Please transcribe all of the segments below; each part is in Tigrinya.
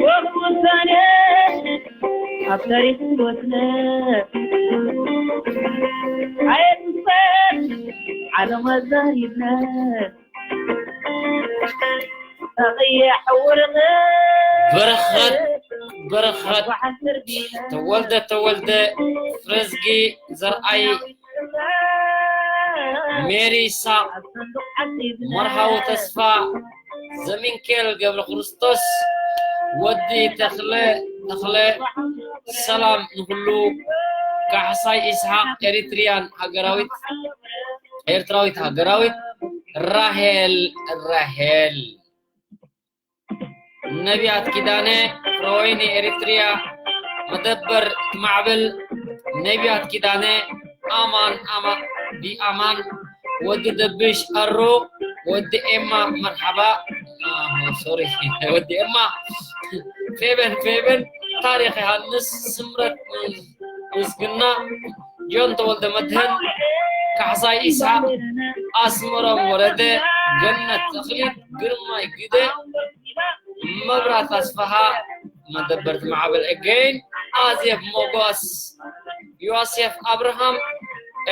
ወኽውሳነ ኣብ ታሪኽ ወስነ ኣየትንፈት ዓለም ኣዛሪብነ ተቕየ ሕውርነ በረኸት በረኸት ተወልደ ተወልደ ፍረዝጊ ዘርኣይ ሜሪ ይስሓቕ መርሃዊ ተስፋ ዘሚንኬል ገብረ ክርስቶስ ወዲ ተኽለ ተኽለ ሰላም ንኹሉ ካሕሳይ ይስሓቕ ኤሪትሪያን ሃገራዊት ኤርትራዊት ሃገራዊት ራሄል ራሄል ነቢያት ኪዳነ ፍረወይኒ ኤሪትሪያ መደበር ትማዕብል ነቢያት ኪዳነ ኣማን ኣማ ቢኣማን ወዲ ደብሽ ኣሮ ወዲ ኤማ መርሓባ ሶሪ ወዲ ኤማ ፌበን ፌበን ታሪክ ዮሃንስ ስምረት ምስግና ጆን ተወልደ መድህን ካሕሳይ ኢስሓቅ ኣስመሮም ወረደ ገነት ተኽሊት ግርማይ ግደ መብራት ኣስፍሃ መደበርቲ ማዕበል again ኣዜብ ሞጎስ ዮሴፍ ኣብርሃም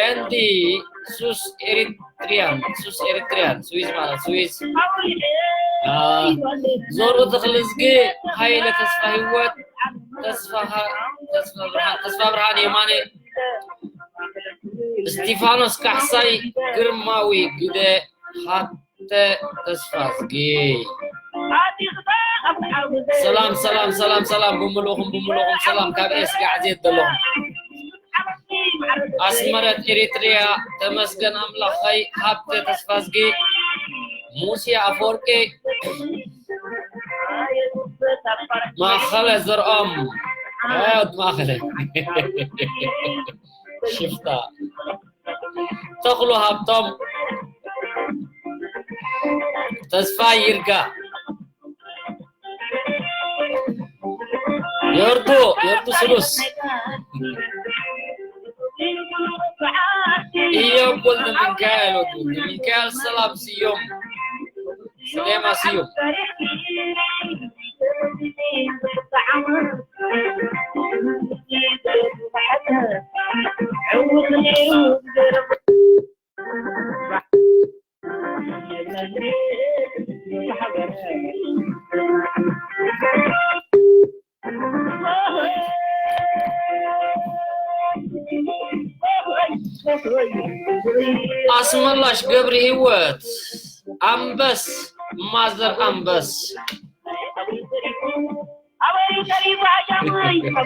and ሱስ ኤሪትሪያን ሱስ ኤሪትሪያን ስዊዝ ማለት ስዊዝ ዞሩ ተኽልዝጊ ሃይለ ተስፋ ህይወት ተስፋ ብርሃን ተስፋ ብርሃን የማነ እስቲፋኖስ ካሕሳይ ግርማዊ ግደ ሃብተ ተስፋዝጊ ሰላም ሰላም ሰላም ሰላም ብምልኡኹም ብምልኡኹም ሰላም ካብ ኤስጋዕ ዜት ዘለኹም ኣስመረት ኤሪትሪያ ተመስገን ኣምላኸይ ሃብተ ተስፋዝጊ ሙሴ ኣፈወርቂ ማእኸለ ዘርኦም ኣያት ማእኸለ ሽፍታ ተኽሉ ሃብቶም ተስፋ ይርጋ ዮርዱ ዮርዱ ስሉስ እዮም ወልደ ሚካኤል ወልደ ሚካኤል ሰላም ስዮም ስለማ ስዮም ኣስመላሽ ገብሪ ህይወት ኣንበስ ማዘር ኣንበስ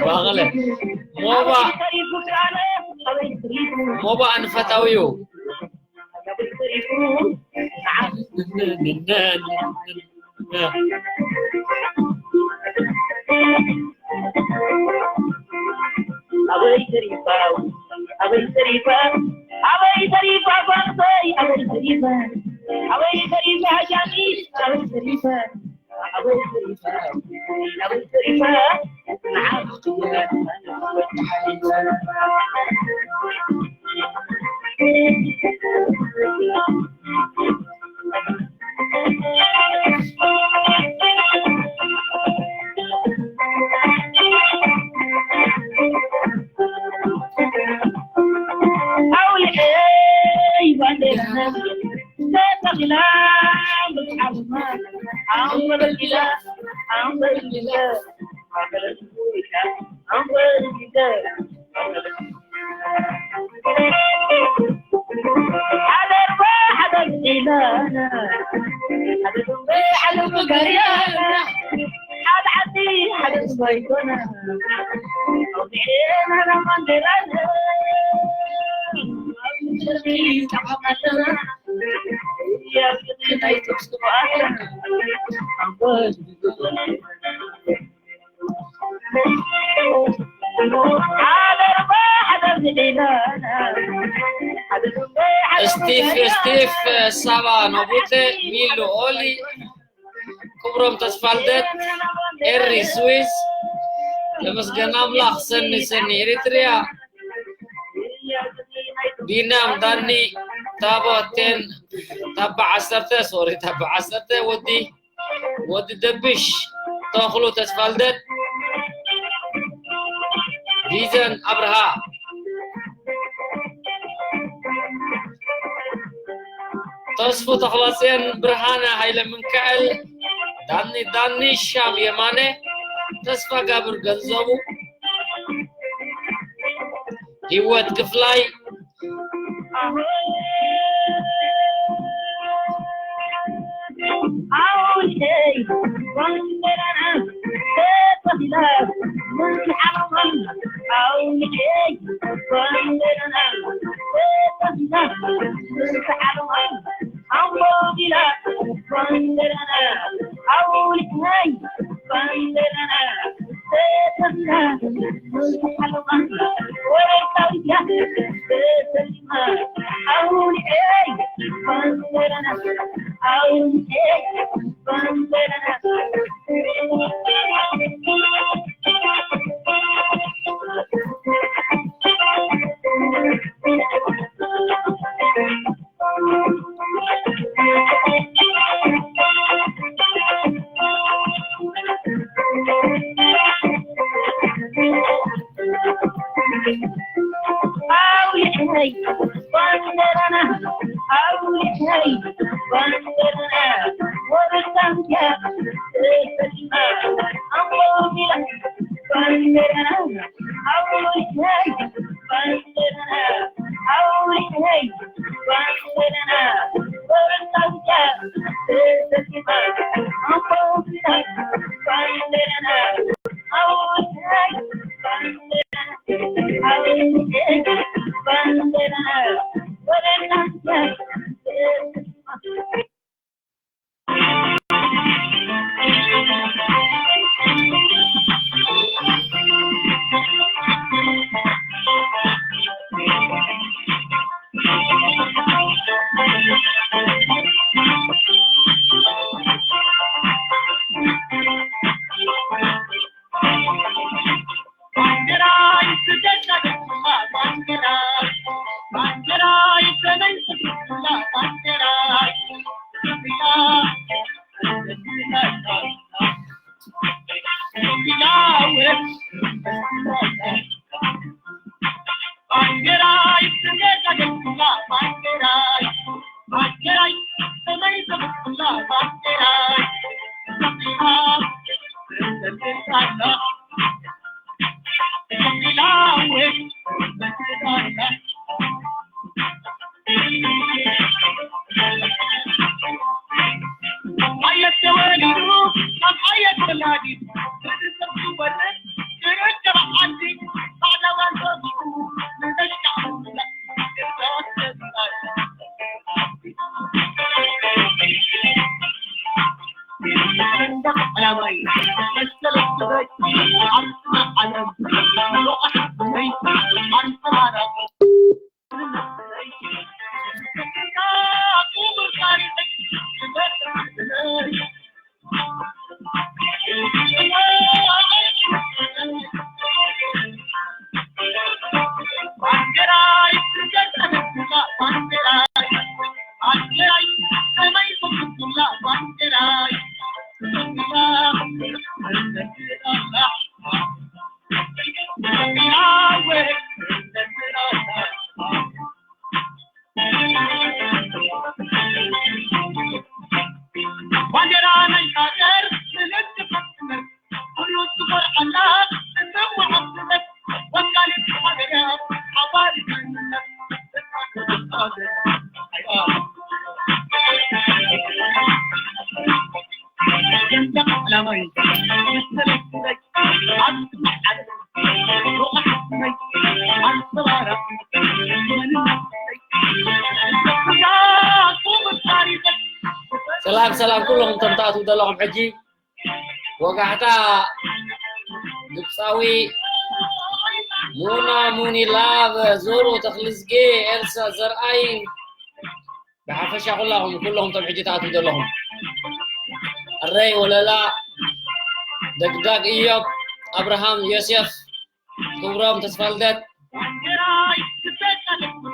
ባቕለ ሞባ ሞባ ኣንፈታዊዩ ኣበይ ተሪፋ ኣበይ ተሪፋ ኣበይ ተሪፋ ጓልተይ ኣበይ ተሪፋ ኣበይ ተሪፋ ጃኒ ኣበይ ተሪፋ ኣበይ ተሪፋ ኣበይ ተሪፋ ንዓኽ ስቲፍ ስቲፍ ሳባ ኖቡተ ሚሉ ኦሊ ክብሮም ተስፋልደት ኤሪ ስዊስ ተመስገን ኣምላኽ ሰኒ ሰኒ ኤሪትሪያ ቢናም ዳኒ ታቦቴን ታባ ዓሰርተ ሶሪ ታባ ዓሰርተ ወዲ ወዲ ደብሽ፣ ተኽሉ ተስፋልደት፣ ቢዘን ኣብርሃ፣ ተስፉ ተኽለጽዮን፣ ብርሃነ ሃይለ ምንክዕል፣ ዳኒ ዳኒ፣ ሻም የማነ፣ ተስፋ ጋብር ገንዘቡ፣ ህይወት ክፍላይ፣ ሰላም ሰላም ኩሎም እቶም ትኣትዉ ዘለኹም ሕጂ ወጋሕታ ግብፃዊ ሙና ሙኒ ላቭ ዞሩ ተኽልዝጌ ኤልሳ ዘርኣይ ብሓፈሻ ኩላኹም ኩለኹም እቶም ሕጂ ትኣትዉ ዘለኹም ኣረይ ወለላ ደግዳግ እዮብ ኣብርሃም ዮሴፍ ክብሮም ተስፋልደት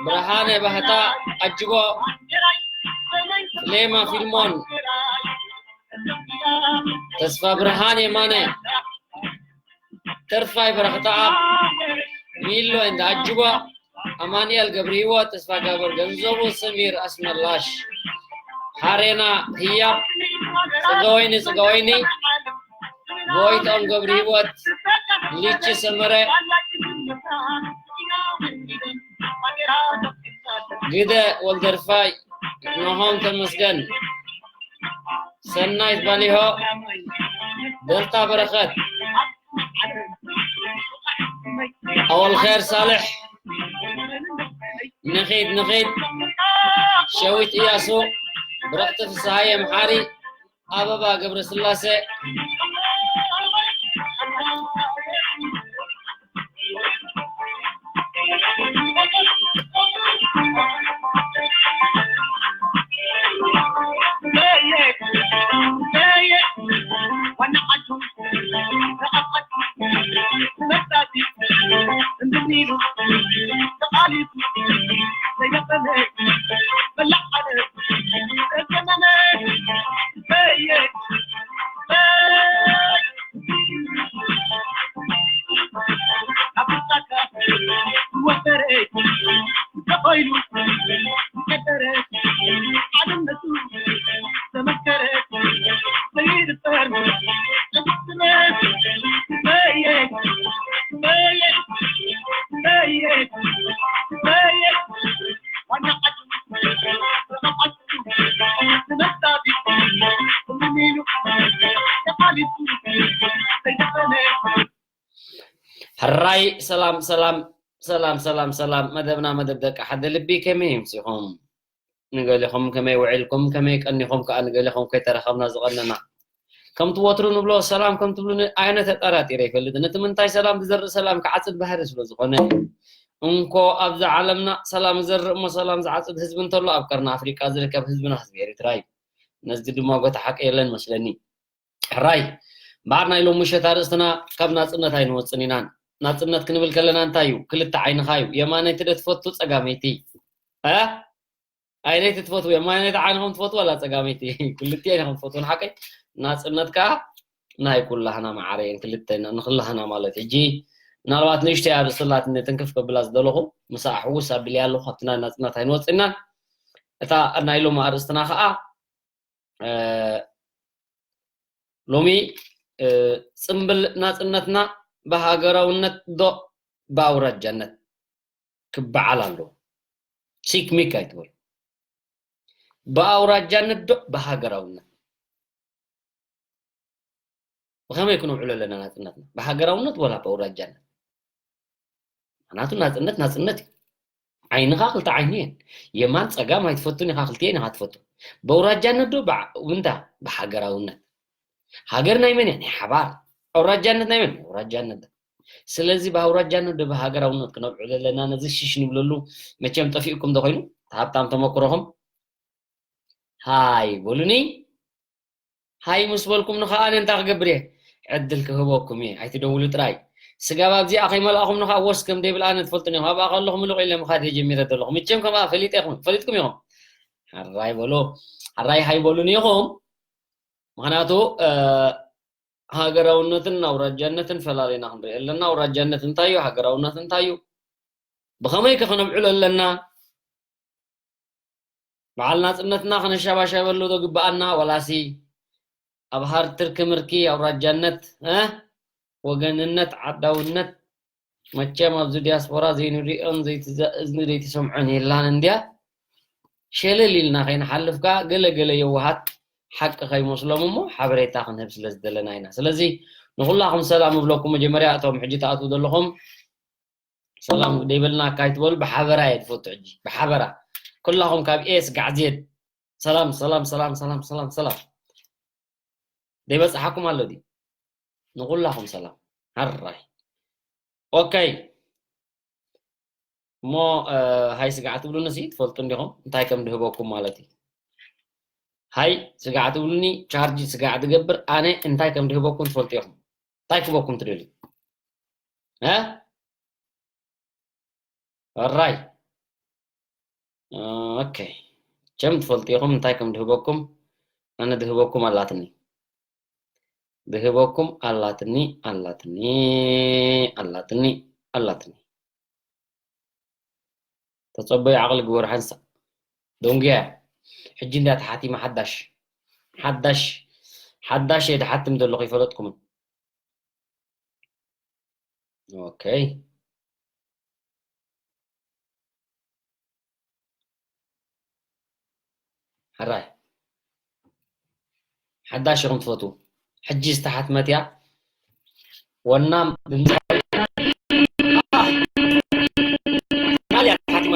ብርሃነ ባህታ ኣጅቦ ፍሌማ ፊልሞን ተስፋ ብርሃን የማነ፣ ተርፋይ በረኸተኣብ፣ ሚሎ እንዳ ኣጅቦ፣ ኣማኑኤል ገብረ ህይወት፣ ተስፋ ጋብር ገንዘቡ፣ ሰሚር ኣስመላሽ፣ ሃሬና ህያብ፣ ጽገወይኒ ጽገወይኒ፣ ጎይትኦም ገብረ ህይወት፣ ሊቺ ሰመረ፣ ግደ ወልደርፋይ፣ ኖሆም ተመስገን፣ ሰናይት ባሊሆ፣ ደልታ በረኸት፣ ኣወልኸር ሳልሕ፣ ንኺድ ንኺድ፣ ሸዊት እያሱ፣ ብርቕቲ ፍስሃየ መሓሪ፣ ኣበባ ገብረስላሴ፣ ሕራይ ሰላም ሰላም ሰላም ሰላም ሰላም። መደብና መደብ ደቂ ሓደ ልቢ፣ ከመይ ይምሲኹም? ንገሊኹም ከመይ ውዒልኩም፣ ከመይ ቀኒኹም ከኣ ንገሊኹም ከይተረኸብና ዝቐነና። ከምቲ ወትሩ ንብሎ፣ ሰላም ከም ትብሉኒ ኣነ ተጠራጢረ ይፈልጥ። ነቲ ምንታይ ሰላም ዝዘርእ ሰላም ክዓጽድ ባህሪ ስለ ዝኾነ፣ እንኮ ኣብዛ ዓለምና ሰላም ዝዘርእ እሞ ሰላም ዝዓጽድ ህዝቢ እንተሎ ኣብ ቀርኒ ኣፍሪቃ ዝርከብ ህዝብና ህዝቢ ኤርትራ እዩ። ነዚ ድማ ጎታ ሓቂ የለን መስለኒ። ሕራይ እምበኣር ናይ ሎሚ ምሸት ኣርእስትና ካብ ናጽነት ኣይንወጽን ኢናን። ናጽነት ክንብል ከለና እንታይ እዩ? ክልተ ዓይንኻ እዩ። የማነይቲ ዶ ትፈቱ ጸጋመይቲ? እ? ኣይነይቲ ትፈትዉ፣ የማነይቲ ዓይንኹም ትፈትዉ ዋላ ጸጋመይቲ? ክልቲኤን ኢኹም ትፈትዉ። ንሓቀይ ናጽነት ከኣ ናይ ኩላህና መዓረ እየን ክልተ ንክላህና ማለት። ሕጂ ምናልባት ንእሽተይ ኣርእስቲ ኣላትኒ ትንክፍ ከብላ ዝደለኹ፣ ምሳኣ ሕውስ ኣቢለያ ኣለኹ። ካብቲ ናይ ናጽነት ኣይንወጽን ኢናን። እታ ናይ ሎሚ ኣርእስትና ከኣ እ፣ ሎሚ፣ እ፣ ጽምብል ናጽነትና ብሃገራውነት ዶ ብኣውራጃነት ክበዓል ኣለዎ? ሲክሚክ ኣይትበሉ። ብኣውራጃነት ዶ ብሃገራውነት? ብኸመይ ክነውዕሎ ኣለና ናጽነትና? ብሃገራውነት ወላ ብኣውራጃነት? ምኽንያቱ ናጽነት ናጽነት እዩ። ዓይንኻ ክልተ ዓይኒ እየን። የማን ጸጋም ኣይትፈቱን ኢኻ፣ ክልቲኤን ኢኻ ትፈቱ። በውራጃነት ዶ ብዓ-፣ እንታ ብሃገራውነት? ሃገር ናይ መን እያ? ናይ ሓባር። ኣውራጃነት ናይ መን? ኣውራጃነት። ስለዚ ብኣውራጃነት ዶ ብሃገራውነት ክነብዕሎ ኣለና? ነዚ ሽሽ ንብለሉ መቸም ጠፊእኩም ዶ ኮይኑ? እቲ ሃብታም ተመክሮኹም ሃይ በሉኒ። ሃይ ምስ በልኩም ንኸኣ ኣነ እንታይ ክገብር እየ? ዕድል ክህበኩም እየ። ኣይትደውሉ ጥራይ። ስጋብ ኣብዚኣ ከይመልኣኹም ንኸኣ ወስ ከም ደይብል ኣነ ትፈልጡኒ ኢኹም። ኣብኣ ከለኹ ምሉቕ ኢለ ምኻድ እየ ጀሚረ ዘለኹ። ምቸም ከምኣ ፈሊጠ ኢኹም፣ ፈሊጥኩም ኢኹም። ሕራይ በሉ። ሕራይ ሃይ በሉኒ ኢኹም። ምኽንያቱ፣ እ፣ ሃገራውነትን ኣውራጃነትን ፈላሊና ክንርኢ ኣለና። ኣውራጃነት እንታይ እዩ? ሃገራውነት እንታይ እዩ? ብኸመይ ከ ክነብዕሎ ኣለና? በዓል ናጽነትና ከነሻባሸበሉ ዶ ግብኣና? ዋላሲ ኣብ ሃርትር ክምርኪ ኣውራጃነት፣ እ? ወገንነት፣ ዓዳውነት፣ መቸም ኣብዚ ዲያስፖራ ዘይንሪኦን ዘይትዘ-፣ እዝኒ ዘይትሰምዖን የላን እንድያ። ሸለል ኢልና ከይንሓልፍ ከኣ ገለ ገለ የዋሃት ሓቂ ከይመስሎም እሞ ሓበሬታ ክንህብ ስለ ዝደለና ኢና። ስለዚ ንኹላኹም ሰላም እብለኩም። መጀመርያ እቶም ሕጂ ትኣትዉ ዘለኹም ሰላም ደይበልና ካይትበሉ ብሓበራ እየ ዝፈቱ። ሕጂ ብሓበራ ኩላኹም ካብ ኤስ ጋዕዜት ሰላም ሰላም ሰላም ሰላም ሰላም ሰላም። ደይበጽሓኩም ኣሎ ድዩ? ንኹላኹም ሰላም። ሃራይ። ኦኬ። እሞ፣ እ፣ ሃይ ስጋዕ ትብሉኒ ሲ ትፈልጡ እንዲኹም እንታይ ከም ድህበኩም ማለት እዩ። ሃይ ስጋዕ ትብሉኒ፣ ቻርጅ ስጋዕ ትገብር፣ ኣነ እንታይ ከም ድህበኩም ትፈልጡ ኢኹም። እንታይ ክህበኩም ትደልዩ? እ? ኦራይ። ኦኬ። ቸም ትፈልጡ ኢኹም እንታይ ከም ድህበኩም፣ ኣነ ድህበኩም ኣላትኒ። ዝህበኩም ኣላትኒ፣ ኣላትኒ፣ ኣላትኒ፣ ኣላትኒ። ተጸበዩ ዓቕሊ ግበሩ ሓንሳእ። ደንጉያ። ሕጂ እንድያ ተሓቲማ ሓዳሽ። ሓዳሽ፣ ሓዳሽ እየ ድሓትም ዘለኹ ይፈለጥኩምን። ኦኬ። ሕራይ። ሓዳሽ ኢኹም ትፈትዉ። ሕጂ ዝተሓትመት እያ። ወናም ድምፂ። ቃል እያ ተሓቲማ።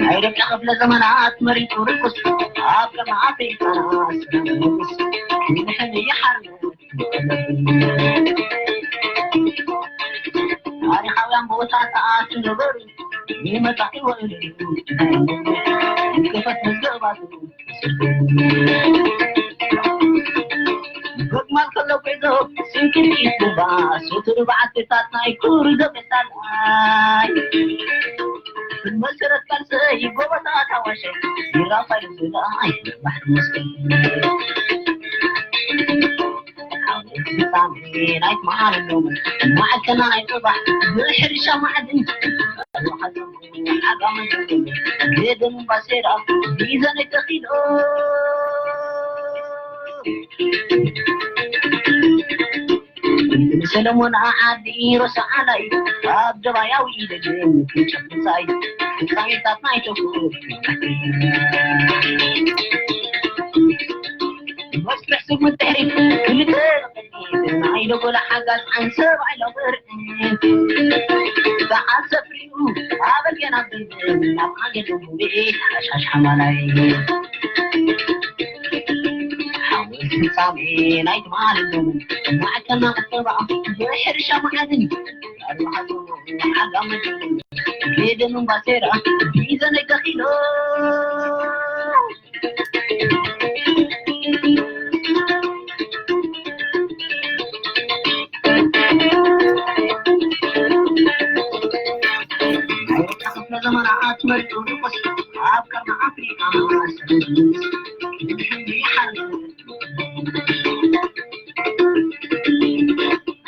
ናይ ደቂ ክፍለ ዘመናት መሪቱ ርኩስ ኣብ ቀርኒ ኣፍሪቃ ንጉስ ይድሕን ይሓርስ። ታሪኻውያን ቦታታት ነበሩ ንመጻኢ ወለዶ ይከፈት መዝገባቱ። በግማል ከሎ ኮይዞ ስንክሊት ልባ ሱቱር በዓትታት ናይ ኩሩ ገበታላይ መሰረት ካልሰ ይጎበታ ታዋሸ ይራፋይ ዝላይ ባሕር መስቀል ሓወልቲ ፍጻሜ ናይ ትመሃረሎም ማዕከና ናይ ጽባሕ ብሕርሻ ማዕድን ዓጋመ ገደም ባሴራ ቢዘን ተኺሎ ሰለሞን ዓዲ ሮሳ ዓላይ ኣብ ደባያዊ ደጀን ክጨፍሳይ ፍጻሜታት ናይ ተፉ መስርሕ ስጉምቲ ድሕሪት ክልተ ናይ ደጎላ ሓጋዝ ዓንሰብ ኣይለቕር በዓል ሰፍሪኡ ኣበል ገና ብንብን ናብ ዓገዱ ሙሉኤ ሓሻሽ ሓማላይ ሓወልቲ ፍጻሜ ናይ ትማሊ ማዕከና ቅጠባ ብሕርሻ መዓድን ኣርባዕቱ ዓጋመ ገደም ባሴራ ቢዘን ተኺሎ ክፍለ ዘመናት መሪጡ ንጉስ ኣብ ቀርኒ ኣፍሪቃ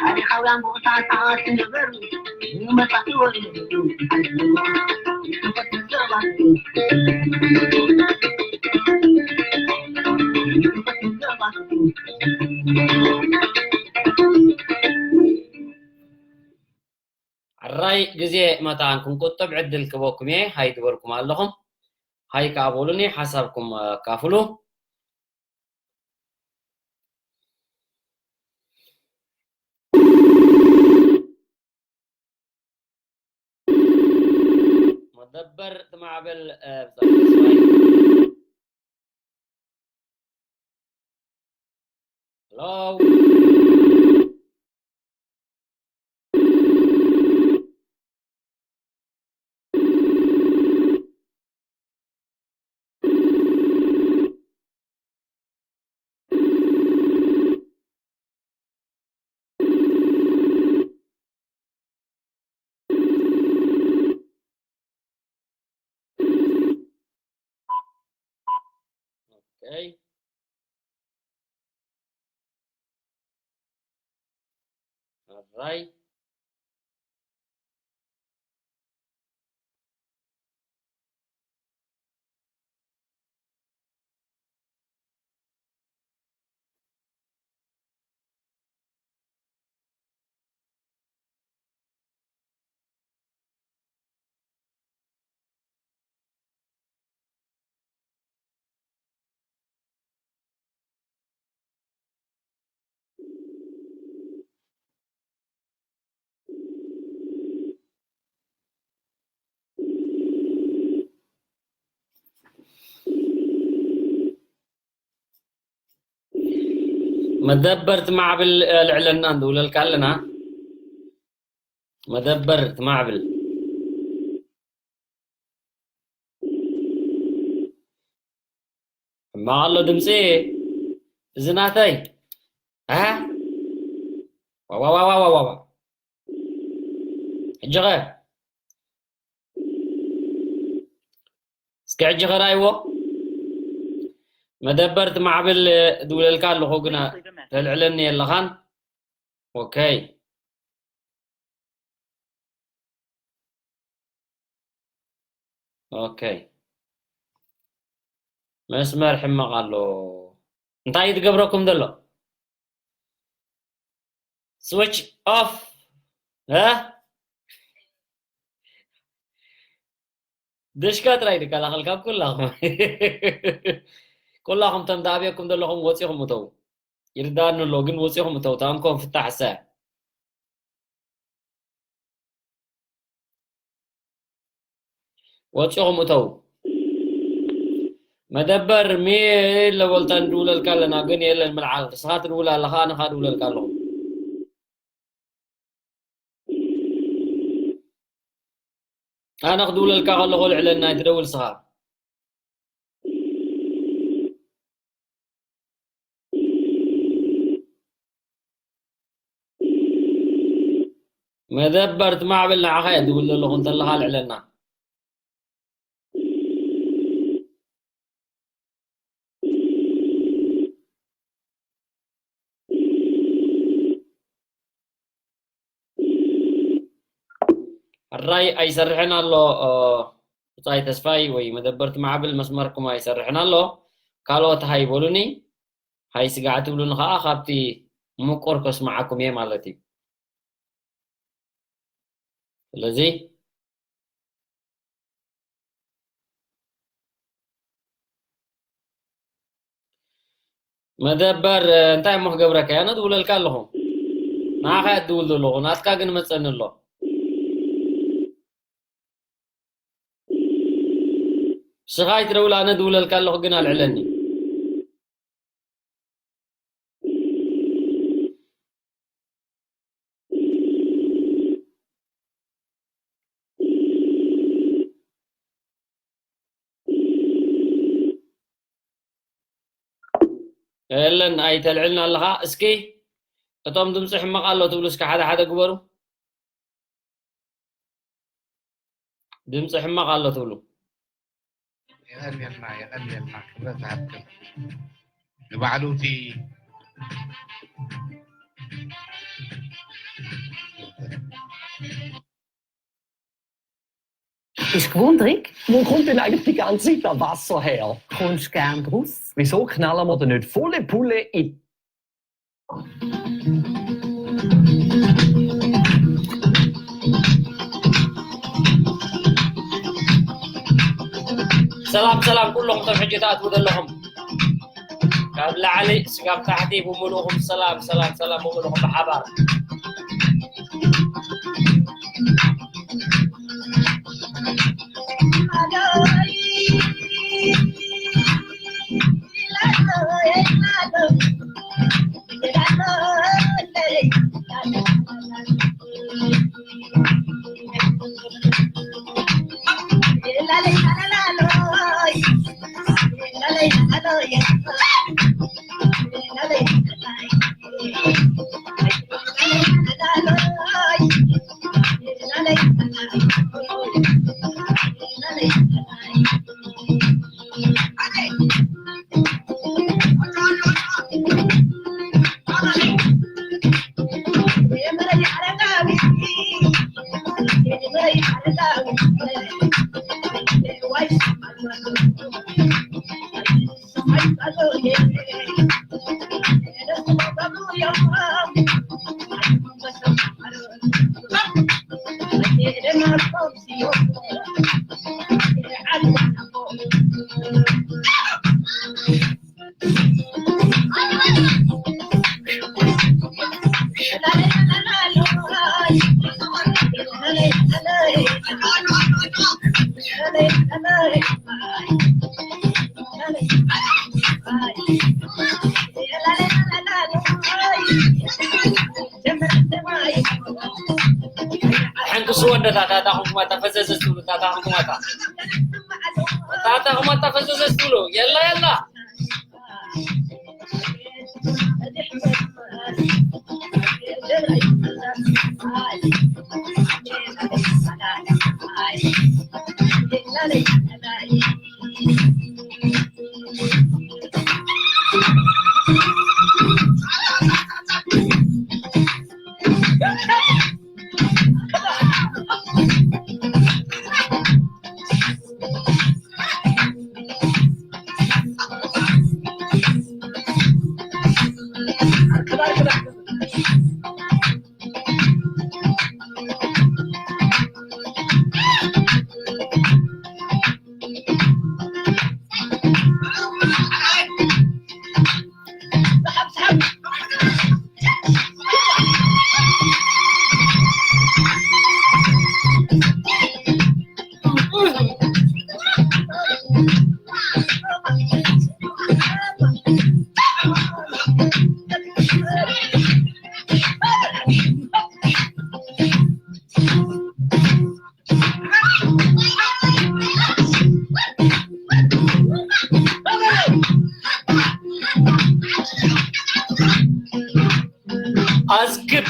ታሪኻውያን ቦታታት ነበሩ ንመጻኢ ወለዶ ሕራይ ግዜ መታን ክንቁጥብ ዕድል ክበኩም እየ። ሃይ ዝበልኩም ኣለኹም። ሃይ ከኣ በሉኒ፣ ሓሳብኩም ኣካፍሉ። መደበር ትማዕበል፣ እ፣ ብዛዕባ ተስፋይ። Hello? Okay. All right. መደበር ትማዕብል፣ እ፣ ልዕለና ንድውለልካ ኣለና። መደበር ትማዕብል። ሕማቕ ኣሎ ድምፂ። እዚ ናተይ። እ? ዋዋዋዋዋዋ። ሕጂ ኸ? እስኪ ሕጂ ኸ ርኣይዎ። መደበር ትማዕብል፣ እ፣ ድውለልካ ኣለኹ ግና ተልዕለኒ የለኻን። ኦኬ። ኦኬ። መስመር ሕማቕ ኣሎ። እንታይ እዩ ዝገብረኩም ዘሎ? ስዊች ኦፍ። እ? ድሽካ ጥራይ ድከላኸል ካብ ኩላኹም። ኩላኹም ተም ዳኣብየኩም ዘለኹም ወፂኹም እተው። ይርዳኒ ኣሎ፣ ግን ወፂኹም እተው። ታንኮም ፍታሕ እሰ። ወፂኹም እተው። መደበር ሚ ለቦልታ ንድውለልካ ኣለና፣ ግን የለን ምልዓል። ንስኻ ትድውል ኣለኻ፣ ኣነ ኸኣ ድውለልካ ኣለኹ። ኣነ ክድውለልካ ከለኹ ልዕለና ኣይትደውል ንስኻ። መደበር ትማዕብል ንዓኻ እየ ድብል ዘለኹ እንተለኻ ልዕለና። ሕራይ ኣይሰርሕን ኣሎ፣ እ፣ ብጻይ ተስፋይ ወይ መደበርቲ ማዕብል መስመርኩም ኣይሰርሕን ኣሎ። ካልኦት ሃይ በሉኒ። ሃይ ስጋዕ ትብሉኒ ኸኣ ካብቲ ምቁር ከስምዓኩም እየ ማለት እዩ። ስለዚ መደበር፣ እ፣ እንታይ እሞ ክገብረካ እየ? ኣነ ድውለልካ ኣለኹ። ንዓኻ እየ ድውል ዘለኹ። ናትካ ግን መጸኒ ኣሎ። ስኻ ኣይትደውል፣ ኣነ ድውለልካ ኣለኹ ግን ኣልዕለኒ። የለን፣ ኣይተልዕልና ኣለኻ። እስኪ እቶም ድምፂ ሕማቕ ኣሎ ትብሉ እስኪ ሓደ ሓደ ግበሩ። ድምፂ ሕማቕ ኣሎ ትብሉ። የቐንየልና፣ የቐንየልና፣ ክብረት ይሃብኩም። ንባዕሉ እቲ Ich wundrig? Wo kommt denn eigentlich die ganze Wasser her? Kommst gern draus? Wieso knallen wir denn nicht volle Pulle in ሰላም ሰላም ኩሎም ከም ሕጂ ትኣትዉ ዘለኹም ካብ ላዕሊ ስጋብ ታሕቲ ብምሉእኹም ሰላም ሰላም ሰላም ብምሉእኹም ብሓባር። ወንዶ ታታ ታኹም ኩማታ ፈዘዘ ስትብሉ፣ ታታ ኩማታ። ታታ ኩማታ ፈዘዘ ስትብሉ። የላ፣ የላ። ኣዝክር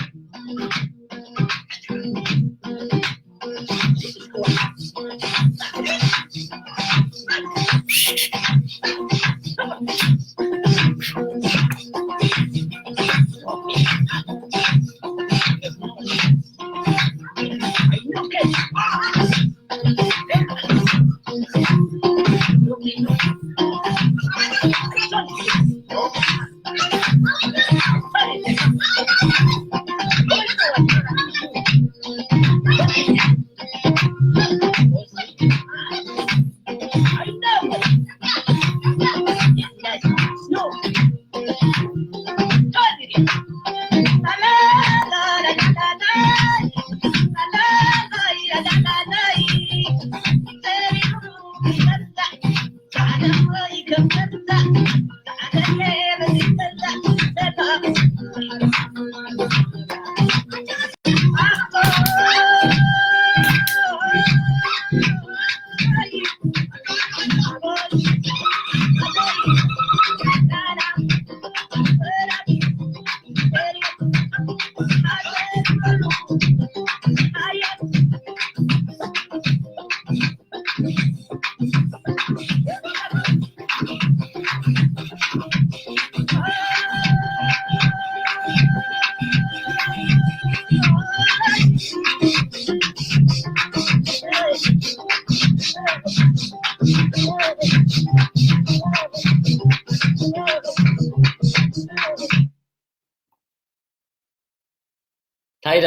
ታይዳ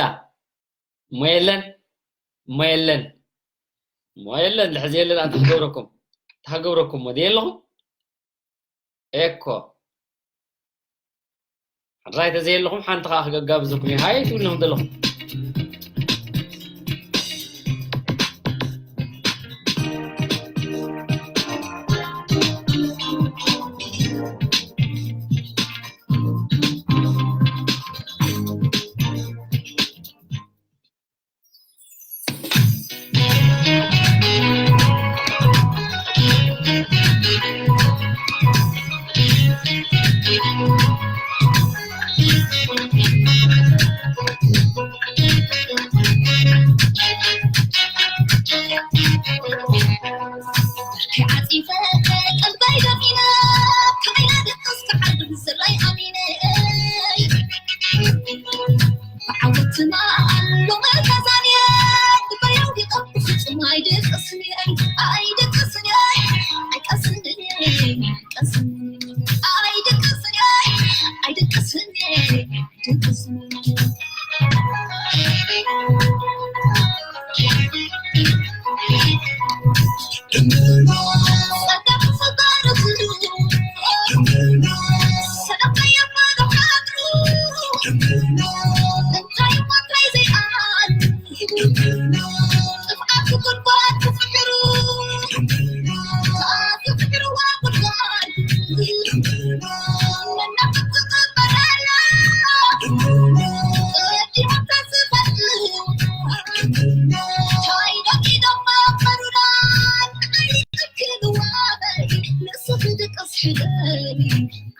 እሞ የለን፣ እሞ የለን፣ እሞ የለን፣ ድሕዚ የለን። ኣንታ ክገብረኩም፣ ኣንታ ክገብረኩም እሞ ድየ ኣለኹም? ኤኮ። ሕራይ ተዘየለኹም ሓንቲ ኸዓ ክገጋብዘኩም እየ። ሃይ ትብሉ ዘለኹም።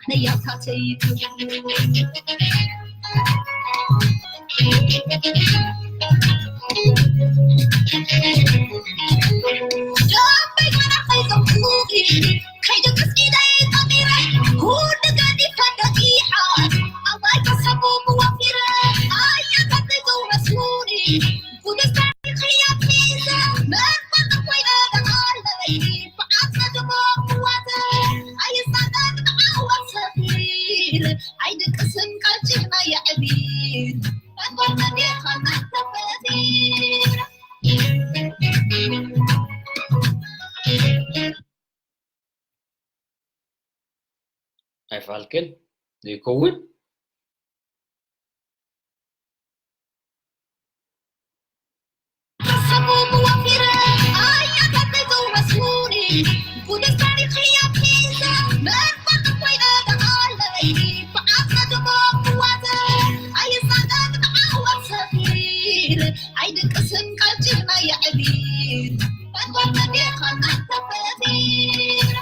ነያታተይ ዳበይ ጓና ከይዘምኩ ከይደቅስ ኢደይ ጠሚረ ኩሉ ገዲፈ ደቂሓ ኣባይ ተሰቡ ብወፊረ ኣያታት ዘይዘውረስሙኒ ጉድስታን ክያት ሒዘ መርመር ኮይነ ደቃለይ ብዓፀ ድሞ ክዋተ ኣይሳቀቅ ብዓወት ሰፊር ኣይድቅስን ቃል ጅግና የዕቢር መግባር መዴኻና ተፈጢር ኣይፋልክን ዘይከውን ሰሙም ወፊረ ኣያታት ዘይዘውረስሙኒ ጉድስ ታሪኽ እያ ሒዘ መርፈቅ ኮይነ ደቃለይ ብዓፀ ድሞ ክዋተ ኣይሳቀቅ ብዓወት ሰፊር ኣይድቅስን ቃል ጅግና የዕቢር መግባር መዴኻና ተፈጢር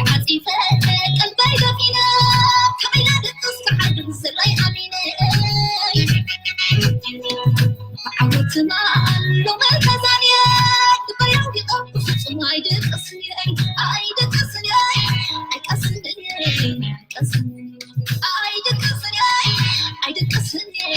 ዓፂፈ ቀልበይ ደፊነ ከመይ ላደቅስ ክዓልም ስረይ ኣሚነ ዓወትና ሎመ ተዛንየ ክበያው ይቐም ፍጹም ኣይደቅስን እየ ኣይደቅስን እየ ኣይቀስን እየ ኣይቀስን እየ ኣይደቅስን እየ ኣይደቅስን እየ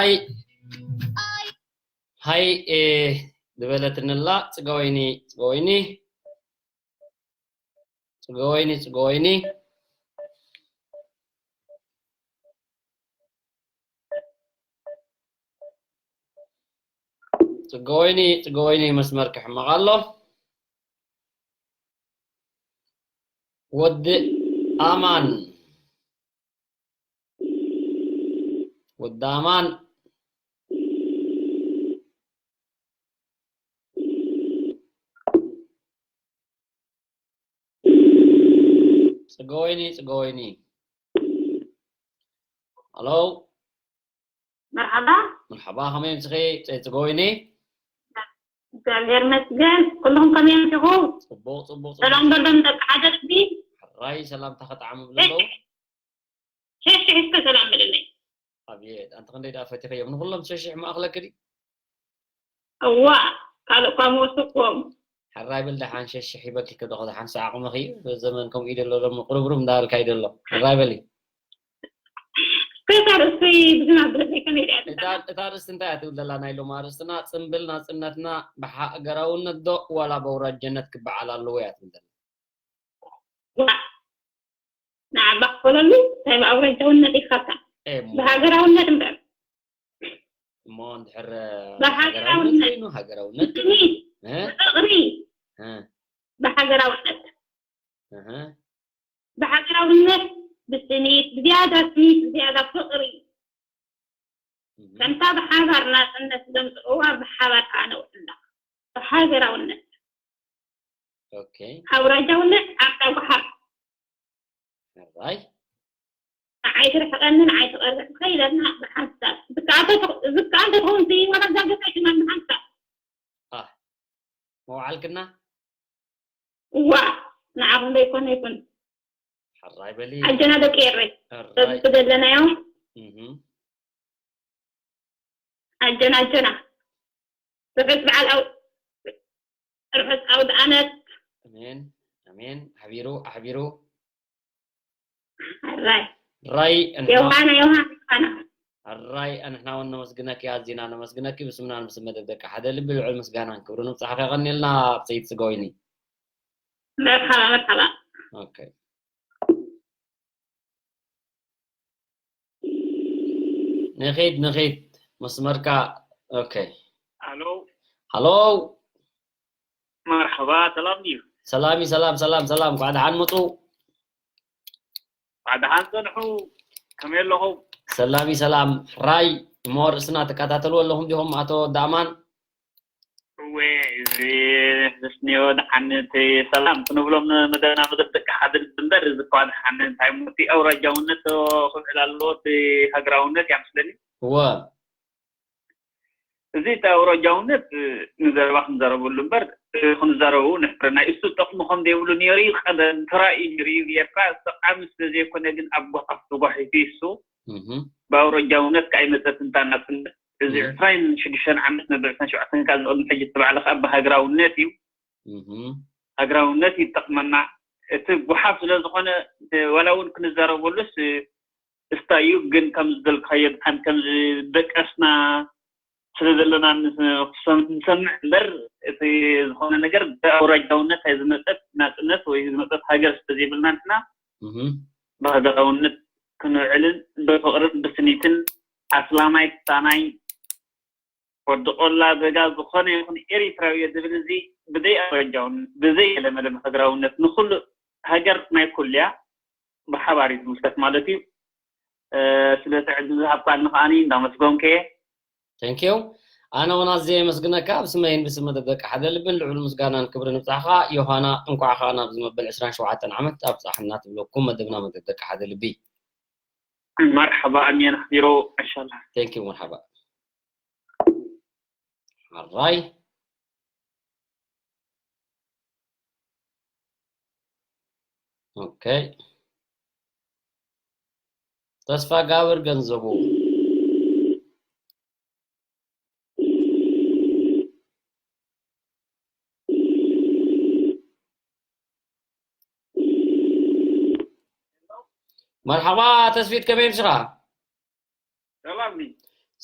ሃይ ሃይ እ ዝበለትንላ ጽገወይኒ ጽገወይኒ ጽገወይኒ ጽገወይኒ ጽገወይኒ ጽገወይኒ መስመር ክሕመቕ ኣሎ። ወዲ ኣማን ወዲ ኣማን ጽገወይኒ ጽገወይኒ። ሃሎ መርሓባ። መርሓባ፣ ከመይ ምጽኺ? ጽገወይኒ እግዚኣብሔር ይመስገን። ኩልኹም ከመይ ኣምሲኹ? ጽቡቕ ጽቡቕ ሰላም ጽቡቕ። በሎም ደቂ ሓደ ልቢ። ሕራይ ሰላም ተኸጣዓሚ ብለለዉ። ሸሽ እስከ ሰላም በለለይ። ኣብየት ኣንቲ ክንደይ ደኣ ፈቲኸዮም ንኹሎም ሸሽሕ ማእኽለኪ ድዩ? እዋ ካልእ እኳ መወሰኩም። ሕራይ ብል ደሓን ሸሽሕ ይበልኪ ከዶ ደሓን ሰዓቕምኺ። ዘመን ከምኡ እዩ ደሎ ሎሚ ቁርብሩብ እንዳበልካ እዩ ደሎ። ሕራይ በሊ። ከታ ርእሲ ብዙና ብለለይ ከመይ ድያ እታ እታ ርእስቲ እንታይ እያ ትብል ዘላ ናይ ሎማ ርእስትና ጽምብል ናጽነትና ብሓገራውነት ዶ ዋላ በውራጀነት ክበዓል ኣለዎ እያ ትብል ዘላ። ዋ ንዓባ ክፈለሉ እንታይ ብኣውራጃውነት ይኸታ ኤ እሞ ብሃገራውነት እምበር እሞ እንድሕር ብሃገራውነት ኮይኑ ሃገራውነት ብስኒት እ? ብፍቕሪ እ? ብሃገራውነት እህ። ብሃገራውነት ብስኒት ብዝያዳ ስኒት ብዝያዳ ፍቕሪ እህ። ከምታ ብሓባር ናፅነት ዘምፅእዋ ብሓባር ከዓ ነውዕላ ብሃገራውነት ኦኬ ኣውራጃውነት ዓብዳ ጉሓፍ ሕራይ ንዓይ ትርሕቐኒ ንዓይ ትቐርብ ከይለና ብሓንሳብ ዝከኣልተ ዝከኣልተ ትኸውን ዝይወረዳ ገዛ ሽማን ብሓንሳብ መውዓልክና እዋ ንዓኹም ዘይኮነ ይኹን ሕራይ በሊ ኣጀና ደቂ ኤረይ ሕራይ በብቲ ዘለናዮ እህ። ኣጀና ኣጀና ርሑስ በዓል ኣው ርሑስ ኣውደ ኣመት ኣሜን ኣሜን ኣሕቢሩ ኣሕቢሩ ራይ ራይ እንትና ዮሃና ዮሃና ዮሃና ራይ ኣንሕና እውን ነመስግነኪ ኣዚና ነመስግነኪ ብስምና ንብስም መደብ ደቂ ሓደ ልቢ ልዑል ምስጋናን ክብሪ ንብጻሕኺ የቐንየልና። ሰይድ ስጋወይኒ መርሓባ መርሓባ ኦኬ ንኺድ ንኺድ መስመርካ ኦኬ ኣሎ ሃሎ መርሓባ ሰላም ድዩ ሰላም እዩ ሰላም ሰላም ሰላም እንኳዕ ደሓን መፁ ባዕድሓን ፀንሑ ከመይ ኣለኹም ሰላም እዩ ሰላም ራይ እሞ ርእስና ትከታተልዎ ኣለኹም ዲኹም ኣቶ ዳእማን እወ እዚ ዝስኒዮ ደሓን እቲ ሰላም ክንብሎም ንመደብና መደብ ደቂ ሓደ ልቢ እምበር እዚ እኳ ደሓን እንታይ እሞ እቲ ኣውራጃውነት ክውዕል ኣለዎ እቲ ሃገራውነት እያ መስለኒ እወ እዚ እቲ ኣውራጃውነት ንዘረባ ክንዘረበሉ እምበር ክንዘረቡ ንሕፍረና እሱ ጥቕሚ ከም ዘይብሉ ነይሩ እዩ ቀደም ተራእዩ ነይሩ እዩ ኤርትራ ጠቃሚ ስለዘይኮነ ግን ኣብ ጓሓፍ ተጓሒፉ እሱ እህም፣ ብኣውራጃውነት ከዓ ይመፀት እንታ ናፅነት እዚ እም። ዕስራን ሽዱሽተን ዓመት ነብ ዕስራን ሸውዓተን ካብ ዝቕድሚ ሕጂ እተባዕለ ከዓ ብሃገራውነት እዩ እህም፣ ሃገራውነት ይጠቕመና እቲ ጓሓፍ ስለ ዝኾነ ዋላ እውን ክንዘረበሉስ እስታ እዩ ግን ከም ዝበልካዮ ብጣዕሚ ከም ዝደቀስና ስለ ዘለና ንሰምዕ እምበር እቲ ዝኾነ ነገር ብኣውራጃውነት ኣይ ዝመፀት ናፅነት ወይ ዝመፀት ሃገር ስለ ዘይብልና ንሕና እህም፣ ብሃገራውነት ክንውዕልን ብፍቕርን ብስኒትን ኣስላማይ ክሳናይ ወዲ ቆላ ዘጋ ዝኾነ ይኹን ኤሪትራዊ እየ ዝብል እዚ ብዘይ ኣውራጃውን ብዘይ ገለመለ ሃገራውነት ንኩሉ ሃገር ናይ ኩሉ እያ ብሓባር እዩ ዝምልከት ማለት እዩ ስለቲ ዕድል ዝሃብካኒ ከዓኒ እንዳመስገንኩ እየ thank you ኣነ እውን ኣዝየ የመስግነካ ብስመይን ብስም መደብ ደቂ ሓደ ልብን ልዑል ምስጋናን ክብሪ ንብጻሕኻ ዮሃና እንኳዕ ኸዓ ናብዚ መበል ዕስራን ሸውዓተን ዓመት ኣብጻሕና ትብለኩም መደብና መደብ ደቂ ሓደ ልቢ መርሓባ ኣሜን ኣሕቢሮ እንሻላ thank you መርሓባ ሓራይ okay ተስፋ ጋብር ገንዘቡ መርሓባ ተስፊት ከመይ ምሽኻ ሰላም ኒ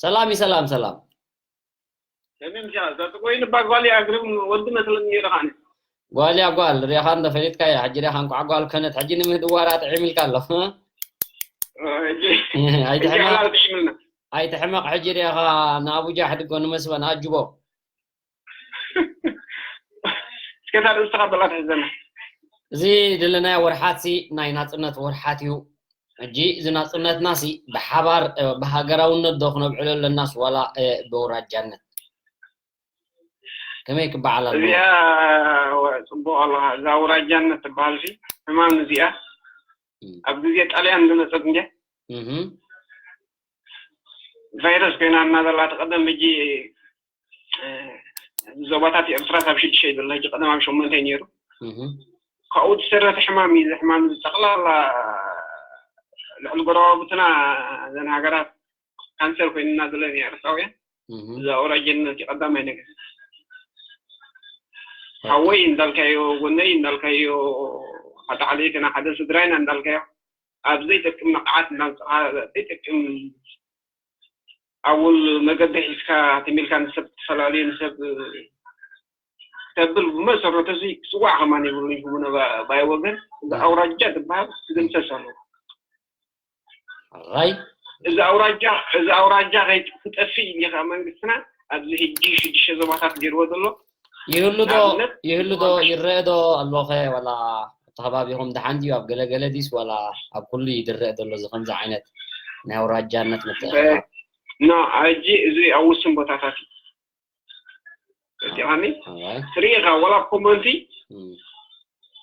ሰላም እዩ፣ ሰላም፣ ሰላም። ሰሚም ሻ ዘጥቆይን እባ ጓል ኣግርም ወዲ መስለኒ ነይሩ ኻነ። ጓል እያ ጓል፣ ሪኢኻ እንዶ ፈሊጥካያ። ሕጂ ሪኢኻ እንኳዕ ጓል ኮነት። ሕጂ ንምህድዋራ ጥዒም ኢልካ ኣሎ። ሕጂ ኣይትሕመቕ፣ ሓላል ጥዒምልና። ኣይትሕመቕ። ሕጂ ሪኢኻ ንኣቡጃ ሕድጎ ንመስበን ኣጅቦ። እስከ እታ ርእስኻ በላ ትሕዘና። እዚ ዘለናዮ ወርሓት ሲ ናይ ናጽነት ወርሓት እዩ። ሕጂ እዚ ናጽነትና ሲ ብሓባር፣ እ፣ ብሃገራውነት ዶ ክነብዕሎ ኣለናስ ዋላ፣ እ፣ ብኣውራጃነት? ከመይ ክበዓል ኣለዎ? እዚኣ ወ-፣ ጽቡቕ ኣለኻ። እዛ ኣውራጃነት ትበሃል ሲ ሕማም እዚኣ እም። ኣብ ግዜ ጣልያን ዝመጸት እንድያ እህ። ቫይረስ ኮይና እና ዘላ ትቐደም። ሕጂ፣ እ፣ ዞባታት ኤርትራ ካብ ሽዱሽተ እዩ ዘሎ። ሕጂ ቀደም ኣብ ሸሞንተ እዩ ነይሩ። እህ። ካብኡ ዝሰረተ ሕማም እዩ። እዚ ሕማም እዚ ጠቕላላ ልዕሊ ጎረባብትና እዘን ሃገራት ካንሰር ኮይንና ዘለና ኤርትራውያን። እህ። እዚ ኣውራጃነት እዩ ቀዳማይ ነገር። ሓወይ እንዳልካዮ፣ ጎነይ እንዳልካዮ፣ ሓደ ዓሌትና፣ ሓደ ስድራይና እንዳልካዮ፣ ኣብ ዘይጠቅም ንቕዓት እንዳምጽኻ፣ ዘይጠቅም ኣጉል መገዲ ሒዝካ ተሚልካ ንሰብ ትፈላለዩ፣ ንሰብ ተብል ብመሰረቱ እዚ ክጽዋዕ ከማን የብሉን። ይህቡነ ባይ ወገን፣ እዚ ኣውራጃ ዝበሃል ክድምሰስ ኣለዎ። ሕራይ። እዚ ኣውራጃ፣ እዚ ኣውራጃ ከይ-፣ ክጠፍእ ኢሉ ከዓ መንግስትና ኣብዚ ሕጂ ሽዱሽተ ዞባታት ገይርዎ ዘሎ። ይህሉ ዶ፣ ንኣብነት፣ ይህሉ ዶ፣ ይረአ ዶ ኣሎ ኸ? ዋላ ኣብቲ ከባቢኹም ደሓን ድዩ? ኣብ ገለገለ ዲስ ዋላ ኣብ ኩሉ እዩ ዝረአ ዘሎ እዚ ከምዚ ዓይነት ናይ ኣውራጃነት ምትእኽኻብ? ኖ፣ ሕጂ እዚ ኣብ ውስን ቦታታት እዩ። ገዲኻኒ? ኣዋይ። ትርኢ ኢኻ፣ ዋላ ኣብ ኮመንቲ፣ እም፣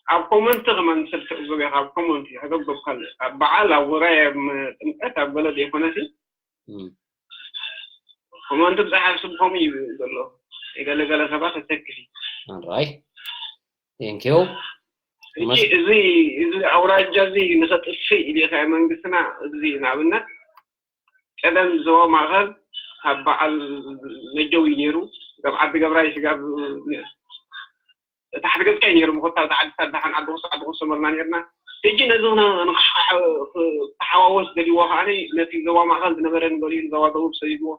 ኣብ ኮመንቲ ከማን ሰብ ትዕዘብ ኢኻ፣ ኣብ ኮመንቲ ሕገብ ገብካል። ኣብ በዓል፣ ኣብ ውራይ፣ ኣብ ጥምቀት፣ ኣብ ገለ ዘይኮነሲ፣ እም። ኮመንቲ ብዝሓ ስብ ከምኡ እዩ ዘሎ። የገለገለ ሰባት ተተክፊ። ኣራይ። Thank you። ሕጂ እዚ፣ እዚ ኣውራጃ እዚ ንኸጥፍእ ኢሉ ኸ መንግስትና፣ እዚ ንኣብነት ቀደም ዞባ ማእኸል ካብ በዓል ነጀው እዩ ነይሩ። ካብ ዓዲ ገብራይ ስጋብ ታሕቲ ገጽካ እዩ ነይሩ። ምኾታ ዓዲ ሳዳሓን ዓዲ ኹሱ፣ ዓዲ ኹሱ መልና ነርና። ሕጂ ነዚ ንኽሓ-፣ ክተሓዋወስ ደልይዎ ከኣ ነቲ ዞባ ማእኸል ዝነበረ ንበሪን ዞባ ደቡብ ሰዲድዎ፣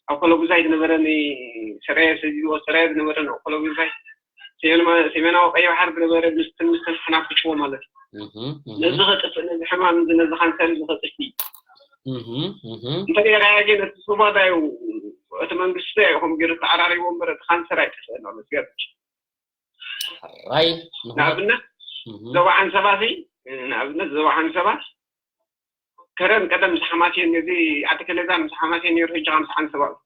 ኣብ ኮለጉዛይ ዝነበረ ንሰረየ ሰዲድዎ፣ ሰረየ ዝነበረ ንኮለጉዛይ፣ ሰሜን-፣ ሰሜናዊ ቀይ ባሕር ዝነበረ ምስትን ምስትን ሓናፍጭዎ ማለት እዩ። እህ፣ እህ። ነዚ ኸጥፍእ፣ ነዚ ሕማም እዚ፣ ነዚ ካንሰር እዚ ኸጥፍእ እዩ። እህ፣ እህ። እንተገይራዮ ግን እቲ ሶማዳ እዩ፣ እቲ መንግስቲ እዩ ከምኡ ገይሩ ተዓራሪቦ እምበር እቲ ካንሰር ኣይጠፍእን ኣሎ። ዝገርም። ሕራይ። ንኹ-፣ ንኣብነት እህ። ዞባ ዓንሰባ ሲ፣ ንኣብነት ዞባ ዓንሰባ ከረን ቀደም ምስ ሓማሴን፣ እዚ ዓዲ ከለዛ ምስ ሓማሴን ነይሩ፣ ሕጂ ኸዓ ምስ ዓንሰባ እዩ።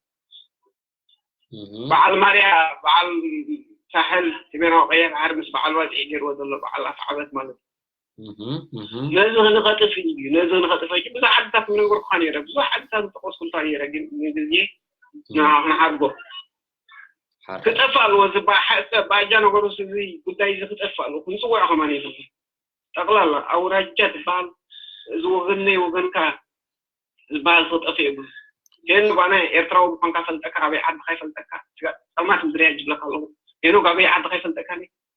እህ። በዓል ማርያ፣ በዓል ሳሕል፣ ሰሜናዊ ቀይሕ ባሕሪ ምስ በዓል ዋልዒ ገይርዎ ዘሎ በዓል ኣፍዓበት ማለት እዩ። እህ፣ እህ። ነዚ ንኸጥፍእ እዩ፣ ነዚ ንኸጥፍእ እዩ። ብዙሕ ዓድታት ምነገርኩኻ ነይረ፣ ብዙሕ ዓድታት ዝጠቐስኩልካ ነይረ፣ ግን ንግዜ ንዓ-፣ ንዓርጎ ሓር-፣ ክጠፍእ ኣለዎ። እዚ ባ-፣ ሓ-፣ ባጃ ነገሩስ እዚ ጉዳይ እዚ ክጠፍእ ኣለዎ። ክንጽውዖ ከማን የብሉን። ጠቕላላ ኣውራጃ ዝበሃል እዚ ወገነይ ወገንካ ዝበሃል ክጠፍእ የብሉን። ግን ባና ኤርትራዊ ምዃንካ ፈልጠካ፣ ኣበይ ዓድኻ ይፈልጠካ። ስጋ ጸማት ምድርያ ይብለካ ኣለኹ። ሄኖግ ኣበይ ዓድኻ ይፈልጠካ፣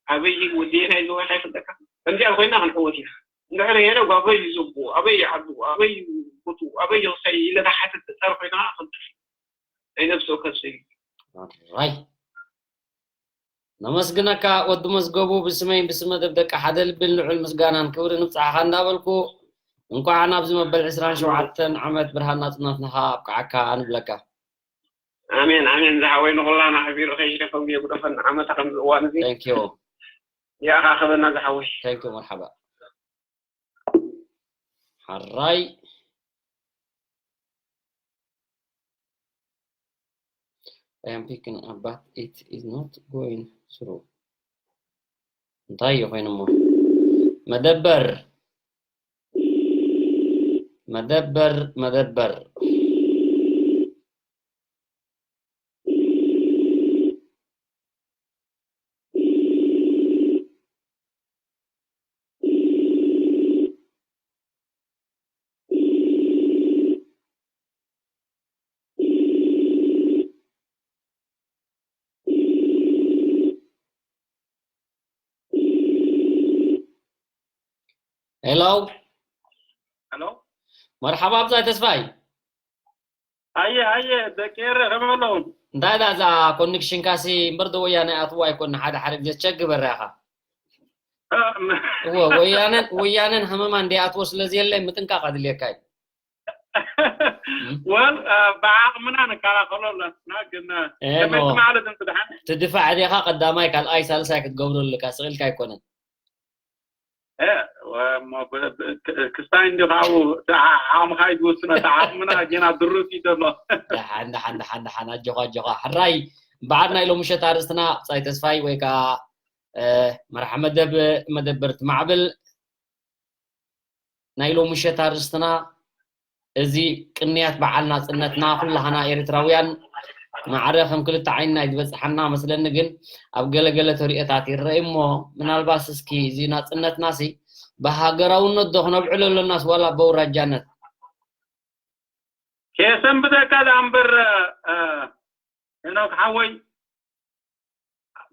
ኣበይ ወዲ ናይ ዝወካ ይፈልጠካ። ከምዚኣ ኮይና ክንዕወት ኢና። እንድሕር ሄኖግ ኣበይ እዩ ዘቦ፣ ኣበይ እዩ ዓዱ፣ ኣበይ እዩ ቦቱ፣ ኣበይ እዩ ክሳይ ኢለ ዝሓትት ገጠር ኮይና ክንጥፍ ናይ ነብሲ ወከፍ ሰብ እዩ። ራይ። ነመስግነካ ወዲ መዝገቡ፣ ብስመይን ብስመ ደብ ደቂ ሓደ ልቢ ልዑል ምስጋናን ክብሪ ንብጽሓኻ እንዳበልኩ፣ እንኳዕ ናብዚ መበል ዕስራን ሸውዓተን ዓመት ብርሃን ናጽነትናኻ ኣብቅዓካ ንብለካ። ኣሜን፣ ኣሜን። ዝሓወይ ንኹላና ሓቢሩ ከይሽረፈን የጉደፈን ዓመታ ከምዚ እዋን እዚ Thank you። ይኣኻኸበና ዝሓወይ። Thank you፣ መርሓባ። ሓራይ። I am picking up, but it is not going through. እንታይ እዩ ኮይኑ እሞ? መደበር፣ መደበር፣ መደበር። ሄሎ። ሄሎ። መርሓባ ኣብዛይ ተስፋይ። ሃየ ሃየ ደቂ ኤረ ከመይ ኣለኹም? እንታይ ዳ እዛ ኮኔክሽንካ ሲ እምበር ዶ ወያነ ኣትዎ ኣይኮን ሓደ ሓደ ግዜ ቸክ ግበራ ኢኻ። እወ ወያነን ወያነን ሃመማ እንደ ኣትዎ ስለ ዘየለ ምጥንቃቕ ኣድልየካ እዩ። ወል ብዓቕምና ንከላኸሎ ኣለና ግን ከመይ ማለት እንት ደሓን ትድፋዕ ዲኻ ቀዳማይ ካልኣይ ሳልሳይ ክትገብሮ ኣለካ ስቕ ኢልካ ኣይኮነን። ክስታይ እንዲ ካብኡ ዓቕምኻ እዩ ዝውስኖ። እቲ ዓቕምና ጌና ድሩት እዩ ዘሎ። ደሓን ደሓን ደሓን ደሓን ኣጆኻ ኣጆኻ ሕራይ። በዓል ናይ ሎሚ ምሸት ኣርእስትና ብጻይ ተስፋይ ወይ ከዓ መርሓ መደብ መደበር ትማዕብል ናይ ሎሚ ምሸት ኣርእስትና እዚ ቅንያት በዓል ናጽነትና ኩላህና ኤርትራውያን ማዕረ ከም ክልተ ዓይንና እዩ ዝበጽሓና መስለኒ። ግን ኣብ ገለገለ ተሪኦታት ይረአ እሞ ምናልባት እስኪ እዚ ናጽነትና ሲ ብሃገራውነት ዶ ክነብዕሎ ኣሎናስ ዋላ በውራጃነት? ከየሰንብደካ ደኣ እምበር ሄኖክ ሓወይ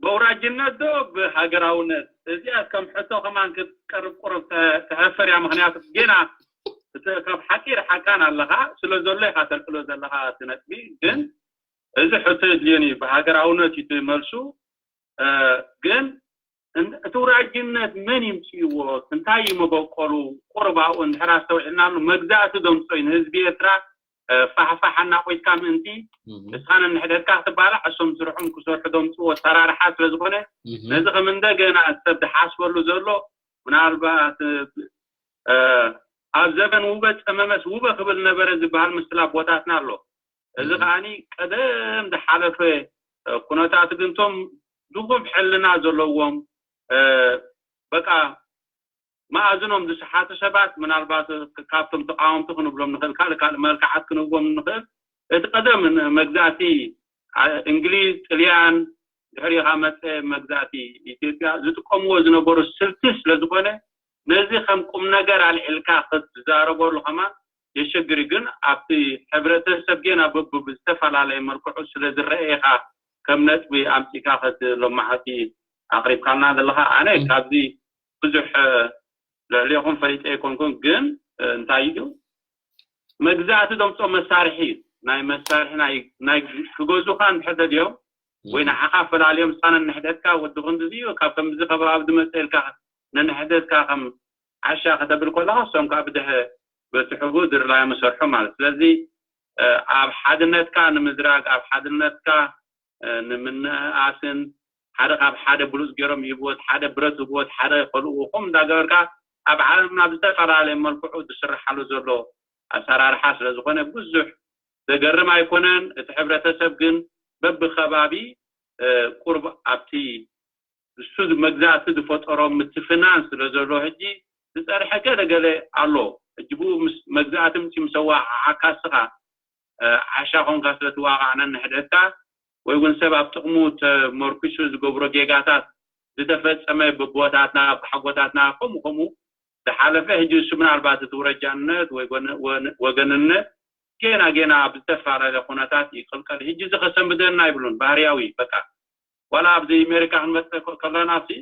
በውራጅነት ዶ ብሃገራውነት? እዚኣ ከም ሕቶ ከማን ክትቀርብ ቁሩብ ተሕፍር እያ። ምክንያቱ ጌና እቲ ካብ ሓቂ ርሓቃን ኣለኻ ስለ ዘሎ ኢኻ ተልዕሎ ዘለኻ እቲ ነጥቢ። ግን እዚ ሕቶ የድልዮን እዩ። ብሃገራውነት እዩ እቲ መልሱ። ግን እቲ ውራጅነት መን ይምፅእዎ? እንታይ እዩ መበቆሉ? ቁርባኡ እንድሕር ኣስተውዒልናሉ መግዛእቲ ዘምፅኦ እዩ ንህዝቢ ኤርትራ ፋሕፋሕ ኣናቆይትካ ምእንቲ እስኻ ነንሕደድካ ክትባላዕ እሶም ስርሖም ክሰርሑ ዘምፅዎ ኣሰራርሓ ስለ ዝኾነ ነዚ ከም እንደገና ሰብ ዝሓስበሉ ዘሎ ምናልባት ኣብ ዘበን ውበ ጸመመስ ውበ ክብል ነበረ ዝበሃል ምስላ ኣቦታትና ኣሎ። እዚ ከዓኒ ቀደም ዝሓለፈ ኩነታት ግን እቶም ድኹም ሕልና ዘለዎም በቃ መኣዝኖም ዝሰሓቱ ሰባት ምናልባት ካብቶም ተቃወምቲ ክንብሎም ንኽእል፣ ካልእ ካልእ መልክዓት ክንህቦም ንኽእል። እቲ ቀደም መግዛእቲ እንግሊዝ፣ ጥልያን ድሕሪኻ መፀ መግዛእቲ ኢትዮጵያ ዝጥቀምዎ ዝነበሩ ስልቲ ስለ ዝኾነ ነዚ ከም ቁም ነገር ኣልዒልካ ክትዛረበሉ ከማን የሸግር እዩ። ግን ኣብቲ ሕብረተሰብ ጌና በብዝተፈላለየ መልክዑ ስለ ዝረአ ኢኻ ከም ነጥቢ ኣምፂእካ ሎማዓልቲ ኣቕሪብካልና ዘለኻ። ኣነ ካብዚ ብዙሕ ልዕሌኹም ፈሊጠ ኣይኮንኩን፣ ግን እንታይ እዩ መግዛእቲ ዘምፅኦ መሳርሒ እዩ። ናይ መሳርሒ ናይ ክገዙኻ እንድሕር ደልዮም ወይ ንዓኻ ፈላልዮም ንስኻ ነንሕደትካ ወዲ ክንድዚ እዩ ካብ ከምዚ ከባቢ ዝመፀ ኢልካ ነንሕደትካ ከም ዓሻ ከተብል ከለኻ እሶም ከዓ ብድሕ በቲ ሕቡ ድርላዮም ይሰርሑ ማለት። ስለዚ ኣብ ሓድነትካ ንምዝራግ ኣብ ሓድነትካ ንምንእኣስን ሓደ ካብ ሓደ ብሉፅ ገይሮም ይህብዎት ሓደ ብረት ህብዎት ሓደ ከልእዎ ከምኡ እንዳገበርካ ኣብ ዓለምና ብዝተፈላለየ መልክዑ ዝስርሓሉ ዘሎ ኣሰራርሓ ስለዝኾነ ብዙሕ ዘገርም ኣይኮነን። እቲ ሕብረተሰብ ግን በብከባቢ ቁርብ ኣብቲ እሱ መግዛእቲ ዝፈጠሮ ምትፍናን ስለ ዘሎ ሕጂ ዝፀርሐ ገለ ገለ ኣሎ። ሕጂ ብኡ ምስ መግዛእቲ ምፂ ምስ ኣወዓዓካ እስኻ ዓሻ ኮንካ ስለ ትዋቃዕ ነንሕድሕድካ ወይ እውን ሰብ ኣብ ጥቕሙ ተመርኲሱ ዝገብሮ ጌጋታት ዝተፈፀመ ብቦታትና ብሓጎታትና ከምኡ ከምኡ ዝሓለፈ ሕጂ እሱ ምናልባት እቲ ውረጃነት ወይ ወገንነት ጌና ጌና ብዝተፈላለየ ኩነታት ይቅልቀል። ሕጂ እዚ ከሰንብደና ኣይብሉን ባህርያዊ በቃ ዋላ ኣብዚ ኣሜሪካ ክንመፅእ ከለና ሲ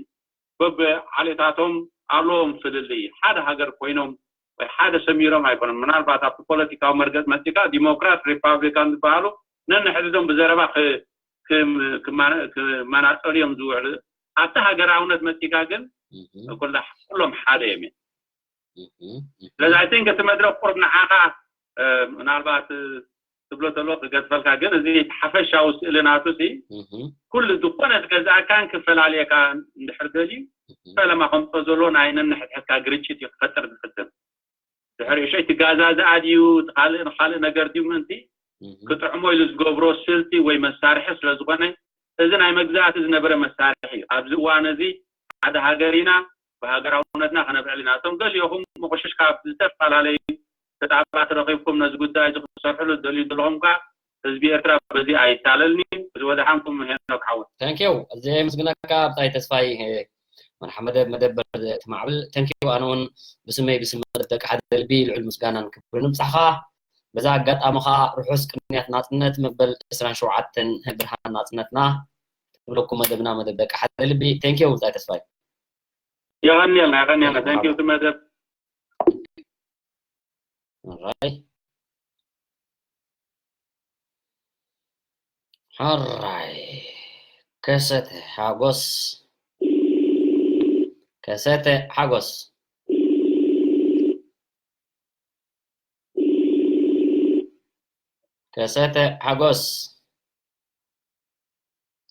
በብዓሌታቶም ኣለዎም ፍልልይ ሓደ ሃገር ኮይኖም ወይ ሓደ ሰሚሮም ኣይኮነን። ምናልባት ኣብቲ ፖለቲካዊ መርገፅ መፂካ ዲሞክራት ሪፓብሊካን ዝበሃሉ ነንሕድዶም ብዘረባ ክመናፀሉ እዮም ዝውዕሉ። ኣብቲ ሃገራውነት መፂካ ግን ኩሎም ሓደ እዮም። ስለዚ ኣይ ቲንክ እቲ መድረክ ቁሩብ ንዓኻ ምናልባት ትብሎ ተሎ ክገድፈልካ ግን እዚ ሓፈሻዊ ስእሊ ናቱ ሲ ኩሉ ዝኾነ ዝገዛእካን ክፈላልየካ እንድሕር ደልዩ ፈለማ ከምፅኦ ዘሎ ናይ ነንሕድሕድካ ግርጭት እዩ ክፈጥር ዝፍትን ድሕሪ እሸይ ትጋዛዝኣ ድዩ ካልእ ንካልእ ነገር ድዩ ምእንቲ ክጥዕሞ ኢሉ ዝገብሮ ስልቲ ወይ መሳርሒ ስለዝኾነ እዚ ናይ መግዛእቲ ዝነበረ መሳርሒ እዩ። ኣብዚ እዋን እዚ ሓደ ሃገር ኢና ብሃገራውነትና ክነብዕል ኢና። እቶም ገሊኦኹም መቆሽሽ ካብ ዝተፈላለዩ ተጣባት ረኺብኩም ነዚ ጉዳይ እዚ ክትሰርሕሉ ትደልዩ ዘለኹም ከኣ ህዝቢ ኤርትራ በዚ ኣይታለልኒ። እዚ ወደሓንኩም ሄኖክ ዓወት። Thank you። እዚ ምስግነካ ብጣይ ተስፋይ መርሓ መደብ መደበር እቲ ማዕብል ተንኪዩ ኣነ እውን ብስመይ ብስመ ደቂ ሓደ ልቢ ልዑል ምስጋናን ክብርን ንብጻሕኻ በዛ ኣጋጣሚ ኸዓ ርሑስ ቅንያት ናጽነት መበል ዕስራን ሸውዓተን ብርሃን ናጽነትና ትብለኩም መደብና መደብ ደቂ ሓደ ልቢ ተንኪዩ ብጣይ ተስፋይ የቐንየልና የቐንየልና ተንኪዩ እቲ መደብ Alright. ሕራይ ከሰተ ሓጎስ፣ ከሰተ ሓጎስ፣ ከሰተ ሓጎስ።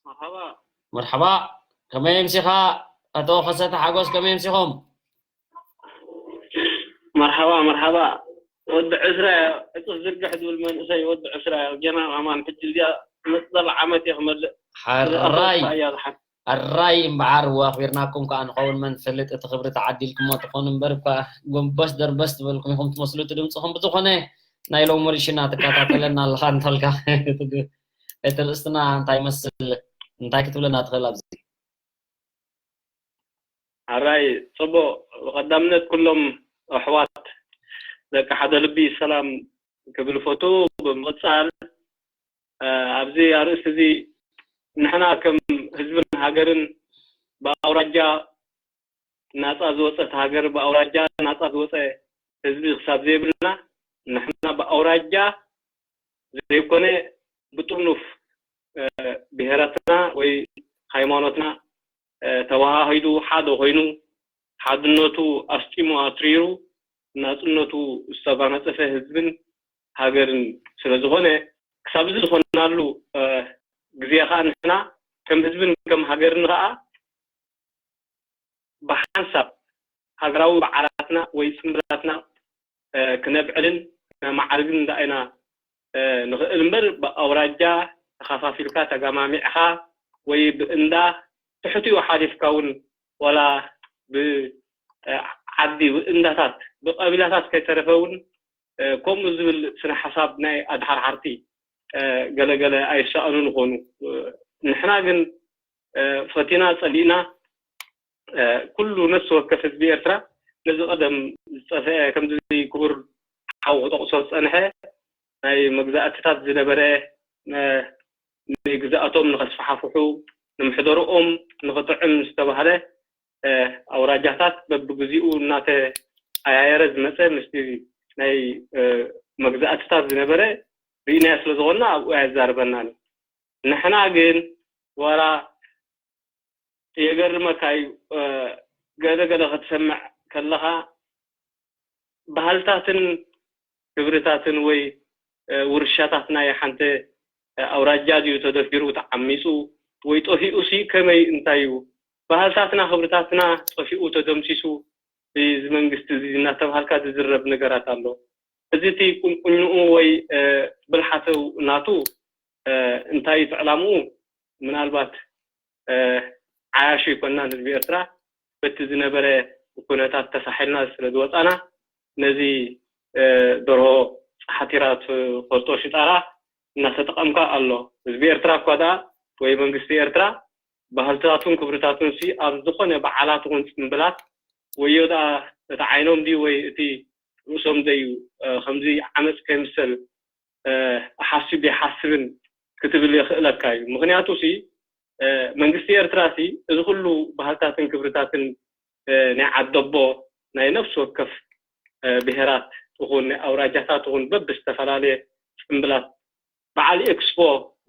መርሓባ። መርሓባ። ከመይ ኣምሲኻ ኣቶ ከሰተ ሓጎስ፣ ከመይ ኣምሲኹም? መርሓባ፣ መርሓባ። ወዲ ዕስራ እያ፣ ዕጽፍ ዝርግሕ ዝብል መንእሰይ ወዲ ዕስራ እያ። ጌና ኣማን ሕጂ እዚኣ መጽእ ዓመት እየ ክመልእ። ሕራይ። እያ ዝሓት። ሕራይ እምበዓር፣ ዋኺርናኩም ከኣ ንኸውን መን ትፈልጥ፣ እቲ ክብሪ ተዓዲልኩሞ ትኾኑ እምበር እኳ ጎንበስ ደርበስ ትበልኩም ኢኹም ትመስሉ እቲ ድምጽኹም። ብዝኾነ ናይ ሎሚ ርሽና ትከታተለና ኣለኻ እንተልካ እቲ ርእስትና እንታይ ይመስል? እንታይ ክትብለና ትኽእል ኣብዚ? ኣራይ ጽቡቕ። ብቐዳምነት ኩሎም ኣሕዋት ደቂ ሓደ ልቢ ሰላም ክብል ፈቱ። ብምቕጻል፣ እ፣ ኣብዚ ኣርእስቲ እዚ ንሕና ከም ህዝብን ሃገርን ብኣውራጃ ናጻ ዝወጸት ሃገር፣ ብኣውራጃ ናጻ ዝወጸ ህዝቢ ክሳብ ዘይብልና፣ ንሕና ብኣውራጃ ዘይኮነ ብጥርኑፍ፣ እ፣ ብሄራትና ወይ ሃይማኖትና፣ እ፣ ተወሃሂዱ ሓደ ኮይኑ፣ ሓድነቱ ኣስጢሙ ኣትሪሩ፣ ናጽነቱ ዝተጓናጸፈ ህዝብን ሃገርን ስለ ዝኾነ፣ ክሳብ እዚ ዝኾንናሉ፣ እ፣ ግዜ ኸኣ ንሕና ከም ህዝብን ከም ሃገርን ኸኣ ብሓንሳብ ሃገራዊ በዓላትና ወይ ጽምብላትና፣ እ፣ ክነብዕልን ክነማዕርግን ደኣ ኢና፣ እ፣ ንኽእል እምበር፣ ብኣውራጃ ተኸፋፊልካ ተገማሚዕኻ ወይ ብእንዳ ትሕቲኡ ሓሊፍካ እውን ዋላ ብ፣ እ፣ ዓዲ፣ ብእንዳታት፣ ብቐቢላታት ከይተረፈ እውን፣ እ፣ ከምኡ ዝብል ስነ ሓሳብ ናይ ኣድሓርሓርቲ፣ እ፣ ገለገለ ኣይሰኣኑን ይኾኑ። እ፣ ንሕና ግን፣ እ፣ ፈቲና ጸሊእና፣ እ፣ ኩሉ ነፍሲ ወከፍ ህዝቢ ኤርትራ ነዚ ቀደም ዝጸፍአ፣ ከምዚ ክቡር ሓው ክጠቕሶ ዝጸንሐ ናይ መግዛእትታት ዝነበረ፣ እ፣ ንግዝኣቶም ንኸስፋሕፍሑ፣ ንምሕደርኦም ንኽጥዕም ዝተባህለ፣ እ፣ ኣውራጃታት በብግዚኡ እናተቀያየረ ዝመጸ ምስቲ ናይ፣ እ፣ መግዛእትታት ዝነበረ ርኢናዮ ስለ ዝኾንና ኣብኡ ኣየዛርበናን እዩ። ንሕና ግን ዋላ የገርመካ እዩ፣ እ፣ ገለ ገለ ክትሰምዕ ከለኻ ባህልታትን ክብርታትን ወይ፣ እ፣ ውርሻታት ናይ ሓንቲ፣ እ፣ ኣውራጃ ድዩ ተደፊሩ ተዓሚጹ ወይ ጠፊኡሲ ከመይ እንታይ እዩ? ባህልታትና ክብርታትና ጠፊኡ ተደምሲሱ እዚ መንግስቲ እዚ እናተባሃልካ ዝዝረብ ነገራት ኣሎ። እዚ እቲ ቁንቁኝኡ ወይ፣ እ፣ ብልሓቱ ናቱ፣ እ፣ እንታይ እዩ እቲ ዕላምኡ? ምናልባት፣ እ፣ ዓያሹ ይኮንናን ህዝቢ ኤርትራ በቲ ዝነበረ ኩነታት ተሳሒልና ስለ ዝወጻና ነዚ፣ እ፣ ደርሆ ጸሓቲራ ትፈልጦ ሽጣራ እናተጠቐምካ ኣሎ። ህዝቢ ኤርትራ እኳ ደኣ ወይ መንግስቲ ኤርትራ ባህልታቱን ክብርታቱን ሲ ኣብ ዝኾነ በዓላት ይኹን ጽምብላት ወዮ ደኣ እቲ ዓይኖም ድዩ ወይ እቲ ርእሶም ደዩ፣ እ፣ ከምዚ ዓመጽ ከይምሰል፣ እ፣ ሓሲብ ይሓስብን ክትብል የኽእለካ እዩ። ምኽንያቱ ሲ፣ እ፣ መንግስቲ ኤርትራ ሲ እዚ ኩሉ ባህልታትን ክብርታትን፣ እ፣ ናይ ዓደቦ ናይ ነፍሲ ወከፍ፣ እ፣ ብሄራት ይኹን ናይ ኣውራጃታት ይኹን በብዝተፈላለየ ጽምብላት በዓል ኤክስፖ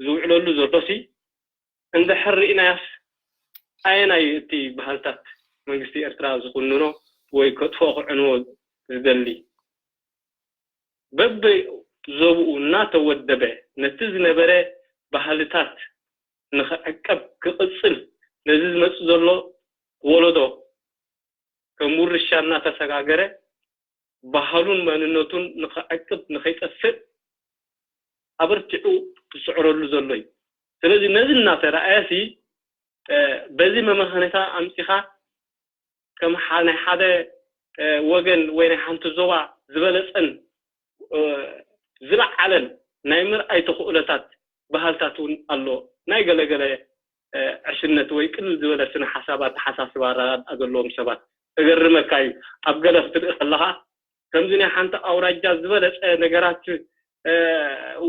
ዝውዕለሉ ዘሎ ሲ እንድሕር ርኢናያስ ኣየናይ እቲ ባህልታት መንግስቲ ኤርትራ ዝኹንኖ ወይ ከጥፍኦ ክዕንዎ ዝደሊ? በብዞብኡ እናተወደበ ነቲ ዝነበረ ባህልታት ንኽዕቀብ ክቕጽል ነዚ ዝመጽእ ዘሎ ወለዶ ከም ውርሻ እናተሰጋገረ ባህሉን መንነቱን ንኽዕቅብ ንኸይጠፍእ ኣበርቲዑ ዝስዕረሉ ዘሎ እዩ። ስለዚ ነዚ እናተረኣየ ሲ፣ እ፣ በዚ መመኸነታ ኣምጺኻ ከም ሓ-፣ ናይ ሓደ፣ እ፣ ወገን ወይ ናይ ሓንቲ ዞባ ዝበለጸን፣ እ፣ ዝለዓለን ናይ ምርኣይ ተኽእሎታት ባህልታት እውን ኣሎ። ናይ ገለገለ፣ እ፣ ዕሽነት ወይ ቅልል ዝበለ ስነ ሓሳብ ኣተሓሳስባ ኣረዳድኣ ዘለዎም ሰባት። እገርመካ እዩ። ኣብ ገለ ክትርኢ ከለኻ ከምዚ ናይ ሓንቲ ኣውራጃ ዝበለጸ ነገራት፣ እ፣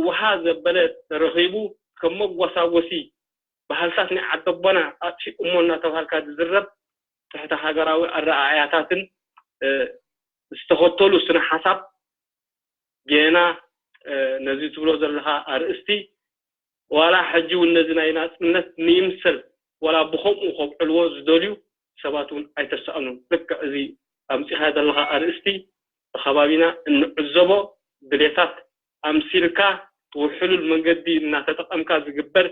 ውሃ ዘበለ ተረኺቡ ከም መጓሳጎሲ ባህልታት ናይ ዓደቦና ኣጥፊኡሞ እናተባሃልካ ዝዝረብ ትሕተ ሃገራዊ ኣረኣእያታትን፣ እ፣ ዝተኸተሉ ስነ ሓሳብ ጌና፣ እ፣ ነዚ ትብሎ ዘለኻ ኣርእስቲ ዋላ ሕጂ እውን ነዚ ናይ ናፅነት ንይምሰል ዋላ ብኸምኡ ከብዕልዎ ዝደልዩ ሰባት እውን ኣይተሳእኑን። ልክዕ እዚ ኣምፂኻ ዘለኻ ኣርእስቲ ብከባቢና እንዕዘቦ ድሌታት ኣምሲልካ ብውሕሉል መንገዲ እናተጠቐምካ ዝግበር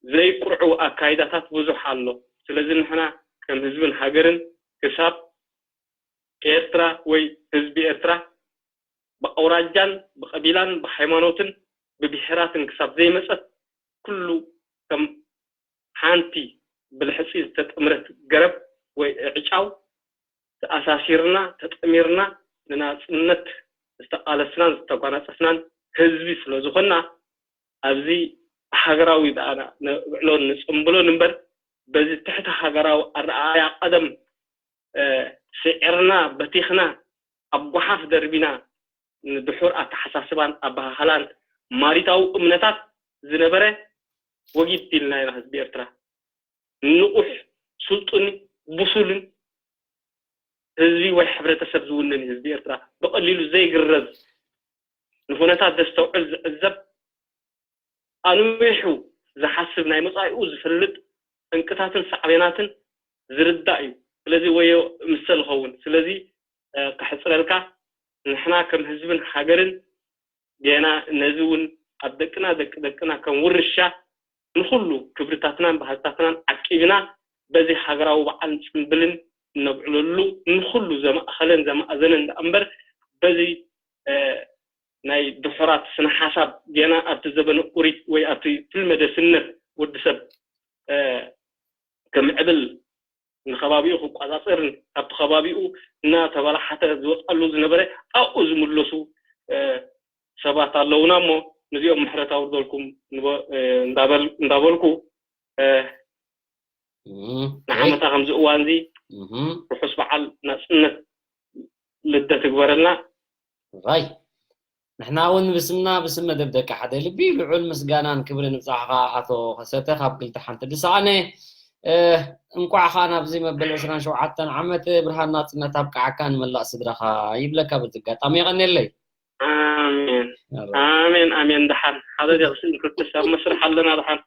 ዘይቁርዑ ኣካይዳታት ብዙሕ ኣሎ። ስለዚ ንሕና ከም ህዝብን ሃገርን ክሳብ ኤርትራ ወይ ህዝቢ ኤርትራ ብኣውራጃን ብቐቢላን ብሃይማኖትን ብብሄራትን ክሳብ ዘይመጸት ኩሉ ከም ሓንቲ ብልሕጺ ዝተጠምረት ገረብ ወይ ዕጫው ተኣሳሲርና ተጠሚርና ንናጽነት ዝተቓለስናን ዝተጓናጸፍናን ህዝቢ ስለ ዝኾንና ኣብዚ ሃገራዊ ደኣ ንብዕሎን ንጽምብሎን እምበር በዚ ትሕቲ ሃገራዊ ኣረኣእያ ቀደም ስዒርና በቲኽና ኣብ ጓሓፍ ደርቢና ንድሑር ኣተሓሳስባን ኣበሃህላን ማሪታዊ እምነታት ዝነበረ ወጊድ ኢልና ኢና ህዝቢ ኤርትራ ንቑሕ ስልጡን ብሱልን ህዝቢ ወይ ሕብረተሰብ ዝውንን ህዝቢ ኤርትራ ብቐሊሉ ዘይግረዝ ንኹነታት ዘስተውዕል ዝዕዘብ ኣንዊሑ ዝሓስብ ናይ መጻኢኡ ዝፈልጥ ጠንቅታትን ሳዕቤናትን ዝርዳእ እዩ። ስለዚ ወዮ ምሰል ኸውን ስለዚ ከሕፅረልካ ንሕና ከም ህዝብን ሃገርን ገና ነዚ እውን ኣብ ደቅና ደቂ ደቅና ከም ውርሻ ንኹሉ ክብርታትናን ባህልታትናን ዓቂብና በዚ ሃገራዊ በዓል ፅምብልን እነብዕለሉ ንኹሉ ዘማእኸለን ዘማእዘንን ደኣ እምበር በዚ ናይ ድሑራት ስነ ሓሳብ ገና ኣብቲ ዘበነ ኡሪት ወይ ኣብቲ ትልመደ ስነት ወዲ ሰብ ከምዕብል ንከባቢኡ ክቋፃፀርን ካብቲ ከባቢኡ እናተበላሓተ ዝወፅኣሉ ዝነበረ ኣብኡ ዝምለሱ ሰባት ኣለውና እሞ ንዚኦም ምሕረት ኣውርደልኩም እንዳበልኩ ንዓመታ ከምዚ እዋን እዚ ርሑስ በዓል ናፅነት ልደት ይግበረልና። ራይ ንሕና እውን ብስምና ብስም መደብ ደቂ ሓደ ልቢ ልዑል ምስጋናን ክብሪ ንብፃሕኻ ኣቶ ከሰተ ካብ ክልተ ሓንቲ ድሰኣነ እንቋዕ ኸዓ ናብዚ መበል ዕስራን ሸውዓተን ዓመት ብርሃን ናፅነት ኣብቃዓካ ንመላእ ስድራኻ ይብለካ በዚ ኣጋጣሚ የቐንየለይ። ኣሜን ኣሜን ኣሜን። ደሓን ሓደ ደቕሲ ንክልተስ ኣብ መስርሕ ኣለና ደሓን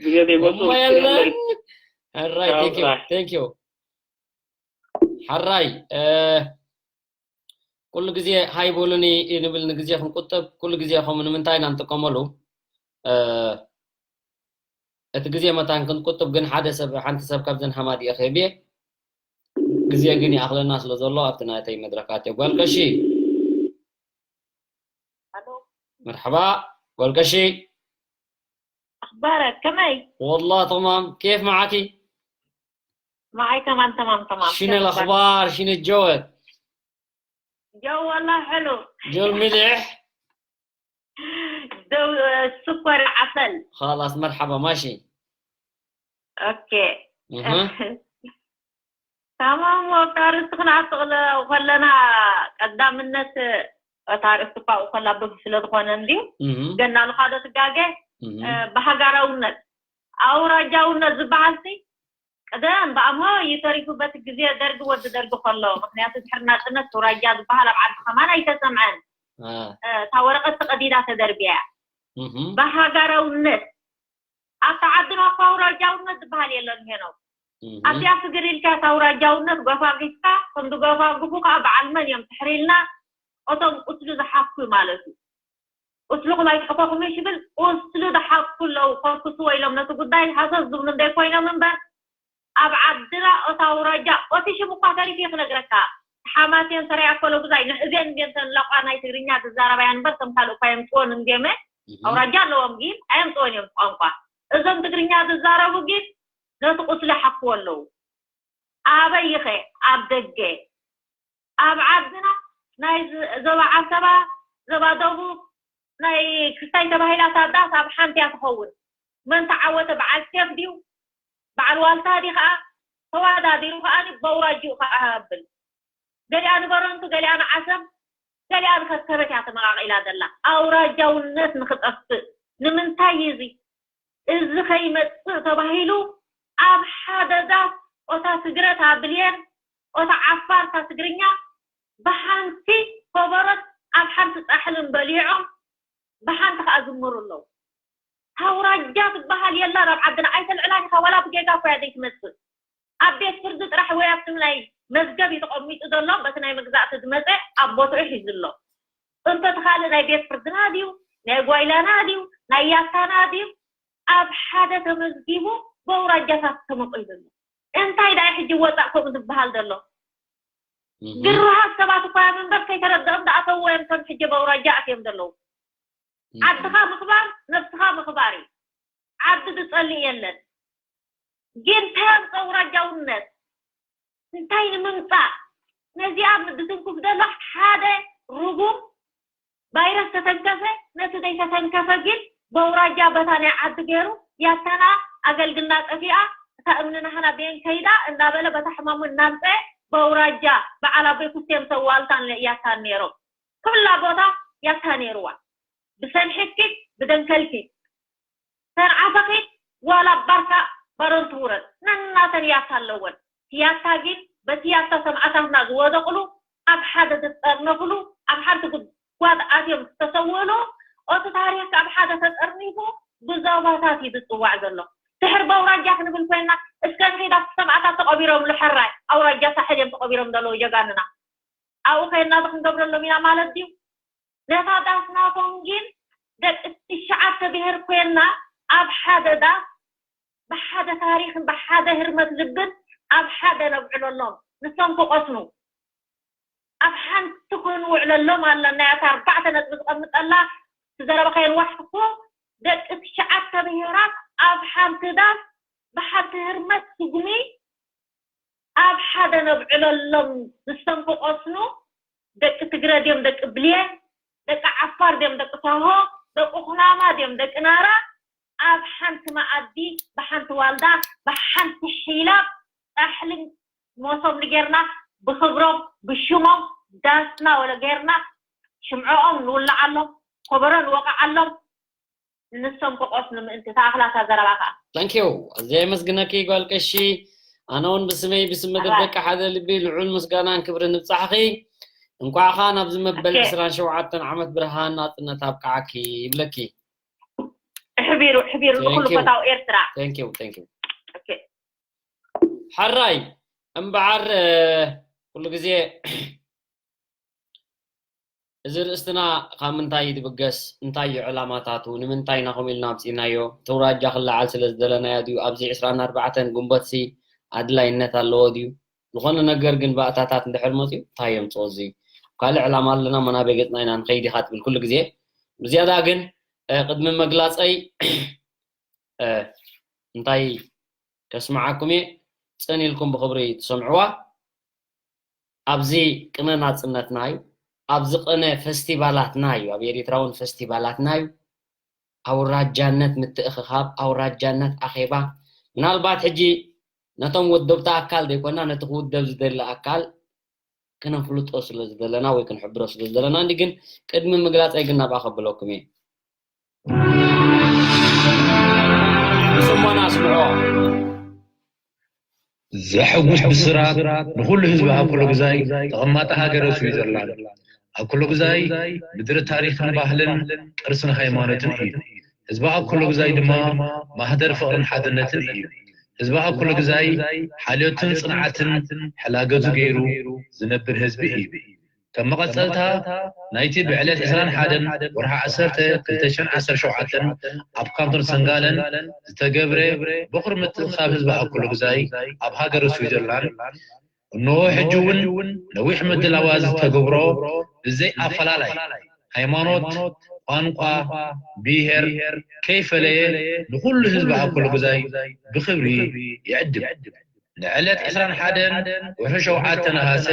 ግዜ ዘይመፁ የለን። ሕራይ thank you thank you። ሕራይ ኩሉ ግዜ ሃይ በሉኒ ንብል ንግዜ ክንቁጥብ ኩሉ ግዜ ከምኡ ንምንታይ ኢና ንጥቀመሉ? እቲ ግዜ መታን ክንቁጥብ ግን ሓደ ሰብ ሓንቲ ሰብ ካብዘን ሃማዲኤ ክህብየ ግዜ ግን ይኣኽለና ስለ ዘሎ ኣብቲ ናተይ መድረክ ኣትዮ ጓል ቀሺ። መርሓባ ጓል ቀሺ። ኣኽባረ ከመይ? ወላ ተማም ኬፍ መዓኪ? መዓይ ከማን ተማም ተማም ሽነ ለኽባር ሽነ ጀወት ጀው ወላ ሕሉ ጀው ሚሊሕ ደው ስኮር ዓሰል خلاص መርሓባ ማሺ ኦኬ እህ ተማም ወብታ ርእስቲ ክንኣጥቕለ ከለና ቀዳምነት እታ ርእስቲ እኳ ከላ ብግ ስለ ዝኾነ እንድዩ እህ ገና ልኻዶ ትጋገ እህ ብሃጋራውነት ኣውራጃውነት ዝበሃል ሲ ቀደም ብኣምሆ እዩ ተሪፉ በቲ ግዜ ደርጊ ወዲ ደርጊ ከሎ ምክንያቱ ድሕሪ ናፅነት ኣውራጃ ዝበሃል ኣብ ዓዲ ከማን ኣይተሰምዐን አ እታ ወረቐት ተቐዲዳ ተደርቢያ እህ ብሃጋራውነት ኣብታ ዓድና እኳ ኣውራጃውነት ዝበሃል የለን ሄኖ እህ ኣብዚኣ ስግር ኢልካ እታ ኣውራጃውነት ጎፋፊፍካ ክንዲ ጎፋጉፉ ከዓ በዓል መን እዮም ትሕር ኢልና እቶም ቁስሉ ዝሓኩ ማለት እዩ ቁስልኹም ኣይትሕኮኹም እዩ ሽብል ቁስሉ ዝሓኩ ኣለዉ ከርክስዎ ኢሎም ነቲ ጉዳይ ሃሰስ ዝብሉ እንደይኮይኖም እምበር ኣብ ዓድና እታ ኣውራጃ እቲ ሽም እኳ ተሪፉ እዩ ክነግረካ ሓማሴን ሰራያ ኮለጉዛይ ንእዜን እንድየን ተን ላቋ ናይ ትግርኛ ዝዛረባያ እምበር ከም ካልእ እኳ የምፅወን እንድየመ ኣውራጃ ኣለዎም ግን ኣየምፅወን እዮም ቋንቋ እዞም ትግርኛ ዝዛረቡ ግን ነቲ ቁስሊ ሓፍዎ ኣለዉ ኣበይ ኸ ኣብ ደገ ኣብ ዓድና ናይ ዞባ ዓሰባ ዞባ ደቡብ ናይ ክስታይ ተባሂላ እታ ዳስ ኣብ ሓንቲ እያ ትኸውን መን ተዓወተ በዓል ሴፍ ድዩ በዓል ዋልታ ድዩ ከዓ ተዋዳዲሩ ከዓ በውራጅኡ ከዓ ብል ገሊኣ ንበረንቱ ገሊኣ ንዓሰብ ገሊኣ ንከስከበት እያ ተመቃቂላ ዘላ ኣውራጃውነት ንክጠፍእ ንምንታይ እዩ እዚ እዚ ከይመፅእ ተባሂሉ ኣብ ሓደ ዳስ ኦታ ትግረ እታ ብልየን ኦታ ዓፋር እታ ትግርኛ ብሓንቲ ኮበሮት ኣብ ሓንቲ ፃሕልን በሊዖም ብሓንቲ ከዓ ዝምሩ ኣለዉ። ኣውራጃ ትበሃል የላን ኣብ ዓድና። ኣይተልዕላን ኢኻ፣ ዋላ ብጌጋ እኮ እያ ዘይትመፅእ። ኣብ ቤት ፍርዲ ጥራሕ ወይ ኣብቲ ናይ መዝገብ እዩ ተቐሚጡ ዘሎ፣ በቲ ናይ መግዛእቲ ዝመፀ ኣብ ቦትኡ ሒዙ ኣሎ። እንተ እቲ ካልእ ናይ ቤት ፍርድና ድዩ፣ ናይ ጓይላና ድዩ፣ ናይ ያታና ድዩ፣ ኣብ ሓደ ተመዝጊቡ በውራጃታት ተመቂሉ ኣሎ። እንታይ ደኣ ሕጂ ወፃእ ከምኡ ዝበሃል ዘሎ? ግሩሃት ሰባት እኳ እዮም እምበር ከይተረድኦም ዝኣተውዎ እዮም፣ ከም ሕጂ በውራጃ ኣትዮም ዘለዉ። ዓድኻ ምኽባር ነብስኻ ምኽባር እዩ። ዓዲ ዝፀልእ የለን። ግን እንታይ ኣምፀ ውራጃውነት? እንታይ ንምምፃእ? ነዚኣ ምድትንኩፍ ዘሎ ሓደ ርጉም ቫይረስ ተተንከፈ፣ ነቲ ዘይተተንከፈ ግን በውራጃ በታ ናይ ዓዲ ገይሩ ያታና ኣገልግልና ጠፊኣ፣ እታ እምኒ ናህና ቤን ከይዳ እንዳበለ በታ ሕማሙ እናምፀ በውራጃ በዓል ኣቦይ ኩስቴን ሰዋልታን ያታን ነይሮም። ኩላ ቦታ ያታ ነይርዋ። ብሰንሒት ኪድ ብደንከል ኪድ ሰንዓፈ ኪድ ዋላ ባርካ ባረንቱ ውረድ ነናተን ያታ ኣለወን። ያታ ግን በቲ ያታ ሰማእታትና ዝወደቕሉ ኣብ ሓደ ዝጠርነፍሉ ኣብ ሓንቲ ጉድጓድ ኣትዮም ዝተሰወሉ ኦቲ ታሪክ ኣብ ሓደ ተጠርኒፉ ብዞባታት እዩ ዝፅዋዕ ዘሎ። ድሕር በውራጃ ክንብል ኮይንና እስከ ንኺድ ኣብቲ ሰማእታት ተቐቢሮምሉ ሕራይ ኣውራጃ ሳሕል እዮም ተቐቢሮም ዘለዉ ጀጋንና። ኣብኡ ከይድና ዶ ክንገብረሎም ኢና ማለት ድዩ? ነታ ዳስ ናቶም ግን ደቂ ትሽዓተ ብሄር ኮይንና ኣብ ሓደ ዳስ ብሓደ ታሪኽን ብሓደ ህርመት ልብን ኣብ ሓደ ነብዕለሎም። ንሶም ክቐስኑ ኣብ ሓንቲ ክንውዕለሎም ኣለና። እታ ኣርባዕተ ነጥቢ ዝቐምጠላ ዝዘረበኻየን ዋሕቲ እኮ ደቂ ትሽዓተ ብሄራት ኣብ ሓንቲ ዳስ ብሓንቲ ህርመት ስጉሚ ኣብ ሓደ ነብዕለሎም። ንሶም ክቐስኑ ደቂ ትግረ ድዮም ደቂ ብልየ፣ ደቂ ዓፋር ድዮም ደቂ ሳሆ፣ ደቂ ኩናማ ድዮም ደቂ ናራ፣ ኣብ ሓንቲ መኣዲ ብሓንቲ ዋልዳ ብሓንቲ ሒላብ ፃሕልን ሞሶብ ንጌርና ብኽብሮም ብሽሞም ዳስና ወለ ጌርና ሽምዖኦም ንውልዓሎም፣ ኮበሮ ንወቕዓሎም። ንሶም ክቐስኑ ምእንቲ ተኣኽላታ ዘረባ ከዓ። Thank you። ኣዝየ የመስግነኪ ጓል ቀሺ። ኣነ እውን ብስመይ ብስም መደብ ኣባይ። ደቂ ሓደ ልቢ ልዑል ምስጋናን ክብርን ንብጻሕኺ። እንኳዕ ኸኣ ናብዚ መበል ኦኬ። ዕስራን ሸውዓተን ዓመት ብርሃን ናጽነት ኣብቅዓኪ ይብለኪ። ሕቢሩ ሕቢሩ ንኹሉ Thank you። ቦታው ኤርትራ። Thank you, thank you። ኦኬ። ሓራይ እምበዓር እ፣ ኩሉ ግዜ እዚ ርእስትና ካብ ምንታይ እዩ ዝብገስ? እንታይ እዩ ዕላማታቱ? ንምንታይ ኢና ከምኡ ኢልና ኣምጺእናዮ? እቲ ውራጃ ክለዓል ስለ ዝደለናዮ ድዩ? ኣብዚ ዕስራን ኣርባዕተን ግንቦትሲ ኣድላይነት ኣለዎ ድዩ? ዝኾነ ነገር ግን ባእታታት እንድሕር መጺኡ እንታይ የምጽኦ? እዚ ካልእ ዕላማ ኣለና፣ መናበይ ገጽና ኢና ንኸይድ ኢኻ ትብል ኩሉ ግዜ። ብዝያዳ ግን እ፣ ቅድሚ መግላጸይ እ፣ እንታይ ከስምዓኩም እየ፣ ጽን ኢልኩም ብኽብሪ ትሰምዕዋ። ኣብዚ ቅነ ናጽነትና እዩ፣ ኣብዚ ቅነ ፈስቲቫላትና እዩ፣ ኣብ ኤሪትራ እውን ፈስቲቫላትና እዩ። ኣውራጃነት ምትእኽኻብ፣ ኣውራጃነት ኣኼባ፣ ምናልባት ሕጂ ነቶም ወደብቲ ኣካል ዘይኮና ነቲ ክውደብ ዝደሊ ኣካል ክነፍልጦ ስለ ዝደለና ወይ ክንሕብሮ ስለ ዝደለና እንዲ ግን ቅድሚ ምግላጸይ ግን ናብኣ ከብለኩም እየ። ንጽሞና ኣስምዖ። ዘሐጉስ ብስራት ንኹሉ ህዝቢ ኣኮሎ ግዛይ ተቐማጢ ሃገረ ስዊዘርላንድ። ኣኮሎ ግዛይ ምድሪ ታሪኽን ባህልን ቅርስን ሃይማኖትን እዩ። ህዝቢ ኣኮሎ ግዛይ ድማ ማህደር ፍቕርን ሓድነትን እዩ። ህዝቢ ኣኮሎ ግዛይ ሓልዮትን ጽንዓትን ሕላገቱ ገይሩ ዝነብር ህዝቢ እዩ። ከም መቐጸልታ ናይቲ ብዕለት ዕስራን ሓደን ወርሒ ዓሰርተ ክልተ ሽሕን ዓሰርተ ሸውዓተን ኣብ ካንቶን ሰንጋለን ዝተገብረ ቦኽሪ ምትእኽኻብ ህዝቢ ኣኮሎ ግዛይ ኣብ ሃገረ ስዊዘርላንድ፣ እንሆ ሕጂ እውን ነዊሕ ምድላዋት ዝተገብሮ ብዘይ ኣፈላላይ ሃይማኖት፣ ቋንቋ፣ ብሄር ከይፈለየ ንኹሉ ህዝቢ ኣኮሎ ግዛይ ብኽብሪ ይዕድም። ንዕለት ዕስራን ሓደን ወርሒ ሸውዓተ ነሃሰ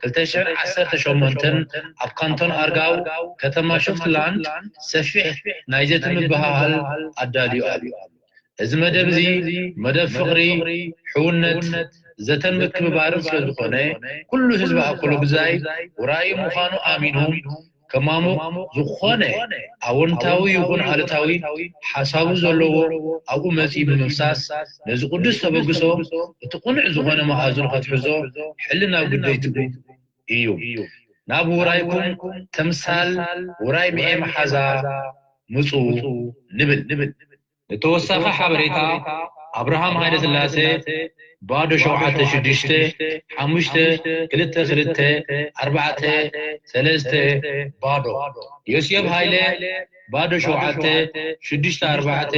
ክልተ ሽሕን ዓሰርተ ሸሞንተን ኣብ ካንቶን ኣርጋው ከተማ ሹፍትላንድ ሰፊሕ ናይ ዘተ ምብህሃል ኣዳልዩ ኣሎ። እዚ መደብ እዚ መደብ ፍቕሪ፣ ሕውነት፣ ዘተን ምክብባርን ስለ ዝኾነ ኩሉ ህዝቢ ኣኮሎ ግዛይ ውራይ ምዃኑ ኣሚኑ ከማሙቕ ዝኾነ ኣወንታዊ ይኹን ኣሉታዊ ሓሳቡ ዘለዎ ኣብኡ መጺኡ ብምፍሳስ ነዚ ቅዱስ ተበግሶ እቲ ቅኑዕ ዝኾነ መኣዝኑ ከትሕዞ ሕልናዊ ግዴትኡ እዩ። ናብ ውራይኩም ተምሳል ውራይ ምኤ መሓዛ ምጹ ንብል። ንተወሳኺ ሓበሬታ ኣብርሃም ሃይለስላሴ ባዶ ሸውዓተ ሽዱሽተ ሓሙሽተ ክልተ ክልተ ኣርባዕተ ሰለስተ ባዶ። ዮሴፍ ሃይለ ባዶ ሸውዓተ ሽዱሽተ ኣርባዕተ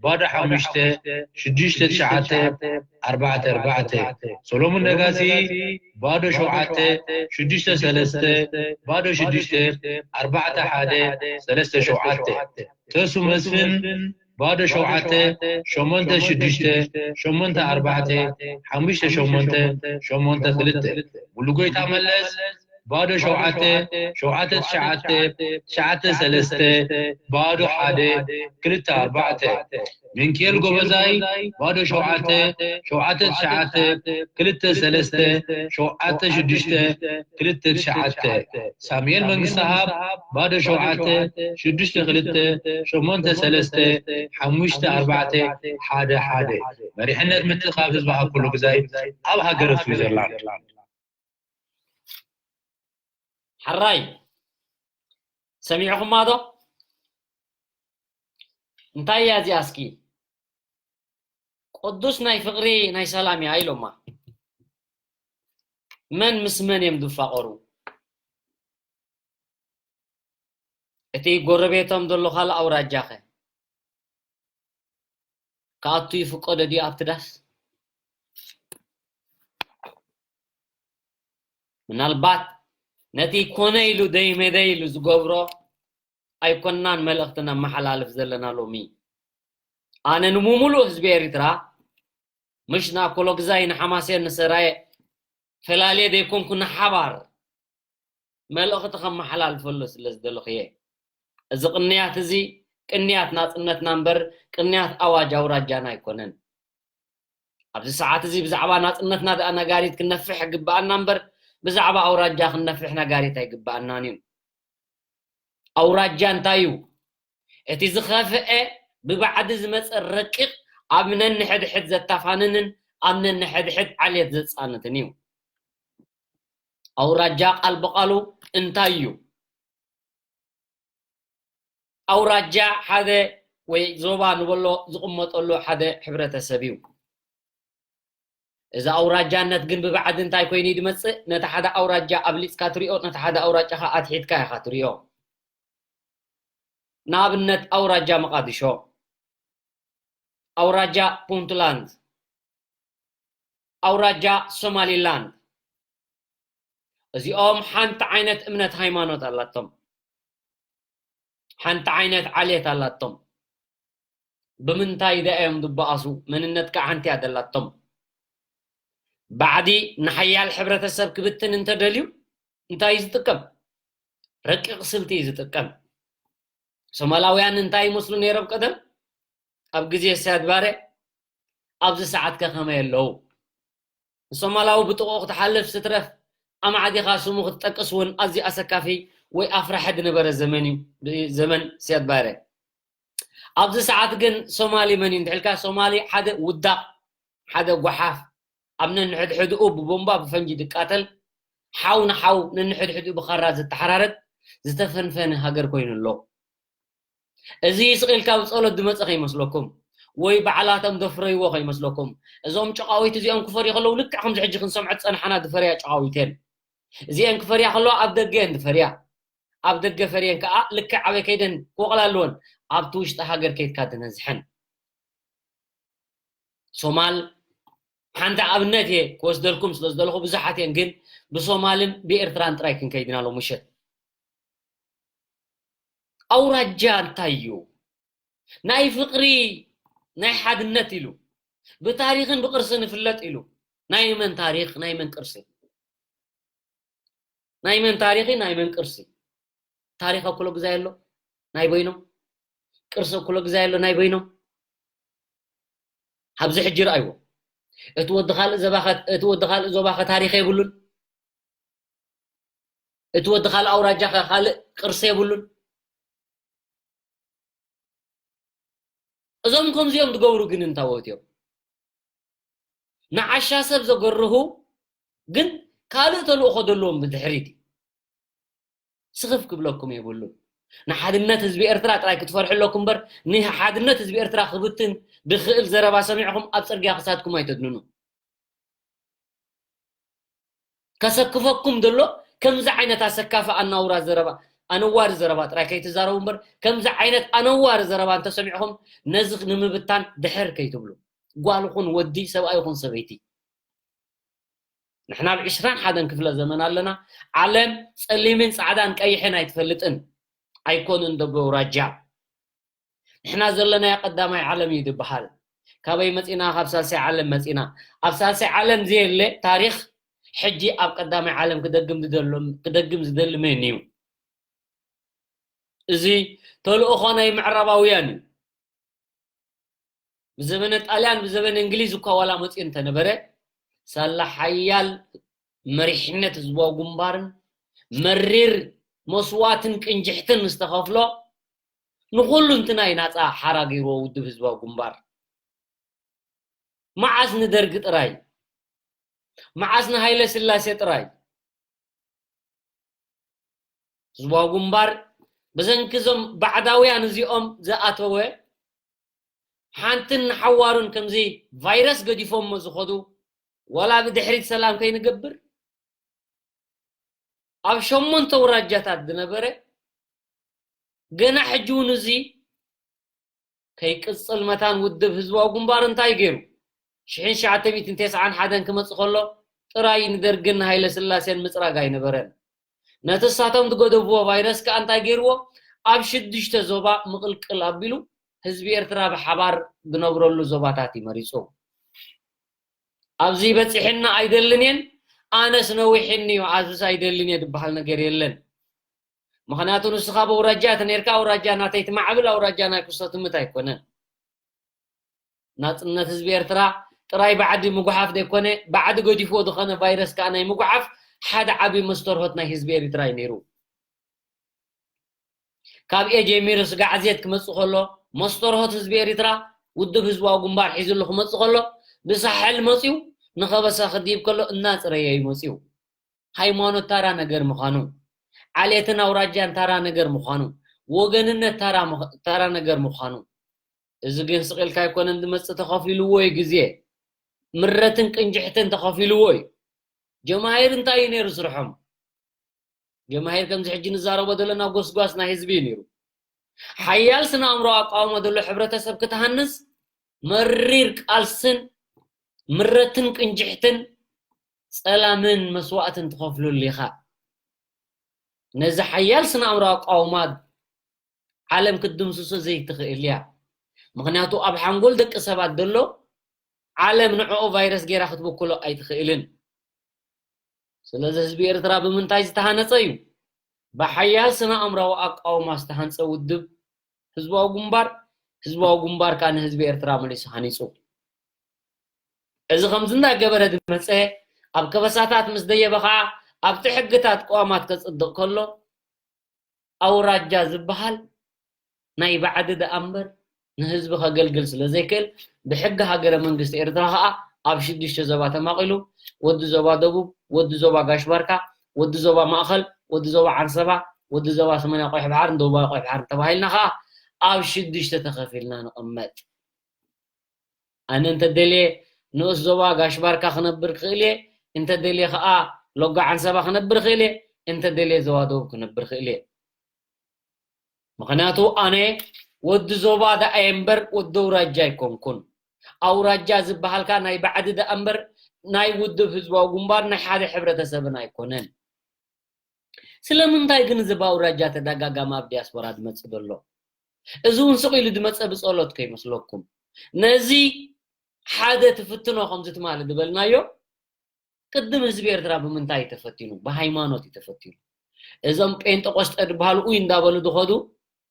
ባዶ ሓሙሽተ ሽዱሽተ ትሽዓተ ኣርባዕተ ኣርባዕተ። ሰሎሙን ነጋሲ ባዶ ሸውዓተ ሽዱሽተ ሰለስተ ባዶ ሽዱሽተ ኣርባዕተ ሓደ ሰለስተ ሸውዓተ። ተሱ መስፍን ባዶ ሸውዓተ ሸሞንተ ሽዱሽተ ሸሞንተ ኣርባዕተ ሓሙሽተ ሸሞንተ ሸሞንተ ክልተ። ሙሉጎይታ መለስ ባዶ ሸውዓተ ሸውዓተ ትሽዓተ ትሽዓተ ሰለስተ ባዶ ሓደ ክልተ ኣርባዕተ። ሚንኪኤል ጎበዛይ ባዶ ሸውዓተ ሸውዓተ ትሽዓተ ክልተ ሰለስተ ሸውዓተ ሽዱሽተ ክልተ ትሽዓተ። ሳሙኤል መንግስተኣብ ባዶ ሸውዓተ ሽዱሽተ ክልተ ሸሞንተ ሰለስተ ሓሙሽተ ኣርባዕተ ሓደ ሓደ። መሪሕነት ምትእኻብ ህዝቢ ኣኮሎጉዛይ ኣብ ሃገረ ስዊዘርላንድ። ሕራይ ሰሚዕኹማ ዶ? እንታይ እያ እዚኣ እስኪ? ቅዱስ ናይ ፍቕሪ ናይ ሰላም እያ ኢሎማ። መን ምስ መን እዮም ዝፋቐሩ? እቲ ጎረቤቶም ዘሎ ካልእ ኣውራጃኸ? ክኣቱ ይፍቀዶ ድዩ ኣብቲ ዳስ? ምናልባት ነቲ ኮነ ኢሉ ደይመደ ኢሉ ዝገብሮ ኣይኮናን መልእኽቲ ነመሓላልፍ ዘለና ሎሚ። ኣነ ንምሙሉእ ህዝቢ ኤርትራ ምሽ ንኣኮሎግዛይ ንሓማሴን ንሰራየ ፈላልየ ዘይኮንኩ ንሓባር መልእኽቲ ከመሓላልፈሉ ስለ ዝደለኹ እየ። እዚ ቅንያት እዚ ቅንያት ናጽነትና እምበር ቅንያት ኣዋጅ ኣውራጃና ኣይኮነን። ኣብዚ ሰዓት እዚ ብዛዕባ ናጽነትና ደኣ ነጋሪት ክነፍሕ ይግብኣና እምበር ብዛዕባ ኣውራጃ ክንነፍሕ ነጋሪት ኣይግብኣናን እዩ። ኣውራጃ እንታይ እዩ? እቲ ዝኸፍአ ብባዕዲ ዝመጸ ረቂቕ ኣብ ነንሕድሕድ ዘታፋንንን ኣብ ነንሕድሕድ ዓሌት ዘጻንትን እዩ። ኣውራጃ ቃል ብቓሉ እንታይ እዩ? ኣውራጃ ሓደ ወይ ዞባ ንበሎ ዝቕመጠሉ ሓደ ሕብረተሰብ እዩ። እዚ ኣውራጃነት ግን ብባዕዲ እንታይ ኮይኑ እዩ ዝመጽእ? ነቲ ሓደ ኣውራጃ ኣብሊጽካ ትሪኦ፣ ነቲ ሓደ ኣውራጃ ኸኣ ኣትሒትካ ኢኻ ትሪኦ። ንኣብነት ኣውራጃ መቓዲሾ፣ ኣውራጃ ፑንትላንድ፣ ኣውራጃ ሶማሊላንድ፣ እዚኦም ሓንቲ ዓይነት እምነት ሃይማኖት ኣላቶም። ሓንቲ ዓይነት ዓሌት ኣላቶም። ብምንታይ ደኣ እዮም ዝበኣሱ? መንነት ከዓ ሓንቲ እያ ዘላቶም። ባዕዲ ንሓያል ሕብረተሰብ ክብትን እንተደልዩ እንታይ እዩ ዝጥቀም? ረቂቕ ስልቲ እዩ ዝጥቀም። ሶማላውያን እንታይ ይመስሉ ነይሮም ቀደም? ኣብ ግዜ ስያድ ባረ፣ ኣብዚ ሰዓት ከ ከመይ ኣለዉ? ንሶማላዊ ብጥቕኡ ክትሓልፍ ስትረፍ ኣማዕዲኻ ስሙ ክትጠቅስ እውን ኣዝዩ ኣሰካፊ ወይ ኣፍራሒ ዝነበረ ዘመን እዩ፣ ዘመን ስያድ ባረ። ኣብዚ ሰዓት ግን ሶማሊ መን እዩ እንድሕልካ፣ ሶማሊ ሓደ ውዳቕ፣ ሓደ ጓሓፍ፣ ኣብ ነንሕድሕድኡ ብቦምባ ብፈንጂ ዝቃተል፣ ሓው ንሓው ነንሕድሕድኡ ብኻራ ዝተሓራረድ ዝተፈንፈነ ሃገር ኮይኑ ኣሎ። እዚ ስቕ ኢልካ ብጸሎት ዝመጸ ከይመስለኩም ወይ ባዕላቶም ዘፍረይዎ ከይመስለኩም። እዞም ጨቓዊት እዚኦም ክፈርዩ ከለዉ ልክዕ ከምዚ ሕጂ ክንሰምዖ ዝጸናሓና ዝፈርያ ጨቓዊት እየን። እዚአን ክፈርያ ከለዋ ኣብ ደገ እየን ዝፈርያ። ኣብ ደገ ፈርየን ከኣ ልክዕ ኣበይ ከይደን ክወቕላ ኣለወን ኣብቲ ውሽጢ ሃገር ከይድካ ዝነዝሐን። ሶማል ሓንቲ ኣብነት እየ ክወስደልኩም ስለ ዝደለኹ ብዙሓት እየን ግን ብሶማልን ብኤርትራን ጥራይ ክንከይድና ሎ ምሸት። ኣውራጃ እንታይ እዩ? ናይ ፍቕሪ ናይ ሓድነት ኢሉ ብታሪኽን ብቅርስን ይፍለጥ ኢሉ ናይ መን ታሪኽ ናይ መን ቅርሲ? ናይ መን ታሪኽ ናይ መን ቅርሲ? ታሪኽ ኣኩሎ ግዛይ ኣሎ ናይ በይኖም፣ ቅርሲ ኣኩሎ ግዛይ ኣሎ ናይ በይኖም። ኣብዚ ሕጂ ረኣይዎ። እቲ ወዲ ካልእ ዘባኸ እቲ ወዲ ካልእ ዞባኸ ታሪኽ የብሉን። እቲ ወዲ ካልእ ኣውራጃኸ ካልእ ቅርሲ የብሉን። እዞም ከምዚኦም ዝገብሩ ግን እንታወት እዮም? ንዓሻ ሰብ ዘገርሁ ግን ካልእ ተልእኾ ዘለዎም ብድሕሪት እዩ። ስኽፍ ክብለኩም የብሉን። ንሓድነት ህዝቢ ኤርትራ ጥራይ ክትፈርሑ ኣለኩም እምበር፣ ንሓድነት ህዝቢ ኤርትራ ክብትን ድኽእል ዘረባ ሰሚዕኹም ኣብ ጽርግያ ክሳድኩም ኣይተድንኑ። ከሰክፈኩም ዘሎ ከምዚ ዓይነት ኣሰካፊ ኣናውራ ዘረባ፣ ኣነዋሪ ዘረባ ጥራይ ከይትዛረቡ እምበር፣ ከምዚ ዓይነት ኣነዋሪ ዘረባ እንተሰሚዕኹም ነዚ ንምብታን ድሕር ከይትብሉ። ጓል ኹን ወዲ፣ ሰብኣይ ኹን ሰበይቲ። ንሕና ኣብ ዕስራን ሓደን ክፍለ ዘመን ኣለና። ዓለም ጸሊምን ጻዕዳን ቀይሕን ኣይትፈልጥን። ኣይኮኑን ደቡብ ኣውራጃ። ንሕና ዘለናዮ ቀዳማይ ዓለም እዩ ዝበሃል። ካበይ መጺና? ካብ ሳልሳይ ዓለም መጺና። ኣብ ሳልሳይ ዓለም ዘየለ ታሪኽ ሕጂ ኣብ ቀዳማይ ዓለም ክደግም ዝደሎ-፣ ክደግም ዝደሊ መን እዩ? እዚ ተልእኾ ናይ ምዕራባውያን እዩ። ብዘበነ ጣልያን፣ ብዘበነ እንግሊዝ እኳ ዋላ መጺኡ እንተነበረ፣ ሳላ ሓያል መሪሕነት ህዝባዊ ግንባርን መሪር መስዋእትን ቅንጅሕትን ምስ ተኸፍሎ፣ ንኹሉ እንትና እዩ ናጻ ሓራ ገይርዎ ውድብ ህዝባዊ ግንባር። መዓስ ንደርጊ ጥራይ? መዓስ ንሃይለ ስላሴ ጥራይ? ህዝባዊ ግንባር ብሰንኪ እዞም ባዕዳውያን እዚኦም ዝኣተወ፣ ሓንትን ንሓዋሩን ከምዚ ቫይረስ ገዲፎሞ ዝኸዱ፣ ዋላ ብድሕሪት ሰላም ከይንገብር፣ ኣብ ሸሞንተ ኣውራጃታት ዝነበረ፣ ገና ሕጂ እውን እዚ ከይቅጽል መታን ውድብ ህዝባዊ ግንባር እንታይ ገይሩ? ሽሕን ትሽዓተ ሚእትን ተስዓን ሓደን ክመጽእ ከሎ ጥራይ ንደርግን ንሃይለ ስላሴን ምጽራግ ኣይነበረን። ነቲ እሳቶም ዝገደብዎ ቫይረስ ከኣ እንታይ ገይርዎ? ኣብ ሽዱሽተ ዞባ ምቕልቅል ኣቢሉ ህዝቢ ኤርትራ ብሓባር ዝነብረሉ ዞባታት እዩ መሪጹ። ኣብዚ በጺሕና ኣይደልን እየን፣ ኣነስ ነዊሕኒ እዩ፣ ኣዝስ ኣይደልን እየ ዝበሃል ነገር የለን። ምኽንያቱ ንስኻ ብኣውራጃ ተነይርካ፣ ኣውራጃ ናተይ ትማዕብል፣ ኣውራጃ ናይ ኩሶ ትምት ኣይኮነን። ናጽነት ህዝቢ ኤርትራ ጥራይ ባዕዲ ምጉሓፍ ዘይኮነ፣ ባዕዲ ገዲፍዎ ዝኾነ ቫይረስ ከኣ ናይ ምጉሓፍ ሓደ ዓቢ መስተርሆት ናይ ህዝቢ ኤርትራ እዩ ነይሩ። ካብ ኤ ጀሚሩ ስጋዕ ዜድ ክመጽእ ከሎ፣ መስተርሆት ህዝቢ ኤርትራ ውድብ ህዝባዊ ግንባር ሒዝሉ ክመጽእ ከሎ፣ ብሳሕል መጽዩ ንኸበሳ ክድይብ ከሎ እናጽረየ እዩ መጽዩ። ሃይማኖት ታራ ነገር ምዃኑ፣ ዓሌትን ኣውራጃን ታራ ነገር ምዃኑ፣ ወገንነት ታራ ምኽ-፣ ታራ ነገር ምዃኑ። እዚ ግን ስቕ ኢልካ ኣይኮነን ዝመጽእ፣ ተኸፊልዎ እዩ ግዜ። ምረትን ቅንጅሕትን ተኸፊልዎ እዩ። ጀማሂር እንታይ እዩ ነይሩ ስርሖም? ጀማሂር ከምዚ ሕጂ ንዛረቦ ዘለና ጎስጓስ ናይ ህዝቢ እዩ ነይሩ። ሓያል ስነ ኣእምሮ ኣቃውማ ዘሎ ሕብረተሰብ ክትሃንጽ መሪር ቃልስን ምረትን ቅንጅሕትን ጸላምን መስዋእትን ትኸፍለሉ ኢኻ። ነዚ ሓያል ስነ ኣእምሮ ኣቃውማ ዓለም ክትድምስሶ ዘይትኽእል እያ። ምኽንያቱ ኣብ ሓንጎል ደቂ ሰባት ዘሎ ዓለም ንዕኡ ቫይረስ ገይራ ክትብክሎ ኣይትኽእልን። ስለዚ ህዝቢ ኤርትራ ብምንታይ ዝተሃነጸ እዩ? ብሓያል ስነ ኣእምራዊ ኣቃውማ ዝተሃንጸ ውድብ ህዝባዊ ግንባር፣ ህዝባዊ ግንባር ከኣ ንህዝቢ ኤርትራ መሊሱ ሃኒጹ። እዚ ከምዚ እንዳገበረ ዝመጸ ኣብ ከበሳታት ምስ ደየበ ከኣ ኣብቲ ሕግታት ቅዋማት ከጽድቕ ከሎ ኣውራጃ ዝበሃል ናይ ባዕዲ ደኣ እምበር ንህዝቢ ከገልግል ስለ ዘይክእል ብሕጊ ሃገረ መንግስቲ ኤርትራ ከኣ ኣብ ሽዱሽተ ዞባ ተማቒሉ ወዲ ዞባ ደቡብ፣ ወዲ ዞባ ጋሽ ባርካ፣ ወዲ ዞባ ማእኸል፣ ወዲ ዞባ ዓንሰባ፣ ወዲ ዞባ ሰማንያ ቆይሕ ባሕርን ደቡባዊ ቆይሕ ባሕርን ተባሂልና ከኣ ኣብ ሽዱሽተ ተኸፊልና ንቕመጥ። ኣነ እንተ ደልየ ንኡስ ዞባ ጋሽ ባርካ ክነብር ክኽእል እየ፣ እንተ ደልየ ከኣ ሎጋ ዓንሰባ ክነብር ክእል እየ፣ እንተ ደልየ ዞባ ደቡብ ክነብር ክእል እየ። ምኽንያቱ ኣነ ወዲ ዞባ ደኣ እየ እምበር ወዲ ኣውራጃ ኣይኮንኩን። ኣውራጃ ዝበሃልካ ናይ ባዕዲ ደኣ እምበር ናይ ውድብ ህዝባዊ ግንባር ናይ ሓደ ሕብረተሰብን ኣይኮነን። ስለምንታይ ግን እዚ ብኣውራጃ ተደጋጋሚ ኣብ ዲያስፖራ ዝመጽእ ዘሎ? እዚ እውን ስቕ ኢሉ ዝመጸ ብጸሎት ከይመስለኩም። ነዚ ሓደ ትፍትኖ ከምዚ ትማሊ ዝበልናዮ፣ ቅድም ህዝቢ ኤርትራ ብምንታይ እዩ ተፈቲኑ? ብሃይማኖት እዩ ተፈቲኑ። እዞም ጴንጠቆስጠ ዝበሃሉ ኡይ እንዳበሉ ዝኸዱ፣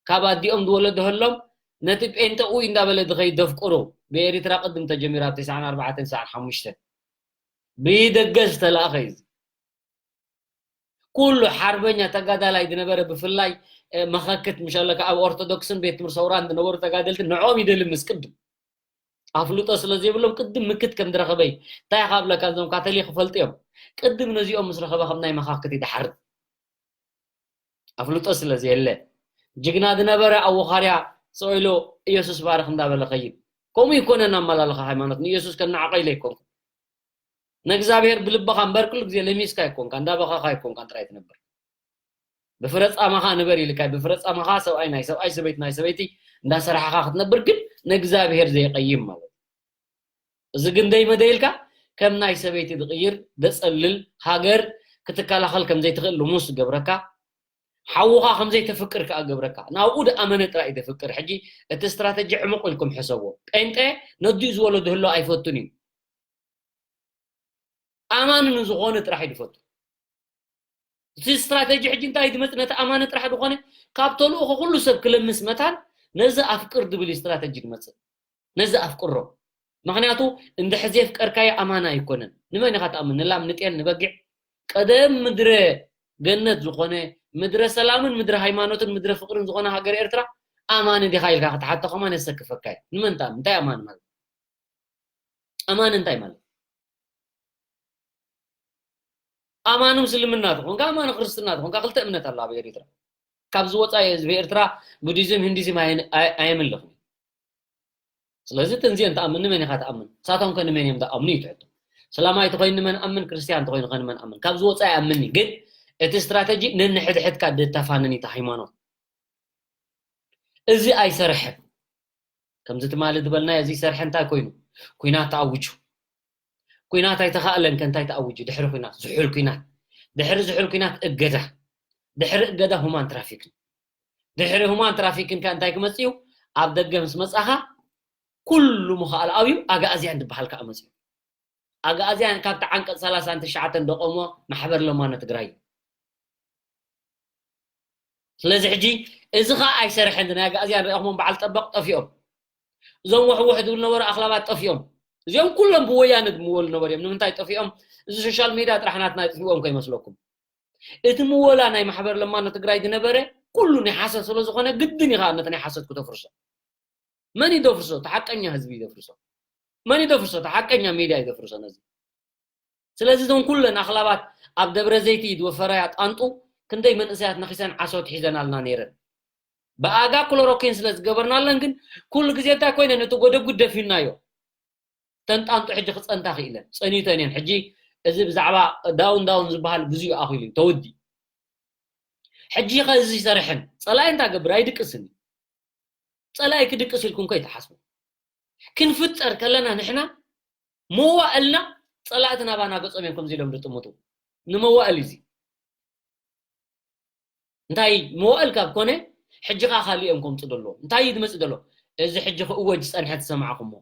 ካብ ኣዲኦም ዝወለዱ ህሎም፣ ነቲ ጴንጠ ኡይ እንዳበለ ዝኸይድ ዘፍቅሩ፣ ብኤሪትራ ቅድም ተጀሚሩ ኣብ ተስዓን ኣርባዕተን ተስዓን ሓሙሽተን ብደገ ዝተላእኸ እዩ። ኩሉ ሓርበኛ ተጋዳላይ ዝነበረ፣ ብፍላይ፣ እ፣ መኸክት ምሸለካ ኣብ ኦርቶዶክስን ቤት ትምህርቲ ሰውራን ዝነበሩ ተጋደልቲ ንዕኦም ይደሊ ምስ ቅድም። ኣፍልጦ ስለ ዘይብሎም ቅድም ምክት ከም ዝረኸበ እዩ። እንታይ ኢኻ ብለካ፣ እዞም ካቶሊክ ይፈልጡ እዮም። ቅድም ነዚኦም ምስ ረኸበ ከም ናይ መኻክት ይድሓር። ኣፍልጦ ስለ ዘየለ። ጅግና ዝነበረ ኣብ ወኻርያ ስቕ ኢሉ ኢየሱስ ባርኽ እንዳበለ ኸይድ። ከምኡ ይኮነን ኣመላልኻ ሃይማኖት። ንኢየሱስ ከነዓቐ ኢለ ኣይኮንኩን። ንእግዚኣብሔር ብልብኻ እምበር ኩሉ ግዜ ለሚስካ ኣይኮንካ፣ እንዳበኻኻ ኣይኮንካን ጥራይ ትነብር። ብፍረ ጻማኻ ንበር ኢልካ፣ ብፍረ ጻማኻ ሰብኣይ ናይ ሰብኣይ፣ ሰበይቲ ናይ ሰበይቲ እንዳሰራሕኻ ክትነብር ግን ንእግዚኣብሔር ዘይቀይም ማለት እዩ። እዚ ግን ደይ መደይ ኢልካ ከም ናይ ሰበይቲ ዝቕይር፣ ዘጸልል፣ ሃገር ክትከላኸል ከም ዘይትኽእል ልሙስ ዝገብረካ፣ ሓውኻ ከም ዘይተፍቅር ከኣ ገብረካ። ናብኡ ደኣ መነ ጥራይ እዩ ዘፍቅር። ሕጂ እቲ ስትራተጂ ዕሙቕ ኢልኩም ሕሰብዎ። ጴንጤ ነዲኡ ዝወለዶ ህሎ ኣይፈቱን እዩ። ኣማኒ ንዝኾነ ጥራሕ እዩ ዝፈቱ። እቲ ስትራተጂ ሕጂ እንታይ ድመጽእ? ነቲ ኣማኒ ጥራሕ ዝኾነ ካብ ተልእኾ ኩሉ ሰብ ክለምስ መታን ነዚ ኣፍቅር ድብል እዩ ስትራተጂ ድመጽእ። ነዚ ኣፍቅሮ። ምኽንያቱ እንድሕር ዘየፍቀርካዮ ኣማኒ ኣይኮነን። ንመን ኢኻ ትኣምን? ንላም፣ ንጤል፣ ንበጊዕ? ቀደም ምድረ ገነት ዝኾነ፣ ምድረ ሰላምን ምድረ ሃይማኖትን ምድረ ፍቅርን ዝኾነ ሃገር ኤርትራ ኣማኒ ዲኻ ኢልካ ክትሓቶ ከማን የሰክፈካ እዩ። ንመን ትኣምን? እንታይ ኣማኒ ማለት? ኣማኒ እንታይ ማለት? ኣማኒ ምስልምና ትኾንካ፣ ኣማኒ ክርስትና ትኾንካ፣ ክልተ እምነት ኣሎ ኣብ ኤርትራ። ካብዚ ወጻኢ ህዝቢ ኤርትራ ቡዲዝም፣ ሂንዲዝም ኣየን-፣ ኣየ-፣ ኣየምልኽን። ስለዚ ተንዚኦ እንትኣምን ንመን ኢኻ ትኣምን? ንሳቶም ከ ንመን እዮም ዝኣምኑ እዩ እቲ ሕቶ። ሰላማዊ ተኾይኑ ንመን ኣምን፣ ክርስትያን ተኾይኑ ከ ንመን ኣምን? ካብዚ ወጻኢ ኣምኒ፣ ግን እቲ ስትራተጂ ነንሕድሕድካ ደተፋንን እዩ እቲ ሃይማኖት። እዚ ኣይሰርሐን። ከምዚ ትማሊ ዝበልናዮ እዚ ይሰርሐ እንታይ ኮይኑ? ኲናት ተኣዊጁ። ኲናት ኣይተኻእለን ከ እንታይ ተኣዊጁ? ድሕሪ ኲናት፣ ዝሑል ኲናት። ድሕሪ ዝሑል ኲናት እገዳ። ድሕሪ እገዳ ሁማን ትራፊክን። ድሕሪ ሁማን ትራፊክን ከ እንታይ ክመጽእ እዩ? ኣብ ደገ ምስ መጻኻ ኩሉ ምኽኣል ኣብዩ ኣግኣዝያን ዝበሃል ከኣ መጽዩ። ኣግኣዝያን ካብቲ ዓንቀጽ ሰላሳን ትሽዓተን ደቆሞ ማሕበር ለማኖ ትግራይ እዩ። ስለዚ ሕጂ እዚ ኸኣ ኣይሰርሐን። ናይ ኣግኣዝያን ረኢኹሞም በዓል ጠበቕ ጠፊኦም። እዞም ውሕውሕ ዝብሉ ነበሩ ኣኽላባት ጠፊኦም። እዚኦም ኩሎም ብወያነ ዝምወሉ ነበሩ እዮም። ንምንታይ ጠፊኦም? እዚ ሶሻል ሜድያ ጥራሕ ናትና የጥፍእዎም ከይመስለኩም። እቲ ምወላ ናይ ማሕበር ለማኖ ትግራይ ዝነበረ ኩሉ ናይ ሓሰት ስለ ዝኾነ ግድን ኢኻ ነቲ ናይ ሓሰት ክተፍርሶ። መን እዩ ዘፍርሶ? እቲ ሓቀኛ ህዝቢ እዩ ዘፍርሶ። መን እዩ ዘፍርሶ? እቲ ሓቀኛ ሜድያ እዩ ዘፍርሶ ነዚ። ስለዚ እዞም ኩለን ኣኽላባት ኣብ ደብረ ዘይቲ ዝወፈራያ ጣንጡ ክንደይ መንእሰያት ነኺሰን ዓሶት ሒዘናልና ነይረን። ብኣጋ ክሎሮኪን ስለ ዝገበርናለን ግን ኩሉ ግዜ እንታይ ኮይነን? እቲ ጎደጉድ ደፊናዮ። ተን ጣንጡ ሕጂ ክጸንታ ክኢለን። ጸኒተን እየን። ሕጂ እዚ ብዛዕባ ዳውን ዳውን ዝበሃል ግዜኡ ኣኺሉ እዩ፣ ተወዲ። ሕጂ ኸ እዚ ይሰርሐን? ጸላኢ እንታይ ገብር? ኣይድቅስን እዩ። ጸላኢ ክድቅስ ኢልኩም ከይትሓስቡ። ክንፍጠር ከለና ንሕና መዋእልና ጸላእቲ ናባና ገጾም እዮም ከምዚ ኢሎም ዝጥምቱ። ንመዋእል እዩ እዚ። እንታይ መዋእል ካብ ኮነ ሕጂ ኸኣ ካሊእ እዮም ከምጽእ ዘለዎም። እንታይ እዩ ዝመጽእ ዘሎ? እዚ ሕጂ ክእወጅ ዝጸንሐ ዝሰማዕኹሞ።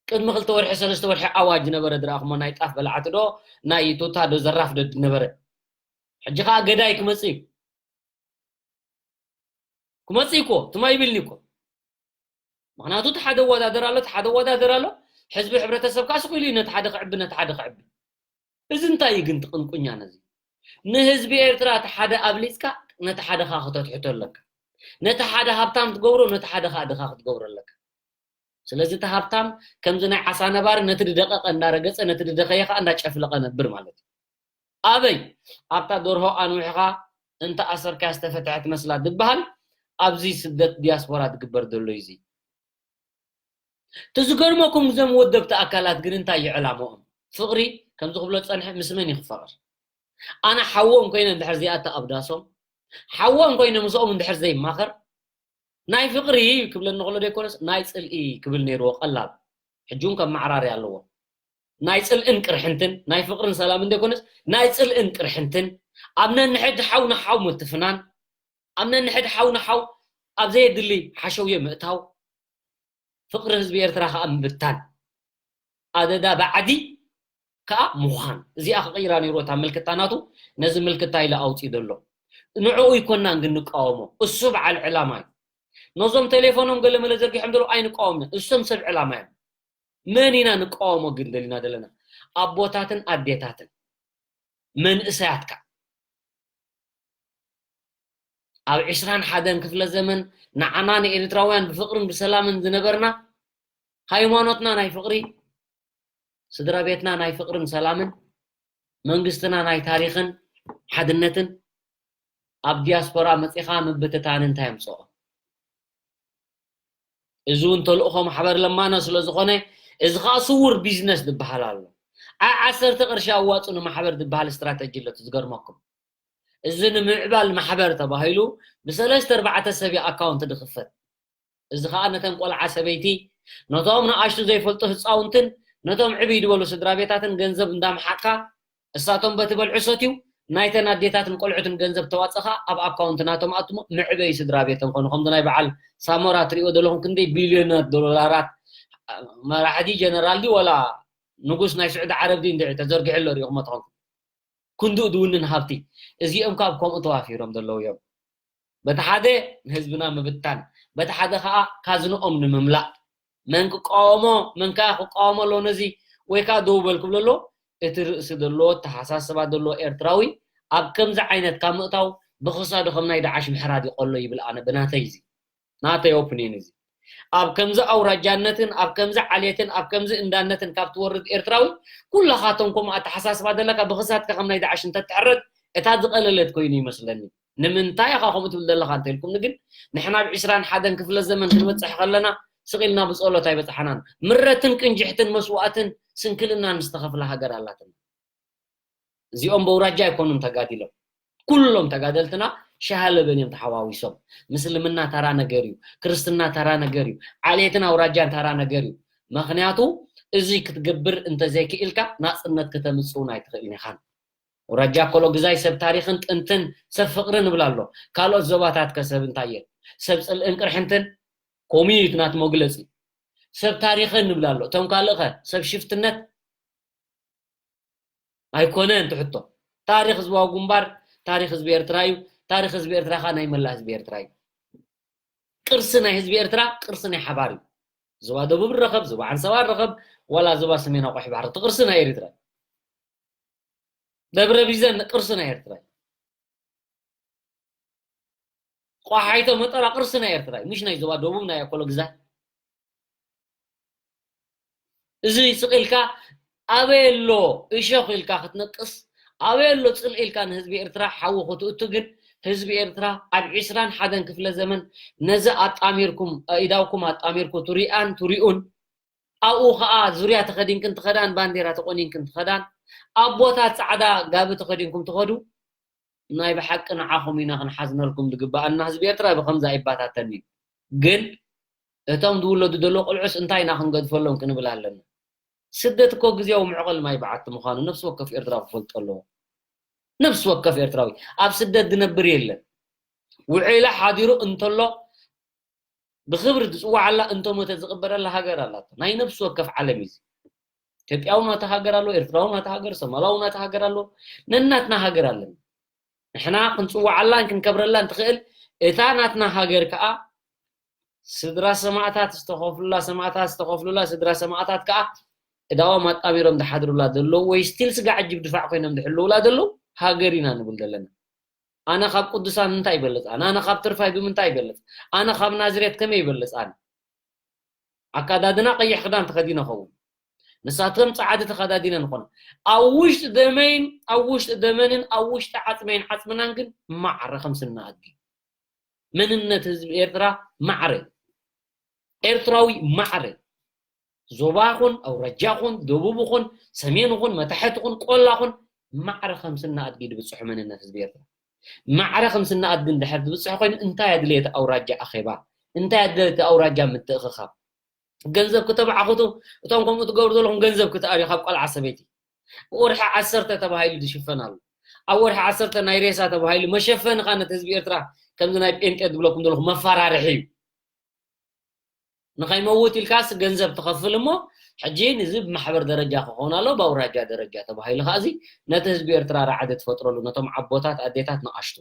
ቅድሚ ክልተ ወርሒ፣ ሰለስተ ወርሒ ኣዋጅ ነበረ ዝረኣኹሞ ናይ ጣፍ በላዕቲ ዶ፣ ናይ ቱታ ዶ፣ ዘራፍ ዶ ዝነበረ። ሕጂ ኸኣ ገዳይ ክመጽእ እዩ። ክመጽእ እኮ፣ ትማይ ይብልኒ እኮ። ምኽንያቱ እቲ ሓደ ወዳደር ኣሎ፣ እቲ ሓደ ወዳደር ኣሎ፣ ህዝቢ ሕብረተሰብ ከኣ ስቕ ኢሉ እዩ ነቲ ሓደ ክዕቢ፣ ነቲ ሓደ ክዕቢ። እዚ እንታይ እዩ ግን ትቕንቁኛ ነዚ? ንህዝቢ ኤርትራ እቲ ሓደ ኣብሊጽካ ነቲ ሓደ ኸኣ ክተትሕቶ ኣለካ። ነቲ ሓደ ሃብታም ትገብሮ፣ ነቲ ሓደ ኸኣ ድኻ ክትገብሮ ኣለካ። ስለዚ እቲ ሃብታም ከምዚ ናይ ዓሳ ነባሪ ነቲ ዝደቐቐ እንዳረገጸ፣ ነቲ ዝደኸየ ኸኣ እንዳጨፍለቐ ነብር ማለት እዩ። ኣበይ? ኣብታ ደርሆ ኣንዊሕኻ እንተ ኣሰርካያ ዝተፈትሐት መስላ ዝበሃል ኣብዚ ስደት ዲያስፖራ ዝግበር ዘሎ እዩ እዚ። እቲ ዝገርመኩም እዞም ወደብቲ ኣካላት ግን እንታይ እዩ ዕላምኦም? ፍቕሪ ከምዚ ክብሎ ዝጸንሐ ምስ መን እዩ ክፋቐር? ኣነ ሓዎም ኮይነ እንድሕር ዘይኣቱ ኣብ ዳሶም፣ ሓዎም ኮይነ ምስኦም እንድሕር ዘይማኸር፣ ናይ ፍቕሪ ክብለኒ ከሎ ዘይኮነስ ናይ ጽልኢ ክብል ነይርዎ ቀላል። ሕጂ እውን ከመዓራርያ ኣለዎ። ናይ ጽልእን ቅርሕንትን፣ ናይ ፍቕርን ሰላምን ዘይኮነስ ናይ ጽልእን ቅርሕንትን፣ ኣብ ነንሕድ ሓው ንሓው ምትፍናን፣ ኣብ ነንሕድ ሓው ንሓው ኣብ ዘየድሊ ሓሸውየ ምእታው፣ ፍቕሪ ህዝቢ ኤርትራ ከኣ ምብታን፣ ኣደዳ ባዕዲ ከኣ ምዃን። እዚኣ ክቕይራ ነይርዎ እታ ምልክታ ናቱ፣ ነዚ ምልክታ ኢለ ኣውጺኡ ዘሎ። ንዕኡ ኣይኮናን ግን ንቃወሞ፣ እሱ በዓል ዕላማ እዩ። ነዞም ቴሌፎኖም ገለመለ ዘርጊሖም ዘለዉ ኣይንቃወምን፣ እሶም ሰብ ዕላማ እዮም። መን ኢና ንቃወሞ ግን ደሊና ዘለና? ኣቦታትን ኣዴታትን፣ መንእሰያት ከኣ። ኣብ ዕስራን ሓደን ክፍለ ዘመን ንዓና ንኤርትራውያን ብፍቕርን ብሰላምን ዝነበርና፣ ሃይማኖትና ናይ ፍቕሪ፣ ስድራ ቤትና ናይ ፍቕርን ሰላምን፣ መንግስትና ናይ ታሪኽን ሓድነትን፣ ኣብ ዲያስፖራ መፂኻ ምብትታን እንታይ ኣምፅኦ? እዚ እውን ተልእኾ ማሕበር ለማኖ ስለ ዝኾነ፣ እዚ ኸዓ ስውር ቢዝነስ ዝበሃል ኣሎ። ዓ ዓሰርተ ቅርሺ ኣዋፁ ንማሕበር ዝበሃል ስትራተጂ ኣሎ። ዝገርመኩም፣ እዚ ንምዕባል ማሕበር ተባሂሉ ብሰለስተ ኣርባዕተ ሰብ እዩ ኣካውንት ዝኽፈት። እዚ ኸዓ ነተን ቆልዓ ሰበይቲ፣ ነቶም ንኣሽቱ ዘይፈልጡ ህፃውንትን ነቶም ዕብይ ዝበሉ ስድራ ቤታትን ገንዘብ እንዳምሓቅካ፣ እሳቶም በቲ በልዑ ሰትዩ፣ ናይተን ኣዴታትን ቆልዑትን ገንዘብ ተዋፅኻ ኣብ ኣካውንት ናቶም ኣትሞ መዕበይ ስድራ ቤት እንኾኑ። ከምዚ ናይ በዓል ሳሞራ ትሪእዎ ዘለኹም ክንደይ ቢልዮናት ዶላራት፣ መራሕዲ ጀነራል ድዩ ወላ ንጉስ ናይ ስዑዲ ዓረብ ድዩ እንድዒ ተዘርጊሑ ኣሎ ሪኢኹሞ ተኾንኩም። ክንድኡ ዝውንን ሃብቲ። እዚኦም ካብ ከምኡ ተዋፊሮም ዘለዉ እዮም። በቲ ሓደ ንህዝብና ምብታን፣ በቲ ሓደ ኸዓ ካዝንኦም ንምምላእ። መን ክቃወሞ፣ መን ከኣ ክቃወሞ ኣሎ ነዚ፣ ወይ ከኣ ደው በል ክብሎ ኣሎ። እቲ ርእሲ ዘለዎ፣ ኣተሓሳስባ ዘለዎ ኤርትራዊ ኣብ ከምዚ ዓይነት ካብ ምእታው ብኽሳዱ ከም ናይ ደዓሽ ምሕራድ ይቐሎ ይብል ኣነ ብናተይ እዚ። ናተይ ኦፕኒን እዚ። ኣብ ከምዚ ኣውራጃነትን ኣብ ከምዚ ዓሌትን ኣብ ከምዚ እንዳነትን ካብ ትወርድ ኤርትራዊ፣ ኩላኻቶም ከምኡ ኣተሓሳስባ ዘለካ ብኽሳድካ ከም ናይ ደዓሽ እንተትሕረድ እታ ዝቐለለት ኮይኑ ይመስለኒ። ንምንታይ ኢኻ ከምኡ ትብል ዘለኻ እንተኢልኩምኒ ግን፣ ንሕና ኣብ ዕስራን ሓደን ክፍለ ዘመን ክንበጽሕ ከለና ስቕ ኢልና ብጸሎት ኣይበጽሓናን። ምረትን ቅንጅሕትን መስዋእትን ስንክልናን ዝተኸፍላ ሃገር ኣላትና። እዚኦም በውራጃ ኣይኮኑን ተጋዲሎም። ኩሎም ተጋደልትና ሸሃለበን እዮም ተሓዋዊሶም። ምስልምና ተራ ነገር እዩ፣ ክርስትና ተራ ነገር እዩ፣ ዓሌትን ኣውራጃን ተራ ነገር እዩ። ምኽንያቱ እዚ ክትገብር እንተዘይክኢልካ ናጽነት ክተምጽእ እውን ኣይትኽእልን ኢኻን። ኣውራጃ ኮሎግዛይ ሰብ ታሪኽን ጥንትን ሰብ ፍቕርን ንብል ኣሎ። ካልኦት ዞባታት ከ ሰብ እንታይ እየን? ሰብ ጽልእን ቅርሕንትን? ኮሚዩ እቲ ናቲ መግለጺ። ሰብ ታሪኽን ንብል ኣሎ። እቶም ካልእ ኸ ሰብ ሽፍትነት? ኣይኮነን እቲ ሕቶ። ታሪኽ ህዝባዊ ግንባር ታሪኽ ህዝቢ ኤርትራ እዩ። ታሪኽ ህዝቢ ኤርትራ ኸኣ ናይ መላእ ህዝቢ ኤርትራ እዩ። ቅርሲ ናይ ህዝቢ ኤርትራ ቅርሲ ናይ ሓባር እዩ። ዞባ ደቡብ ረኸብ፣ ዞባ ዓንሰባ ረኸብ፣ ዋላ ዞባ ሰሜናዊ ቀይሕ ባሕሪ፣ እቲ ቅርሲ ናይ ኤርትራ እዩ። ደብረ ቢዘን ቅርሲ ናይ ኤርትራ እዩ። ቋሓይቶ መጠራ ቅርሲ ናይ ኤርትራ እዩ። ምሽ ናይ ዞባ ደቡብ ናይ ኣኮሎ ግዛት። እዚ ስቕ ኢልካ ኣበይ ኣሎ እሾኽ ኢልካ ክትነቅስ፣ ኣበይ ኣሎ ጽልኢ ኢልካ ንህዝቢ ኤርትራ ሓዊ ክትእቱ፣ ግን ህዝቢ ኤርትራ ኣብ ዕስራን ሓደን ክፍለ ዘመን ነዚ ኣጣሚርኩም፣ ኣኢዳውኩም ኣጣሚርኩ ትሪኣን ትሪኡን፣ ኣብኡ ኸኣ ዙርያ ተኸዲንክን ትኸዳን፣ ባንዴራ ተቖኒንክን ትኸዳን፣ ኣቦታት ጻዕዳ ጋቢ ተኸዲንኩም ትኸዱ፣ ናይ ብሓቂ ንዓኹም ኢና ክንሓዝነልኩም ዝግበኣና። ህዝቢ ኤርትራ ብኸምዚ ኣይባታተን እዩ። ግን እቶም ዝውለዱ ዘለዉ ቆልዑስ እንታይ ኢና ክንገድፈሎም ክንብል ኣለና። ስደት እኮ ግዜያዊ መዕቐሊ ማይ በዓቲ ምዃኑ ነፍሲ ወከፍ ኤርትራዊ ክፈልጦ ኣለዎ። ነፍሲ ወከፍ ኤርትራዊ ኣብ ስደት ዝነብር የለን። ውዒሉ ሓዲሩ እንተሎ ብኽብሪ ዝጽዋዓላ እንተሞተ ዝቕበረላ ሃገር ኣላቶ። ናይ ነፍሲ ወከፍ ዓለም እዩ እዚ። ኢትዮጵያዊ ናቱ ሃገር ኣሎ፣ ኤርትራዊ ናቱ ሃገር፣ ሶማላዊ ናቱ ሃገር ኣሎ። ነናትና ሃገር ኣለና። ንሕና ክንጽዋዓላን ክንከብረላን ትኽእል እታ ናትና ሃገር ከኣ ስድራ ሰማእታት ዝተኸፍሉላ፣ ሰማእታት ዝተኸፍሉላ፣ ስድራ ሰማእታት ከኣ እዳዎም ኣጣሚሮም ዝሓድሩላ ዘለዉ ወይ ስቲል ስጋዕ እጅብ ድፋዕ ኮይኖም ዝሕልዉላ ዘለዉ ሃገር ኢና ንብል ዘለና። ኣነ ካብ ቅዱሳን እንታይ ይበልጽ? ኣነ፣ ኣነ ካብ ትርፋይ ብምንታይ ይበልጽ? ኣነ ካብ ናዝሬት ከመይ ይበልጽ? ኣነ ኣካዳድና ቀይሕ ክዳን ተኸዲነ ኸውን፣ ንሳቶም ጻዕዲ ተኸዳዲነ ንኾን፣ ኣብ ውሽጢ ደመይን ኣብ ውሽጢ ደመንን ኣብ ውሽጢ ዓጽመይን ዓጽምናን ግን ማዕረ ከም ስና ኣድጊ። መንነት ህዝቢ ኤርትራ ማዕረ፣ ኤርትራዊ ማዕረ፣ ዞባ ኹን፣ ኣውራጃ ኹን፣ ደቡብ ኹን፣ ሰሜን ኹን፣ መታሕት ኹን፣ ቆላ ኹን፣ ማዕረ ከም ስና ኣድጊ ዝብጽሑ መንነት ህዝቢ ኤርትራ። ማዕረ ከም ስና ኣድጊ እንድሕር ዝብጽሑ ኮይኑ፣ እንታይ ኣድልየት ኣውራጃ ኣኼባ? እንታይ ኣድልየት ኣውራጃ ምትእኽኻብ? ገንዘብ ክተባዕኹቱ፣ እቶም ከምኡ ትገብሩ ዘለኹም ገንዘብ ክትኣርዩ ካብ ቆልዓ ሰበይቲ። ወርሒ ዓሰርተ ተባሂሉ ዝሽፈን ኣሎ። ኣብ ወርሒ ዓሰርተ ናይ ሬሳ ተባሂሉ መሸፈኒ ኸኣ ነቲ ህዝቢ ኤርትራ ከምዚ ናይ ጴንጤ ዝብለኩም ዘለኹ መፈራርሒ እዩ። ንኸይመውት ኢልካስ ገንዘብ ትኸፍል እሞ፣ ሕጂ ንዚ ብማሕበር ደረጃ ክኸውን ኣሎ፣ ብኣውራጃ ደረጃ ተባሂሉ ኸኣ እዚ ነቲ ህዝቢ ኤርትራ ራዕዲ ትፈጥረሉ፣ ነቶም ኣቦታት ኣዴታት ንኣሽቱ።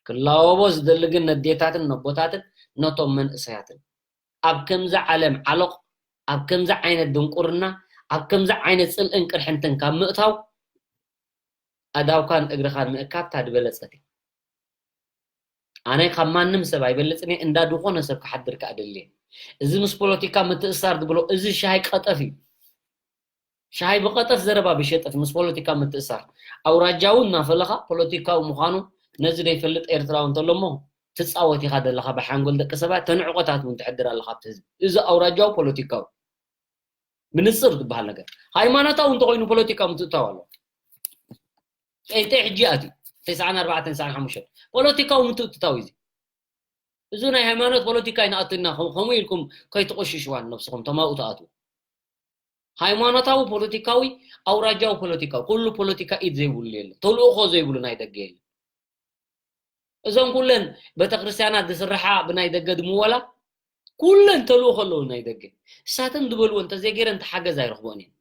ክላወቦ ዝደሊ ግን ነዴታትን ነቦታትን ነቶም መንእሰያትን። ኣብ ከምዚ ዓለም ዓሎቕ፣ ኣብ ከምዚ ዓይነት ድንቁርና፣ ኣብ ከምዚ ዓይነት ጽልእን ቅርሕንትን ካብ ምእታው፣ ኣእዳውካን እግርኻን ምእካብ እታ ዝበለጸት እያ። ኣነ ካብ ማንም ሰብ ኣይበልጽን እየ፣ እንዳ ዝኾነ ሰብ ክሓድር ከኣ እደሊ እየ። እዚ ምስ ፖለቲካ ምትእስሳር ዝብሎ፣ እዚ ሻሂ ቀጠፍ እዩ። ሻሂ ብቐጠፍ ዘረባ ብሸጠፍ ምስ ፖለቲካ ምትእሳር። ኣውራጃዊ እናፈለኻ ፖለቲካዊ ምዃኑ ነዚ ዘይፈልጥ ኤርትራዊ እንተሎ እሞ ትጻወት ኢኻ ዘለኻ ብሓንጎል ደቂ ሰባት፣ ተንዕቆታት እውን ትሕድር ኣለኻ ኣብቲ ህዝቢ። እዚ ኣውራጃዊ ፖለቲካዊ ብንጽር ዝበሃል ነገር። ሃይማኖታዊ እንተኾይኑ ፖለቲካዊ ምትእትታው ኣሎ። ጴንጤ ሕጂ ኣትዩ፣ ተስዓን ኣርባዕተን ተስዓን ሓሙሽተን ፖለቲካዊ ምትእትታው እዩ እዚ። እዚ ናይ ሃይማኖት ፖለቲካ ይንኣትና፣ ከም-፣ ከምኡ ኢልኩም ከይትቆሽሽዋን ነብስኹም ተማኡ ትኣትዉ። ሃይማኖታዊ ፖለቲካዊ፣ ኣውራጃዊ ፖለቲካዊ፣ ኩሉ ፖለቲካ ኢድ ዘይብሉ የለ፣ ተልእኾ ዘይብሉ ናይ ደገ የለ። እዞም ኩለን ቤተክርስትያናት ዝስርሓ ብናይ ደገ ድምወላ፣ ኩለን ተልእኾ ኣለዎ ናይ ደገ። እሳተን ዝበልዎ እንተዘይገይረን ተሓገዝ ኣይረኽቦን እየን።